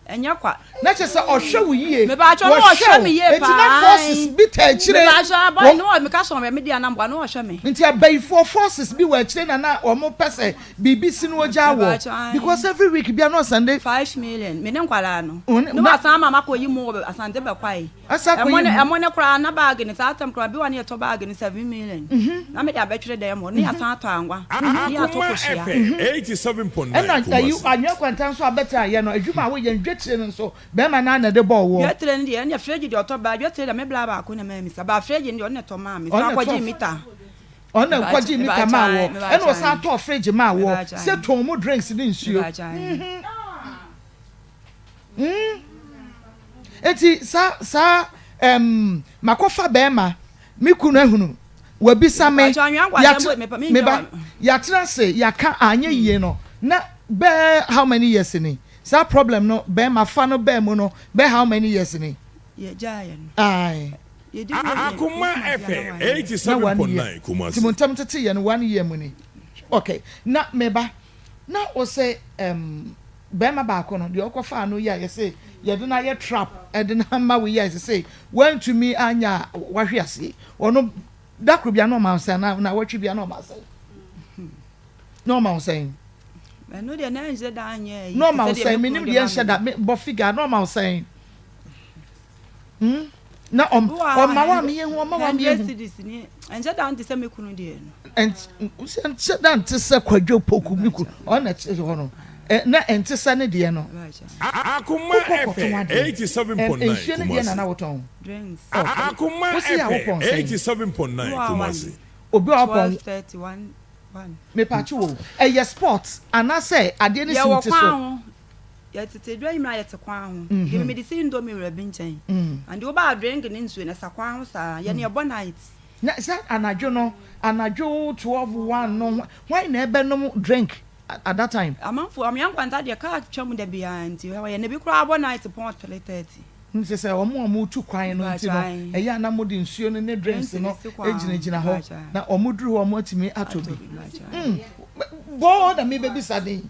Ɛnyɛ kwa. Na kyerɛ sɛ ɔhwɛ wo yie. Mepakyɛw na Wɔhwɛ ɔhwɛ wo. me yie Enti na paa. forces bi taa akyire. Mepakyɛw abɔ Wɔ. na ɔ meka sɛ ɔhwɛ me deɛ na mboa na ɔhwɛ me. Nti abayifoɔ forces bi wɔ akyire na na wɔn pɛ sɛ biribi si na wɔgyaa wɔ. Mepakyɛw ae. Because every week bia na ɔsɛnde. 5 million me ne nkwadaa no. Wo ne Na na. wasan ama makɔyi mu wɔ Asante Bɛkwae. Asa akɔyi Ɛmo ne mu. ɛmo ne koraa na baage no saa tam koraa bi wɔ ne yɛtɔ baage no 7 million. Na mede abɛtwere dan mu hɔ na yɛasan atɔ anwa na yɛatɔ Akoma kosua. FM 87.9 Ɛna ayi Kumasi. anwea kwanta nso abɛtɛ ayɛ no adwuma a woyɛ no dwetire no nso bɛrima no ara na ɛde bɔɔ woɔ. Dwetire no deɛ ɛnneɛ fridge deɛ ɔtɔ baa dwetire deɛ me bla baako na ɛmaa me sika baa fridge no deɛ ɔno na ɛtɔ maa me Ɔno san na kɔgyee ɛtɔɔ mita. Ɔno na ɛkɔgyee mita maa woɔ ɛna ɔsan tɔɔ fridge maa woɔ sɛ tɔn mu drinks ne nsuo. Enti saa saa ɛm makɔfa bɛrima me kunu ahunu wabisa me yɛatre me ba yɛatena ase yɛaka anyɛ yie no na bɛɛ how many years ni saa problem no bɛrima fa no bɛɛ mu no bɛɛ how many years ni. Yɛgyaeɛ no. Ae. Akoma FM Na one year 87.9 Kumasi. Nti mo ntam tete yɛ no one year mu ni ok na me ba na wo se ɛm bɛrima baako no deɛ ɔkɔ faa no yi a yɛse yɛde no ayɛ trap ɛde no ama wo yi a sesei wantumi anya a wahwe ase yi ɔno da koro bia na ɔma wo sɛn na na wɔtwe bia na ɔma wo sɛn na ɔma wo sɛn Ɛno deɛ na ɛnhyɛ da anyɛ ayi na ɔma te wo sɛ deɛ sɛn me menim kunu de deɛ ma ɛnhyɛ me da no. me bɔ figure na ɔma wo sɛn. Hmm? Na ɔm ɔma wa meyɛ hu ɔma wa meyɛ hu. Cedis ni ɛnhyɛ da nte sɛ me kunu deɛ no. Ɛnhyɛ da nte sɛ kwadwo poku me kunu ɔna ɛte hɔ no na ɛnte sɛ ne deɛ no. Akoma Wokɔ kɔtɔn FM adeɛ 87.9 nsuo ne deɛ na Kumasi. na wotɔn. Drinks. Okay. Akoma Wosi a FM wopɔn sɛn? 87.9 Kumasi. Obi a wopɔn. 12:31 1. Mepatwo o ɛyɛ sport anaasɛ adeɛ ne si wo Yɛwɔ ti kwan so. ho. Yɛtete dwa yi mu a yɛte kwan ho. Nti mede si indomie wura bi nkyɛn. Ande wobaa drink ne nsuo no ɛsa kwan ho saa. Yɛne yɛbɔ night. Na sɛ anadwo no, anadwo 12, 1 no, hwan na ɛbɛnom drink at that time? Amanfoɔ, Amea Nkwanta deɛ car twa mu da biara nti hɔ yɛn ebi koraa bɔ night pɔn 3:30. Nti sɛ wɔn a wɔretu kwan no nti no, ɛyɛ a na mode nsuo no ne drinks no gyinagyina hɔ na wɔduru hɔ a wɔatumi atɔ bi. Bɔɔ na mebɛbisa ne yi.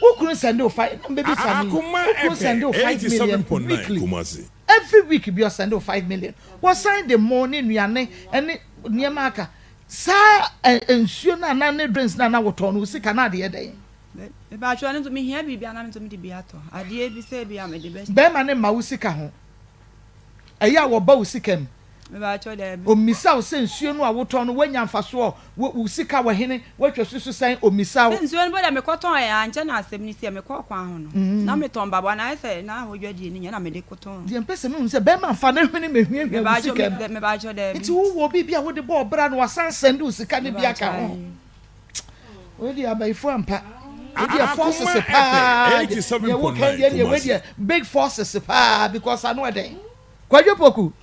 Wo kunu sɛnde wo five na mbɛbisa no yi Akoma wo kunu sɛnde FM wo 5 million 87.9 weekly Kumasi. every week bi ɔsɛnde wo 5 million wɔsan de mo ne nnuane ɛne nneɛma aka saa ɛ nsuo no anaa ne drinks no anaa wotɔn no wo sika no adeɛ dɛn. Mepatwɔ no nso mehia biribi a na me nso mede bi atɔ adeɛ bi sɛ bi a mede bɛ. Bɛrima no mma wo sika ho ɛyɛ a wɔba wo sika mu. Mebakyɛw, daabi. Ommisa wo sɛ nsuo no a wotɔn no woanya mfasoɔ, wo wo sika wɔ hene, woatwa su so sɛn, ommisa wo. Sɛ nsuo no mpo deɛ mekɔtɔn ɛ, ankyɛ na asɛm no siiɛ, mekɔɔ kwan ho no, na metɔn mpaboa no, ayɛ sɛ na hɔ dwadie no nyɛ na mede kotɔn. Deɛ mpɛ sɛ mehu sɛ bɛrima mfa ne hwene mmɛhuahua wo sika mu. Mebakyɛw, daabi. Nti wowɔ biribi a wode bɔ ɔbra na wasan sɛnde wo sika no bi aka Mebakyɛw, ho. ae. Wei deɛ abayifo ampa. Wei deɛ Akoma forces paa. FM Deɛ woka 87.9 deɛ deɛ wei Kumasi. deɛ big forces paa because ano ɛdɛn. Kwadwo Poku,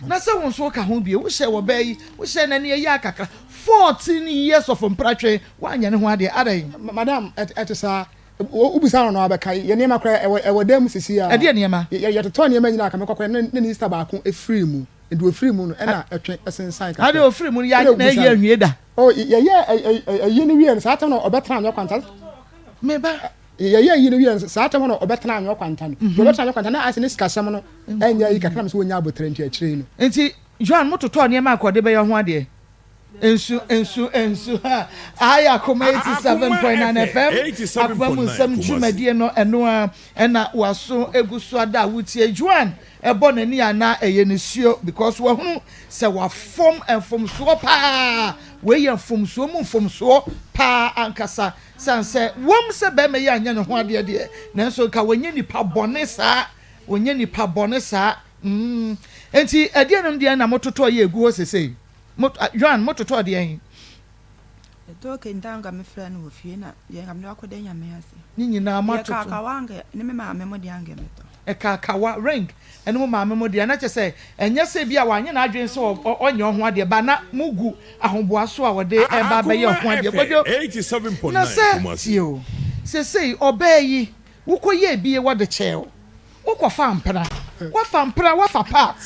na sɛ wo nso woka ho bio, wohyɛ wɔ bɛɛ yi, wohyɛ na nea ɛyɛ akakra, 14 years of mpratwe, woanyɛ ne ho adeɛ, adɛn? Madam, ɛte saa. Wobisa no na wabɛka. Yɛn nneɛma koraa, ɛwɔ ɛwɔ dan mu sisi a. Ɛdeɛ nneɛma? Yɛtotɔ nneɛma nyinaa ka mekɔ koraa na ne sista baako firi mu. Nti ofiri mu no, ɛna ɛtwe sensan kakra. Adeɛ ofiri mu no, yɛanyɛ na ɛyɛ anwie da. Oh, yɛyɛ ɛyi no wie no, saa tam na ɔbɛtena anwea kwanta. Me ba. Yɛyɛ ayi no wie no, saa tam na ɔbɛtena anwea kwanta no. Nti ɔbɛtena anwea kwanta na ayɛ sɛ ne sikasɛm no ɛnyɛ ayi kakra na mesɛ wɔnya aboterɛ nti akyire yi no. Nti Joan mo totɔɔ nneɛma anka ɔde bɛyɛ ho adeɛ? Nsu nsu nsu ha Ae Akoma 87.9 FM Akoma mu nsɛm dwumadie no ɛno ara ɛna waso egu so ada a wotie Joan ɛbɔ n'ani a na ɛyɛ nisuo because wahunu sɛ wafom mfomsoɔ paa wei yɛ mfomsoɔ mu mfomsoɔ paa ankasa Sane sɛ wom sɛ barima yi anyɛ ne ho adeɛ deɛ, nanso nka wanyɛ nipa bɔne saa, wanyɛ nipa bɔne saa, mm. Enti ɛdeɛnom deɛn na mototɔɔ yɛ ɛgu hɔ sesei? Mo, Joan, mototɔɔ deɛn? Yɛtɔɔ kente a anka mefira no wɔ fie na deɛ anka mede akɔda Nyame ase. Ne nyinaa Deɛ moatoto. ɛkaakawa anka ne me maame mo deɛ anka mɛtɔ. Ɛkaakawa, ring, ɛne mo maame mo deɛ, na kyerɛ sɛ ɛnyɛ sɛ ebia wanyɛ n'adwene sɛ ɔnyɛ ɔho adeɛ ba na mogu ahoboa so a wɔde reba abɛyɛ Akoma ɔho adeɛ. FM Kwadwo, na 87.9 sɛ, Kumasi. tie o, seesei ɔbaa yi, wokɔyɛɛ bie wɔde kyɛɛ wo, wokɔfaa mpena, woafa mpena, woafa part,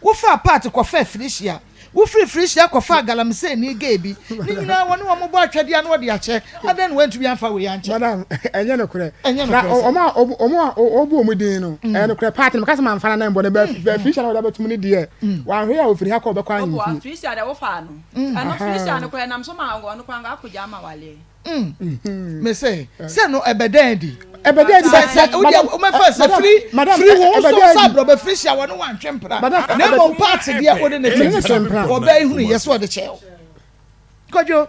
Wofaa Pat kɔfaa Felicia. Wofirii Felicia kɔfaa Galamseyni gay bi. Ne nyinaa wɔne wɔn bɔ atwɛdeɛ a na wɔde akyɛ. Adɛn na woantumi amfa wei ankyɛ? Madam, ɛnyɛ nokorɛ. Ɛnyɛ Na nokorɛ sɛ. wɔn a wɔn a wɔbu wɔn din no, ɛyɛ nokorɛ. Pat no, meka sɛ mamfa no na mbɔ no, but Felicia na wɔde abɛto mu no deɛ, wanhwɛ a ɔfiri ha kɔ ɔbɛkɔ Ɔboa, ahemfie. Felicia deɛ wofaa no. Ɛno Felicia no koraa ɛnam so maa ɔno koraa anka akɔgya ama waleɛ. Mm. Me se, sɛ no ɛbɛdɛn adi. Ɛbɛdɛn adi. Sɛ sɛ wodeɛ womɛfa sɛ firi firi wo so sɛ abrɔbɛ firi hyia wɔne wantwe mpena. Na mmom paati deɛ wode ne twe mpena. Wɔbɛ yi hunu yɛ sɛ ɔde kyɛ wo. Kwadwo,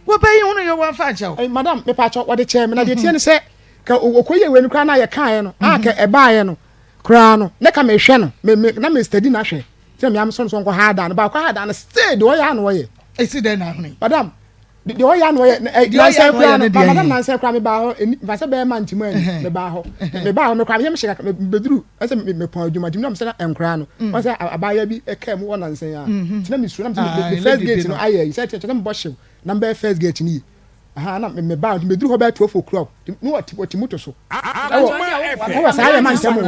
wɔbɛ yi hunu yɛ wɔmfa nkyɛ wo. Madam, mepaakyɛ wɔde kyɛ me na deɛ tie ne sɛ ka okoyɛ wei no koraa na yɛkaeɛ no a ka ɛbaeɛ no koraa no ne ka mehwɛ no me me na me steady na hwɛ sɛ me am so no so nkɔ ha da no baakɔ ha da no still deɛ ɔyɛ a na ɔyɛ. Esi dɛn na ahunu yi? Madam. Deɛ ɔyɛ ano ɔyɛ nansa kura no madam nansa kura mi baa hɔ eni nfa sɛ bɛyɛ ma nti mu ɛni mi baa hɔ mi baa hɔ mi kura mi yɛ mi hyɛ kakra mi bɛduru ɛsɛ mi mi pɔn adwuma nti mi nam sɛ na nkura no wɔn sɛ abaayewa bi ɛkaa mu wɔ nansa yi a nti na mi suro na mi sɛ mi first gate no ayɛ yi sɛ kyerɛ sɛ mi bɔ hyew na mi bɛyɛ first gate no yi. Aha na me ba me duru hɔ bɛyɛ 12 o'clock na ɔte ɔte moto so ɛwɔ ɛwɔ saa yɛ ma ntɛm hɔ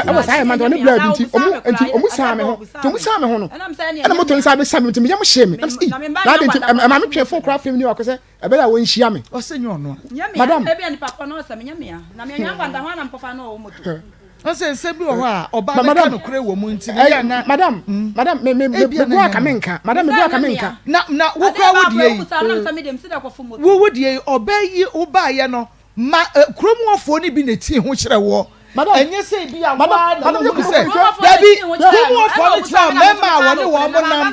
ɛwɔ saa yɛ ma ntɛm ɔne bla bi nti ɔmo nti ɔmo saa me ho nti ɔmo saa me ho no ɛna moto nsa bɛ sa me nti me yam hyee me ɛna sɛ na adi nti ɛma me twɛn fon koraa fam ni wakɔ sɛ ɛbɛyɛ a wɔnhyia me. Ɔsɛ nyɛ ɔno a. Madam. Ebi a nipa kɔ na ɔsɛ me nyɛ mea na me nya nkwanta ho ana mkɔfa no ɔwɔ moto. Ɔsɛ nsɛm bi wɔ hɔ a ɔbaa bɛka nokorɛ wɔ mu nti no yɛ ana. Madam, madam, me me me bu aka me nka. Madam, me bu aka me nka. Na na wo kura wo deɛ yi. Wo wo deɛ yi ɔbaa yi wo baayɛ no ma kurom hɔfoɔ no bi na tii ho kyerɛ woɔ. Ɛnyɛ sɛ ebi a waa na wohunu sɛ dabi kurom hɔfoɔ no kyerɛ mmarima a wɔne wɔn mo nam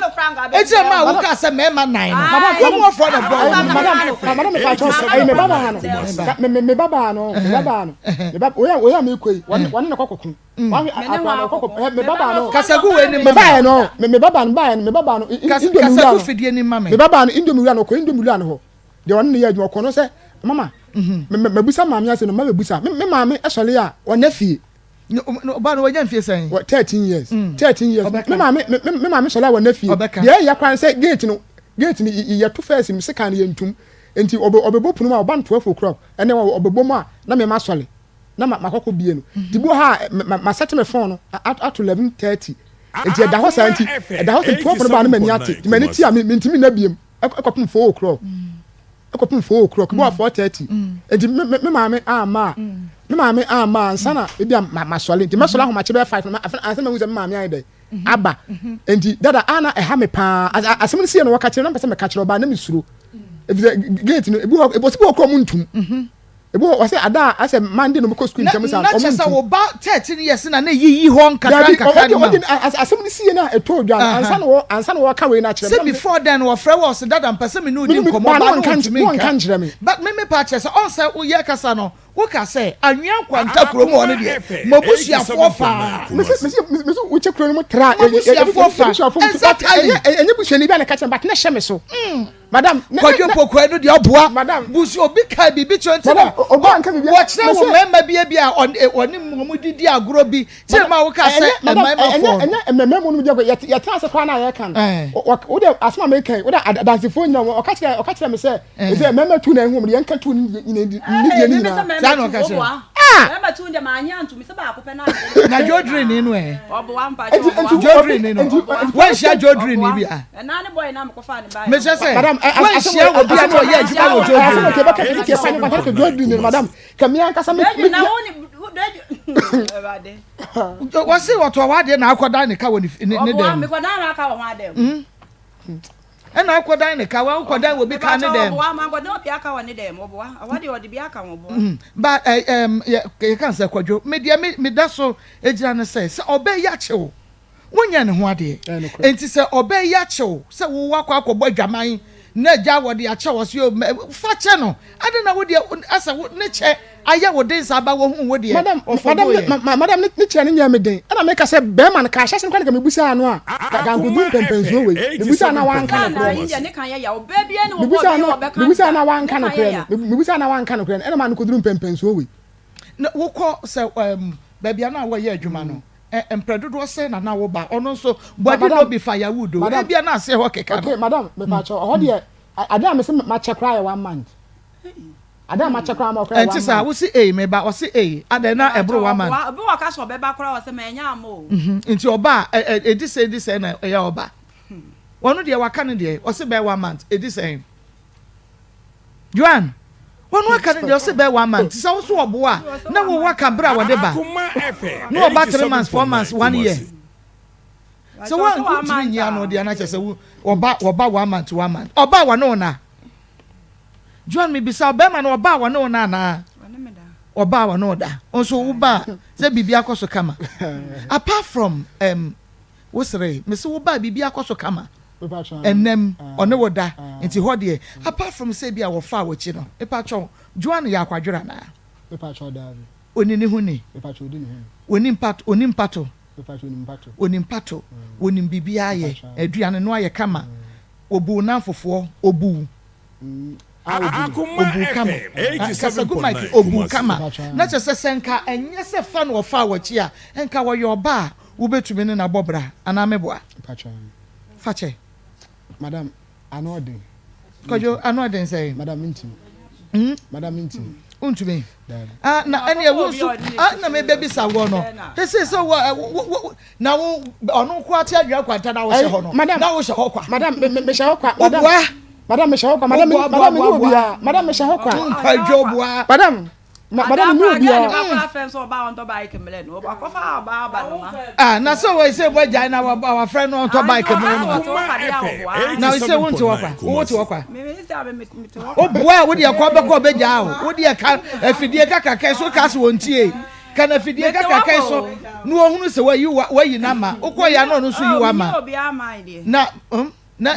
ɛkyerɛ ma a wokaa sɛ mmarima nan no kurom hɔfoɔ na ɛbɔ wɔn. Madam, madam, me pa kyɛw ɛyi me babaa no me me me babaa no me babaa no. Me ba oya oya mi kɔ yi wɔne wɔne ne kɔ kɔko. Wɔn akora no kɔ kɔ me ba ba no. Kasagu wei ni ma me. Ba yɛ no me me ba ba no ba yɛ no me ba ba no. Indomie wura no. Kasagu fidie ni ma me. Me ba ba no indomie wura no ɔkɔ indomie wura no hɔ. Deɛ ɔne ne yɛ adwuma ɔkɔ no sɛ mama me me mabusa maame ase no ma bɛbusa me me maame ɛsɔre a ɔnɛ fie. Ɔba no wanya mfie sɛn? Wɔ 13 years. 13 years. Me maame me me maame sɔre a ɔnɛ fie. Deɛ ɛyɛ koraa sɛ gate no gate no yɛto fɛs mu sekan no yɛntum. Nti ɔbɛ ɔbɛbɔ pono mu a ɔba no 12 o'clock ɛnɛ ɔbɛbɔ mu a na me ma sɔre. Na ma makɔkɔ bie no. Nti bi wɔ hɔ a ma ma sɛte me phone no ato 11:30. Nti ɛda hɔ saa nti ɛda hɔ sɛ 12 no ba a na m'ani ate. Nti m'ani te a me mentumi nna biem ɛkɔpem 4 o'clock. Ɛkɔpem 4 o'clock bi wɔ hɔ 4:30. Nti me me me maame amma a me maame amma a ansa na ebi a ma masɔre. Nti mɛsɔre ahomakye bɛyɛ 5 no ansa na mahu sɛ me maame ayɛ dɛn aba. Nti dada a na ɛha me paa. Asɛm no siiɛ na wɔka kyerɛ na mepɛ sɛ meka kyerɛ ɔbaa na mesuro. Efisɛ gate no ebi wɔ hɔ ebi wɔ hɔ koraa ɔmo ntum. Ebi wɔ hɔ wɔsɛ ada a asɛ Monday na ɔmo kɔ sukuu ntɛm saa na ɔmo kyɛ sɛ ntum. wo ba 13 years na na eyiyi hɔ nkakra Dabi nkakra ɔde no ma ɔde asɛm no siiɛ no a ɛtɔɔ dwa no ansa na wɔ ansa na wɔka wei no akyerɛ me Sɛ na me before then wɔfrɛ wo a ɔse dada mpɛ sɛ me ne wo di me nkɔmmɔ ba ba na na wɔnka ɔntumi wɔnka nka nkyerɛ me. But me mepa kyerɛ sɛ ɔn sɛ wo yɛ kasa no wo ka sɛ anwea nkwanta kurom hɔ no deɛ mo abusuafoɔ faa. Mese mese mese wokyɛ kuro no mu tra Mo abusuafoɔ fa abusuafoɔ mu but exactly. ɛnyɛ ɛnyɛ busuani bi a na ɛka kyerɛ me but na ɛhyɛ me so. Madam, ne, Kwadwo ne, Poku ɛno deɛ ɔboa. Madam. Busu obi ka biribi kyerɛ nti na Madam, obi anka biribi. wɔkyerɛ wo Mese- mmarima bi bi a ɔne eh, ɔne wɔn didi agorɔ bi kyerɛ ma woka sɛ Ɛnyɛ- madam, mmarima ɛnyɛ fɔɔ no. ɛnyɛ mmarima mu no deɛ yɛte yɛtena ase koraa na yɛka no. Eh. Ɔ- ɔ- Wo deɛ asɛm a meka yi, wo deɛ adansefoɔ nyina wɔn, ɔka kyerɛ ɔka kyerɛ me sɛ, Eh. ɛsɛ mmarima tu na ɛho wɔn, yɛnka tu ne nyina ne deɛ ne nyinaa. Saa na ɔka kyerɛ wo. Ah! Mmarima tu deɛ maa nyɛ antum sɛ baako pɛ na ade. Na Jodri ni no ɛ. Ɔboa mpa Enti- kyɛ enti ɔboa. Jodri ni no. enti- enti- Wanhyia Jodri ni bi a. Ɛnaa ne bɔyɛ na mekɔfaa ne baeɛ. Mekyerɛ sɛ, Madam, ɛ- ɛ- wanhyia asɛm- obi a na ɔyɛ adwuma wɔ asɛm Jodri. a kɛbɛka kɛsɛ tiɛ kwan kwan kɛ Jodri ni no, madam, kɛ me ankasa me Dadu me na wo ne dadu. Awurade. Wɔse wɔtɔɔ w'adeɛ na akɔdan ne ka wɔ ne fi- ne ne Ɔboa dan mu. mekɔdan no aka wɔ ho adɛm. Ɛna akɔdan ne ka, wakɔdan obi ka ne dan mu. Ɔboa mankɔdan obi aka wɔ ne dan mu ɔboa. Ɔhɔ deɛ ɔde bi aka ho ɔboa. Ba ɛ ɛm yɛ yɛka sɛ Kwadwo, me deɛ me meda so gyina ne sɛ, sɛ ɔbaa yi akye wo Wonyɛ ne ho adeɛ. Enti sɛ ɔbaa yi akyɛ wo sɛ wo wakɔ akɔbɔ adwaman na agya wɔde akyɛ wɔ so yɛ fa kyɛ no. Adɛn na wo deɛ asɛ wo ne kyɛ ayɛ wo den saa ba wɔhu wo deɛ Madam, ɔfɔ madam, bo yɛ. ma, madam ne, ne kyerɛ no nyɛɛ me den. Ɛna meka sɛ bɛrima no ka ahyɛse no koraa na nka mebusaa no a, ka, ka nkodu mpɛmpɛnsoɔ wei. Mebusaa no a wanka nokorɛ no. Mebusaa no, mebusaa no a wanka nokorɛ no. Mebusaa no a wanka nokorɛ no. Ɛna maa no kɔduru mpɛmpɛnsoɔ wei. Na wokɔ sɛ um, baabi a na wɔyɛ adwuma no, ɛ, mprɛ dodoɔ sɛn na na woba? Ɔno nso, Boadi Madam, no bi firewood o, madam, ebia na aseɛ hɔ keka okay, no. madam, mepakyɛw, ɔhɔ deɛ, a- ade a mese makyɛ koraa yɛ one month. Ade a makyɛ koraa ma ɔkoraa yɛ Ɛnte one saa, month. wose ei, meba, ɔse ei, adɛn na ɛboro one month? Obi wɔ ka sɛ ɔbɛba koraa ɔsɛ manya ama o. Mhm, Nti ɔba a, ɛ, ɛ, ɛdi sɛn, ɛdi sɛn na ɛyɛ ɔba? Ɔno deɛ waka no deɛ, ɔse bɛyɛ one month, ɛdi sɛn? Joan, wɔn aka no deɛ ɔsɛ bɛyɛ one month sɛ woso ɔboa a na wo waka bere a wɔde ba na ɔba three months four months one year sɛ wɔn ntumi nyi ano deɛ na kyerɛ sɛ ɔba ɔba one month one month ɔba wɔne wo na Joan mi bisa ɔbɛrima no ɔba wɔne wo na anaa ɔba wɔne wo da nso wo ba sɛ biribi akɔ so kama apart from um, wo sere mesi wo ba biribi akɔ so kama. Ɛnam ɔne wo da nti hɔ deɛ apart from sɛ ebia wɔfaa w'akyi no mepakyɛw Joan yɛ akwadworɔ anaa? Ɔni ne ho ni? Ɔni mpato ɔni mpato ɔni mpato ɔnim biribiara yɛ aduane noa yɛ kama ɔbu wo namfofoɔ ɔbu wo. Obuu kama. Kasa gu mic obuu kama. Na kyerɛ sɛ sɛ nka ɛnyɛ sɛ fa na ɔfaa w'akyi a, nka ɔyɛ ɔba a wobɛtumi ne no abɔ bra anaa meboa? Fa kyɛ. Madam, ano ɔden. Kwadwo, ano ɔden sɛn? Madam, mentumi. Hmm? Madam, mentumi. Wontumi? Ah, na ɛneɛ wo nso, ah, na mebɛbisa woɔ no. Ɛsɛ sɛ wo, Na wo ɔno nko ate adwene kwanta na wohyɛ hɔ no. Na wohyɛ hɔ kwa. Madam me me hyɛ hɔ kwa. Madam. Obua. Madam me hyɛ hɔ kwa. Madam me madam me ni obia. Madam me hyɛ hɔ kwa. Nkwadwo bua. Madam. Madam me ni obia. Ah, na sɛ wɔ sɛ bɔ gyae na wafrɛ no ɔntɔ bike mmerɛ no. Na sɛ wo nte hɔ kwa. Wo te hɔ kwa. Obua wo deɛ kɔ bɛkɔ bɛgyaa o. Wo deɛ ka afidie kakraka so ka so wɔn tie. Ka no afidie kakraka yi so na wɔhunu sɛ wayi wa wayi no ama. Wokɔ yɛ a na ɔno nso yi wo ama. Na um, na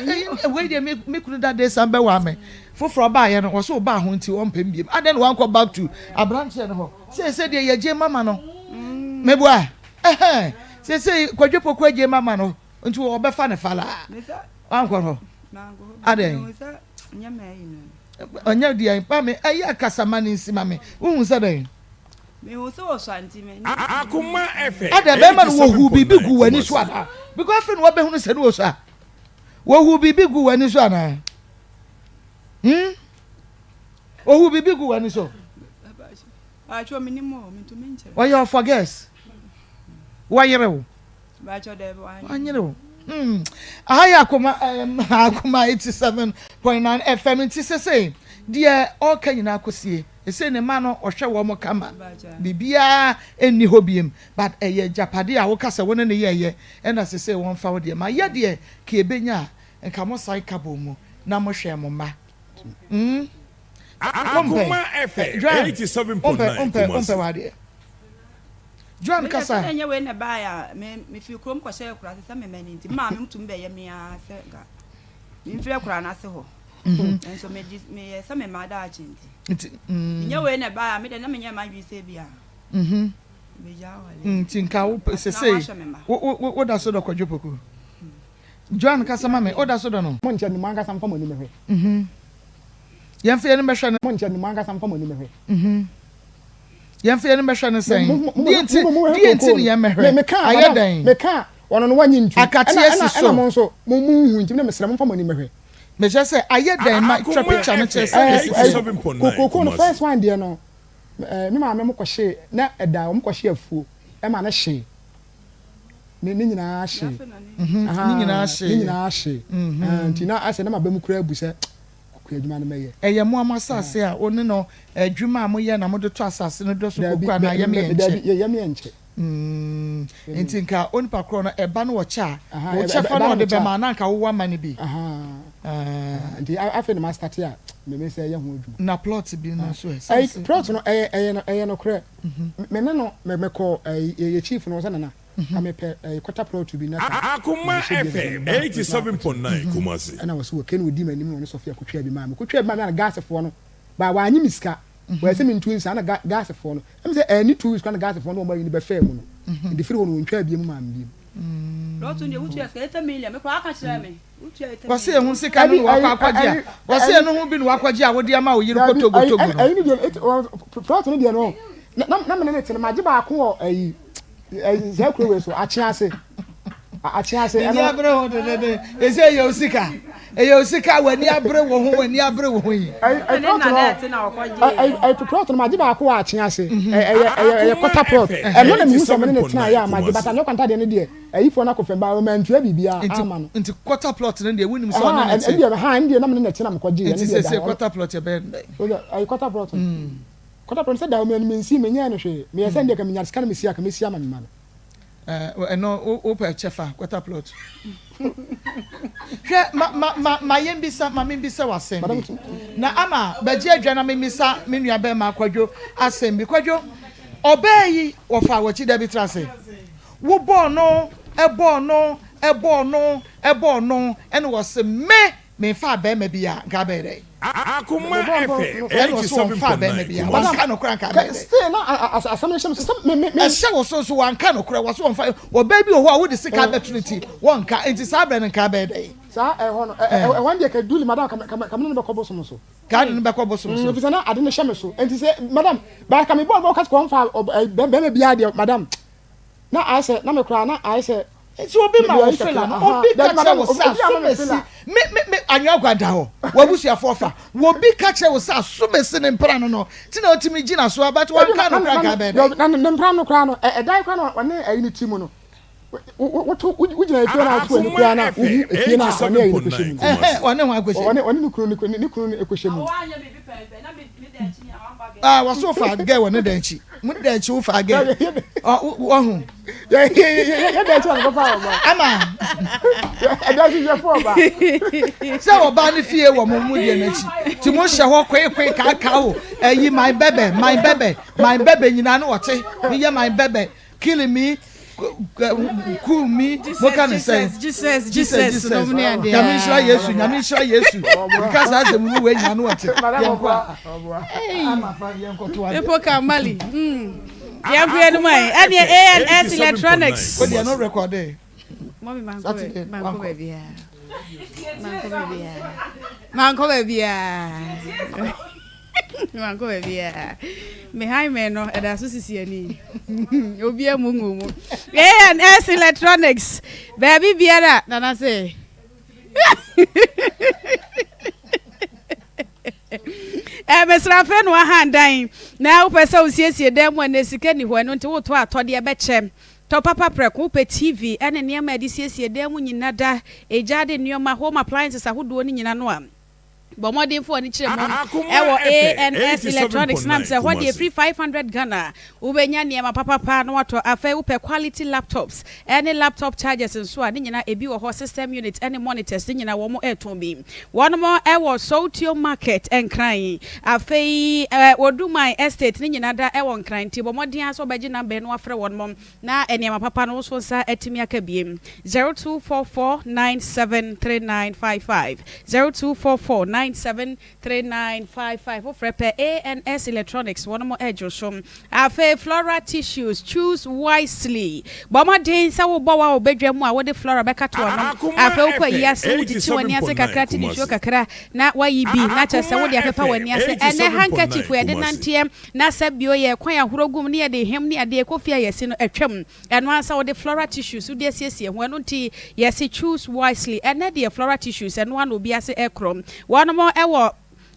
wei deɛ me me kunu dade san bɛwaa me. Foforɔ baayɛ no wɔso ɔbaa ho nti ɔmpɛ me biem. Adɛn na wankɔ back to aberanteɛ no hɔ? Seesei deɛ yɛgye mama no. Meboa? Ɛhɛn. Seesei Kwadwo Poku agye mama no nti ɔbɛfa ne falaa. Wankɔ hɔ? Adɛn? Ɔnyɛ deɛ ma me ɛyɛ akasa ma ne nsi ma me. Wohu sɛ dɛn? Mehu sɛ ɔsua nti m'ani. Akoma FM Adɛn bɛrima no wɔhuu biribi guu w'ani so anaa? Because afei na wabɛhunu sɛ ne wɔsua. Wɔhuu biribi guu w'ani so anaa? Hmm? Wɔhuu biribi guu w'ani so? Wɔyɛ ɔfɔ girls. Wɔyere wo. Wanyere wo. Hmm. Aha yɛ akoma um, akoma 87.9 FM nti sese deɛ ɔreka nyinaa kɔsie. Ɛsei ne mma no ɔhwɛ wɔn kama. Biribiara nni hɔ biem but ɛyɛ agyapade a woka sɛ wo ne no yɛɛyɛ ɛna sesei wɔmfa wo deɛ ma yɛ deɛ ka ɛbɛnya a nka mo san ka bɔ mu na mo hwɛ mo mma. Hmm. Akoma FM 87.9 Wompɛ wompɛ wompɛ w'adeɛ. Joan kasa. Me deɛ sɛ ɛnyɛ wei na ɛbaeɛ a, me mefiri kurom kɔhyɛɛ akuraase sɛ me mma ni nti, me maame tumi bɛyɛ me ara sɛ nka memfiri akuraa no ase hɔ. Mhm. Nso medi meyɛ sɛ me mma daakye nti. Nti mm. Ɛnyɛ wei na ɛbaeɛ a, me deɛ na menyɛ m'adwene sɛ bi a. Mhm. Megya awale. Mm, nti nka wo sesei wo wo wo da so dɔ Kwadwo Poku. Joan kasa ma me, wo da so dɔ no? Mo nkyɛ no mo ankasa mfa mo ani mmɛhwɛ. Mhm. Yɛmfa yɛn ani mmɛhwɛ no. Mo nkyɛ no mo ankasa mfa mo ani mmɛhwɛ. Mhm. Yɛmfa yɛn ani mmɛhwɛ no sɛn? Deɛ nti, deɛ nti ne yɛn mmɛhwɛ? Ayɛ dɛn? Meka ɔno no wanye ntu. Akateɛ si so. Ɛna mo nso mo mo nhu nti na mesrɛ mo mfa mo ani mmɛhwɛ. Mekyerɛ sɛ ayɛ dɛn ma twa picture no kyerɛ sɛdeɛ ɛsi teɛ. Kooko no first one deɛ no me maame mo kɔhyee na ɛda wɔn kɔhyee afuo ɛma no hyee ne ne nyinaa hyee. Ne nyinaa hyee. Ne nyinaa hyee. Nti na asɛ na ma bɛ mu koraa bu sɛ. Koko adwuma no mɛyɛ. Ɛyɛ mo a mo asase a wo ne no adwuma a moyɛ na mode tɔ asase no dɔ so koko anaa yɛm yɛ nkyɛ? Dabi, yɛm yɛ nkyɛ. Mm, nti nka onipa korɔ no ɛba no ɔkyɛ a, wo kyɛfa na ɔde bɛma na nka wowɔ ama no bi. Nti afei na ma start a me me sɛ yɛ ho adwuma. Na plot bi no nso ɛ? Ɛyi plot no ɛyɛ ɛyɛ ɛyɛ nokorɛ. Me ne no me mekɔ ɛyi yɛ chief no sɛ nana. Ka mepɛ ɛɛ quarter plot bi na ka. Akoma FM 87.9 Kumasi. Ɛna wɔsi wɔ kɛ na odi m'anim na ɔne Sofia kotwaa bi maa me. Kotwaa bi maa me ana gasfoɔ no ba wanye me sika. Wɔyɛ sɛ mentu nsa ana gasfoɔ no. Ɛm sɛ ɛni 2 weeks koraa na gasfoɔ no wɔn ayi no bɛfaa mu no. Nti firi hɔ no wɔntwaa bi mu maa me biom. Plot no deɛ wotua sika 80 million me koraa aka kyerɛɛ me wotua 80 million. Wɔsi ehu sika no na wakɔ akɔgye a wɔsi ɛno ho bi na wakɔgye a wode ama wo yere kɔ Togo Togo no. Ɛyi no deɛ plot no deɛ no na mene ne te no magye baako wɔ ɛyi saa kuro wei so akye ase akye ase ɛno. N'ani abere ho dedede ese ɛyɛ osika ɛyɛ osika w'ani abere wo ho w'ani abere wo ho yi. Ɛyɛ plot no magye baako wɔ akye ase ɛyɛ ɛyɛ quarter plot ɛno na mehu sɛ mene ne tena yɛ a magye but anyɛ kwanta deɛ no deɛ ayifoɔ no akɔ fam ba ɔma ntua biribiara ama no. Nti quarter plot no deɛ wonim sɛ ɔne ne te. Ɛno deɛ ha ɛno deɛ na mene ne te na mekɔgye ɛno deɛ da. Nti sɛ quarter plot ɛbɛyɛ no dɛn. Ɛyɛ quarter plot no. Kɔtɔ pɛm sɛ da o me mensi menyɛɛ no hwee meyɛ sɛ ndeɛ ka menya sika na mesi a ka mesi ama me ma no. Ɛno wo pɛ kyɛfa quarter plot hwɛ ma ma ma ma yɛn bisa ma me bisa w'asɛm bi na ama bɛgye adwa na me misa me nua bɛrima kwadwo asɛm bi kwadwo ɔbaa yi wɔfa wɔkyi dabi tra ase wo bɔɔ no ɛbɔɔ no ɛbɔɔ no ɛbɔɔ no ɛna wɔse me Menfaa bɛɛma bi a nka abɛyɛ dɛn? Akoma FM Ɛna ɔse ɔnfaa bɛɛma bi a wanka nokorɛ anka abɛyɛ dɛn? Still na asɛm no hyɛ me so sɛ me me. Ɛhyɛ wo so nso wanka nokorɛ wɔse ɔnfa ɔbaa bi wɔ hɔ a wode sika bɛto ne ti wɔnka nti saa berɛ no nka abɛyɛ dɛn? Saa ɛhɔ no, ɛhɔ no deɛ ka duli madam ka ka me ne no bɛkɔ bosom so. Ka de no bɛkɔ bosom so. Efisɛ na ade no hyɛ me so. Enti sɛ madam, ba ka me bɔɔ bɔ ka kɔn fa bɛrima biara deɛ madam. Na ayɛ sɛ na me koraa na ayɛ sɛ. Nti obi ma wo fela no, obi ka kyerɛ wo sɛ asomasi me me me anwea gua da hɔ, w'abusuafoɔ fa, wobi ka kyerɛ wo sɛ asomasi ne mpra no no, ti na otumi gyina so a, but wanka no koraa nka bɛyɛ dɛn. Na ne mpra no koraa no, ɛdan koraa na ɔne ayi no ti mu no, woto wogyina efie na ato ani koraa na wohu efie na ɔne ayi no kɔhyɛ mu no. Ɔne ho akɔhyɛ mu. Ɔne ɔne ne kunu ne kunu no kɔhyɛ mu. Ah, wɔso fa gɛ wɔ ne dan akyi. Mo dan akyi wo fa gɛ. Ɔho. Yɛ yɛ dan akyi na kɔfa ɔba. Ama. Ɛdan akyi yɛ fo ɔba. Sɛ ɔbaa ne fie wɔ mo mo deɛ n'akyi. Ti mo hyɛ hɔ koe koe kaakaa o. Ɛyi my bɛbɛ my bɛbɛ my bɛbɛ nyinaa no wɔte. Mi yɛ my bɛbɛ. Kill me cool me mo ka ne sɛn Jesus Jesus Jesus nyame nhyira Yesu nyame nhyira Yesu nka saa asɛm no wei nyina no wɔte yɛnkɔ a ama fa yɛnkɔ to ade People can Mali yɛnkɔ yɛn mu ayi ɛne ANS Electronics o deɛ no recorde Mɔmi mankɔ mankɔ baabiara mankɔ baabiara mankɔ baabiara Mankɔ baabiara. Me hymen no, ɛda so sisi ani. Obiara mu ngu mu. ANS Electronics, baabi biara, nana se. Eh, mesrɛ afei na wahan dan na wopɛ sɛ wosiesie dan mu a na sika ni hɔ ɛno nti wotɔ atɔdeɛ bɛkyɛ tɔ papa prɛko wopɛ tv ɛne nneɛma a yɛde siesie dan mu nyina da egya de nneɛma home appliances ahodoɔ no nyina no a Bɔ mmɔden fa w'ani kyerɛ mu wɔ ANS Electronics nam sɛ hɔ deɛ ɛfiri 500 Ghana wobɛnya nneɛma papapa na watɔ. Afei wopɛ quality laptops ne laptop chargers nso a ne nyinaa ebi wɔ hɔ, system unit ne monitors ne nyinaa wɔn retɔn bi. Wɔnom wɔ Sowutuo Market Nkran, afei Oduman Estate ne nyinaa da wɔ Nkran nti bɔ mmɔden ara sɛ wobɛgye number yi na wafrɛ wɔnom Na nneɛma papa no wo nso nsa atumi aka biem. 0244973955 0244973955 Wofrɛ pɛ ANS Electronics wɔnom regye wo so. Afei Flora Tissues, choose wisely. Bɔ mmɔden sɛ wobɔ wo a wɔ badwa mu a wode Flora bɛkata w'ano. Afei wokɔ ayi ase wogyikyi w'ani ase kakra te nisuo kakra na woayi bi na kyerɛ sɛ wode apepa w'ani ase. Ɛnnɛ handkerchief yɛde nanteɛ Na sɛ bio yɛ kwan ahorow gu mu ne yɛde hem ne adeɛ kɔ fie a yɛasi no atwam. Ɛno ara nsa wɔde floral tissues wode asiesie ho. Ɛno nti yɛse choose wisely. Ɛnnɛ deɛ floral tissues ɛno ara na obiara se ɛkorɔ. Wɔnom wɔ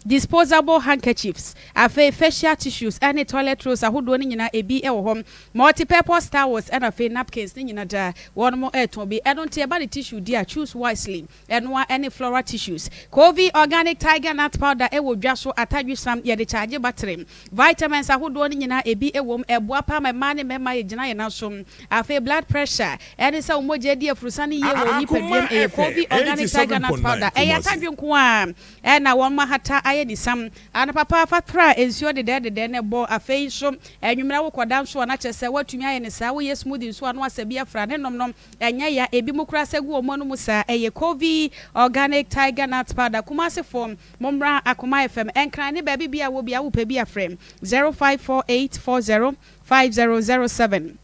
disposable handkerchiefs, afei facial tissues ɛne toilet rolls ahodoɔ no nyinaa ebi wɔ hɔ. Multi-purpose towels ɛna afei napkins ne nyina daa wɔnom ɛretɔn bi. Ɛno nti ɛba ne tissue di a choose wisely. Ɛnoa ne floral tissues. Covey Organic Tiger Nut Powder wɔ dwa so, atadwesam, yɛde kyaagye battery. Vitamins ahodoɔ no nyinaa ebi wɔ mu, ɛboa paa ma mmaa ne mmarima yɛgyina yɛn nan so. Afei blood pressure, ɛne sɛ wo mogya adi afurusane yie wɔ wo Akoma nipaduam, ɛyɛ FM Covey Organic Tiger Nut 87.9 Powder. Ɛyɛ Kumasi. atadwe nko ara na wɔn ahata ayɛ ne sam. Anɔpa paa fa tra nsuo dedɛɛdedɛɛ na ɛbɔ, afei nso anwummerɛ wokɔda nso a na kyerɛ sɛ woatumi ayɛ no saa, woyɛ smoothie nso a na woasa bi afra ne nom no. Ɛnyɛ ya, ebinom koraa sɛ gu wɔn anomu saa. Ɛyɛ Covey Organic Tiger Nut Powder. Kumasi foɔ, mommra Akoma FM, Nkran ne baabi biara a wɔ biara wopɛ bi a frɛ 0548 40 5007.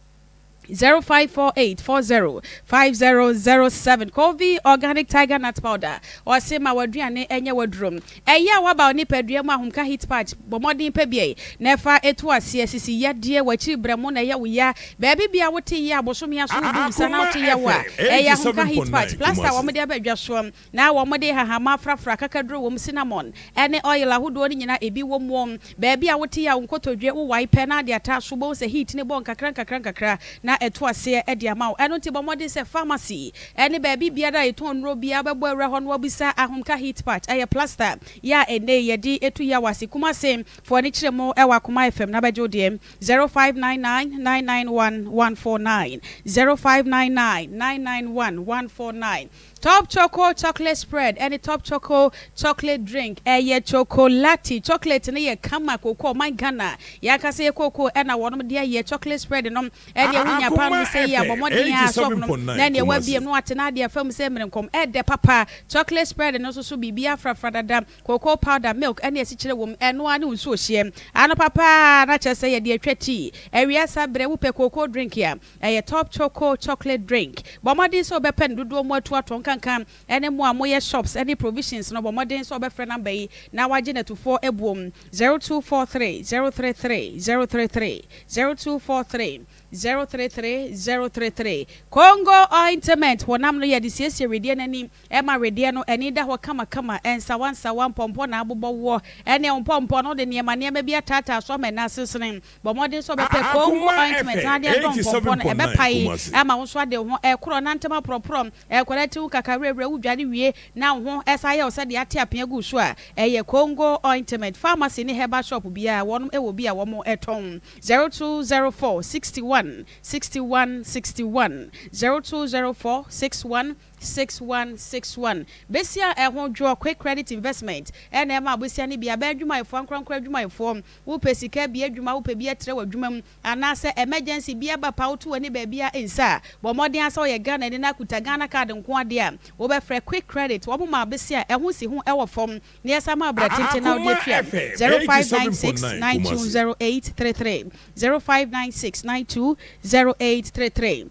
0548 40 5007. Covey Organic Tiger Nut Powder. Ɔse ma w'aduane nyɛ w'aduro. Ɛyɛ a waba wo nipadua mu ahomka heat patch, bɔ mmɔden pɛ bi na ɛfa to aseɛ, sisi yadeɛ, w'akyiri brɛmo na ɛyɛ wo ya, baabi biara wote ya, bosome aso wobu nsa na Akoma wote yaw a, FM ɛyɛ ahomka heat patch, 87.9 plaster a Kumasi. wɔde aba dwa soɔ na wɔde hahama afrafra, akakaduro wɔ mu, cinnamon ne oil ahodoɔ no nyinaa ebi wɔ mu, baabi a wote yaw, nkotodwe, wowae pɛ na ade ataa so, wobɛhu sɛ heat no bɔ nkakra nkakra nkakra na ɛto aseɛ de ama wo. Ɛno nti bɔ mmɔden sɛ pharmacy ne baabi biara a yɛtɔn nnuro biara wobɛbɔ awura hɔ na woabisa Ahomka Heat Patch. Ɛyɛ plaster yɛ a ɛnnɛ yi yɛde tu yaw ase. Kumase foɔ ani kyerɛ mu wɔ Akoma FM na bɛgye wo deɛ 0599 991 149 0599 991 149. Top Choco Chocolate Spread ne Top Choco Chocolate Drink ɛyɛ chocolate, chocolate no yɛ kama kooko ɔman Ghana yɛn ankasa yɛ kooko ɛna wɔnom de ayɛ chocolate spread no ɛneɛ wonya Akoma paano sɛ yi a bɔ FM mmɔden ara sɔp no 87.9 na ɛneɛ wabiem Kumasi. na wate na adeɛ afa mu sɛ mmerenkɔm ɛdɛ papa chocolate spread no nso so biribi afrafra dada cocoa powder milk ɛne asikyire wom ɛno ara ne wo nsuo hyeɛ anɔpa paa na kyerɛ sɛ yɛde atwa tea awia saa berɛ wopɛ cocoa drink a Ɛyɛ Top Choco Chocolate Drink. Bɔ mmɔden sɛ wobɛpɛ no dodoɔ mu atu atɔ nkanka. nkanka ne mo a moyɛ shops ne provisions no bɔ mmɔden sɛ wobɛfrɛ number yi na wagye natufoɔ abuom, 0243 033 033, 0243 033 033. Congo ointment, honam no yɛde siesie wedeɛ no ani Ɛma wedeɛ no ani da hɔ kamakama, nsawansawa, mpɔmpɔ na abobɔ woɔ, ɛne wo mpɔmpɔ no wode nneɛma nneɛma bi ataataa so ama ɛno asensene. Bɔ mmɔden sɛ wobɛpɛ Congo ointment na ade adɔ mpɔmpɔ no, ɛbɛpae ama wo nso ade wo ho ɛrekorɔ na ntɛm aporɔporɔ, ɛrekɔda ti ho kakawirewire, wodware wie na wo ho san yɛ wo sɛ deɛ ate apea gu wo so a, ɛyɛ Congo ointment. Pharmacy ne herbal shop biara wɔnom wɔ bi a wɔtɔn. 0204 61 61 61, 0204 61 6161. Besia a ɛho dwoɔ, Quick Credit Investment, na ɛma abosia no bi. Aban adwumayɛfoɔ, ankorankoro adwumayɛfoɔ, wopɛ sika bi adwuma, wopɛ bi atrɛ w'adwuma mu, anaasɛ emergency bi aba paa woto w'ani baabi a nsa a, bɔ mmɔden ara sɛ woyɛ Ghanani na kuta Ghana card nko ara deɛ a, wobɛfrɛ Quick Credit. Wɔn ma besia a ɛho si ho wɔ fam na yɛsan ma wo berɛ tenten na wode Akoma atua. FM 0596 87.9 Kumasi. 920833, 0596 920833.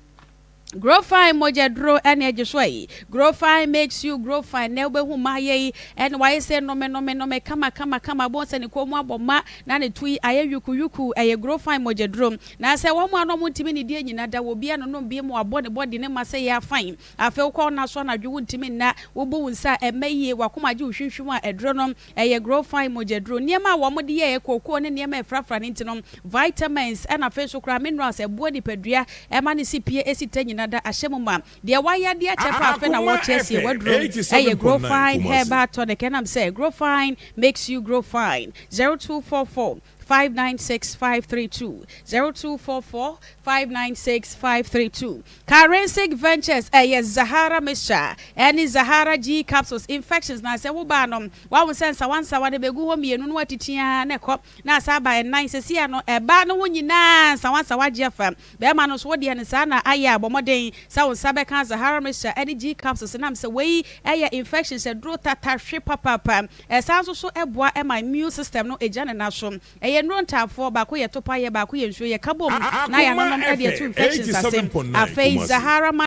Grow fine mogya duro ɛne agye so ayi. Grow fine makes you grow fine nɛ wobɛhu mmaayɛ yi ɛne wayɛ sɛ nome nome nome kama kama kama wobɛhu sɛ ne kɔn mu abɔ ma na ne to yi ayɛ yuku yuku ɛyɛ grow fine mogya duro na sɛ wɔn a na wɔn ntumi ne die nyina da wɔ bi anonom bi ma wabɔ ne bɔdi ne ma sɛ yɛ afine afei wokɔ wo so anadwo wontumi nna wobu wo nsa a ɛmɛ yie wakoma agye wo hwimhwim a ɛduro no Ɛyɛ Growfine mogyaduro. Nneɛma a wɔde yɛɛ kookoo ne nneɛma a ɛfrafra no nti no, vitamins ɛna afei nso koraa minerals ɛboa nipadua ɛma ne sipie ɛsi tɛ nyina da ahyɛ mu ma. Deɛ wayɛ adeɛ akyɛ paa afei na Akoma wɔrekyɛ asie FM w'aduro ɛyɛ 87.9 Growfine Kumasi. Herbal Tonic ɛnam sɛ Growfine makes you grow fine. 0244 596 532 0244 596 532 Karensic Ventures ɛyɛ Zahara mixture ɛne Zahara G capsules infections na sɛ wo baa no wahu sɛ nsawansawa no bɛgu hɔ mmienu na watiti ara na ɛkɔ na asa aba ɛnan sɛsi ano ɛbaa no ho nyinaa nsawansawa agye afa bɛrima no nso wo deɛ no saa na ayɛ a bɔ mmɔden sɛ wo nsa bɛka Zahara mixture ɛne G capsules nam sɛ wei ɛyɛ infections aduro tata hwe papaapa ɛsan nso so ɛboa ɛma immune system no ɛgya ne nan so Ɛyɛ nnuro ntaafoɔ, baako yɛ topa yɛ, baako yɛ nsuo yɛ, ka bom na Akoma yɛanonom de atu FM infections ase. 87.9 Afei Kumasi. Zahara ma.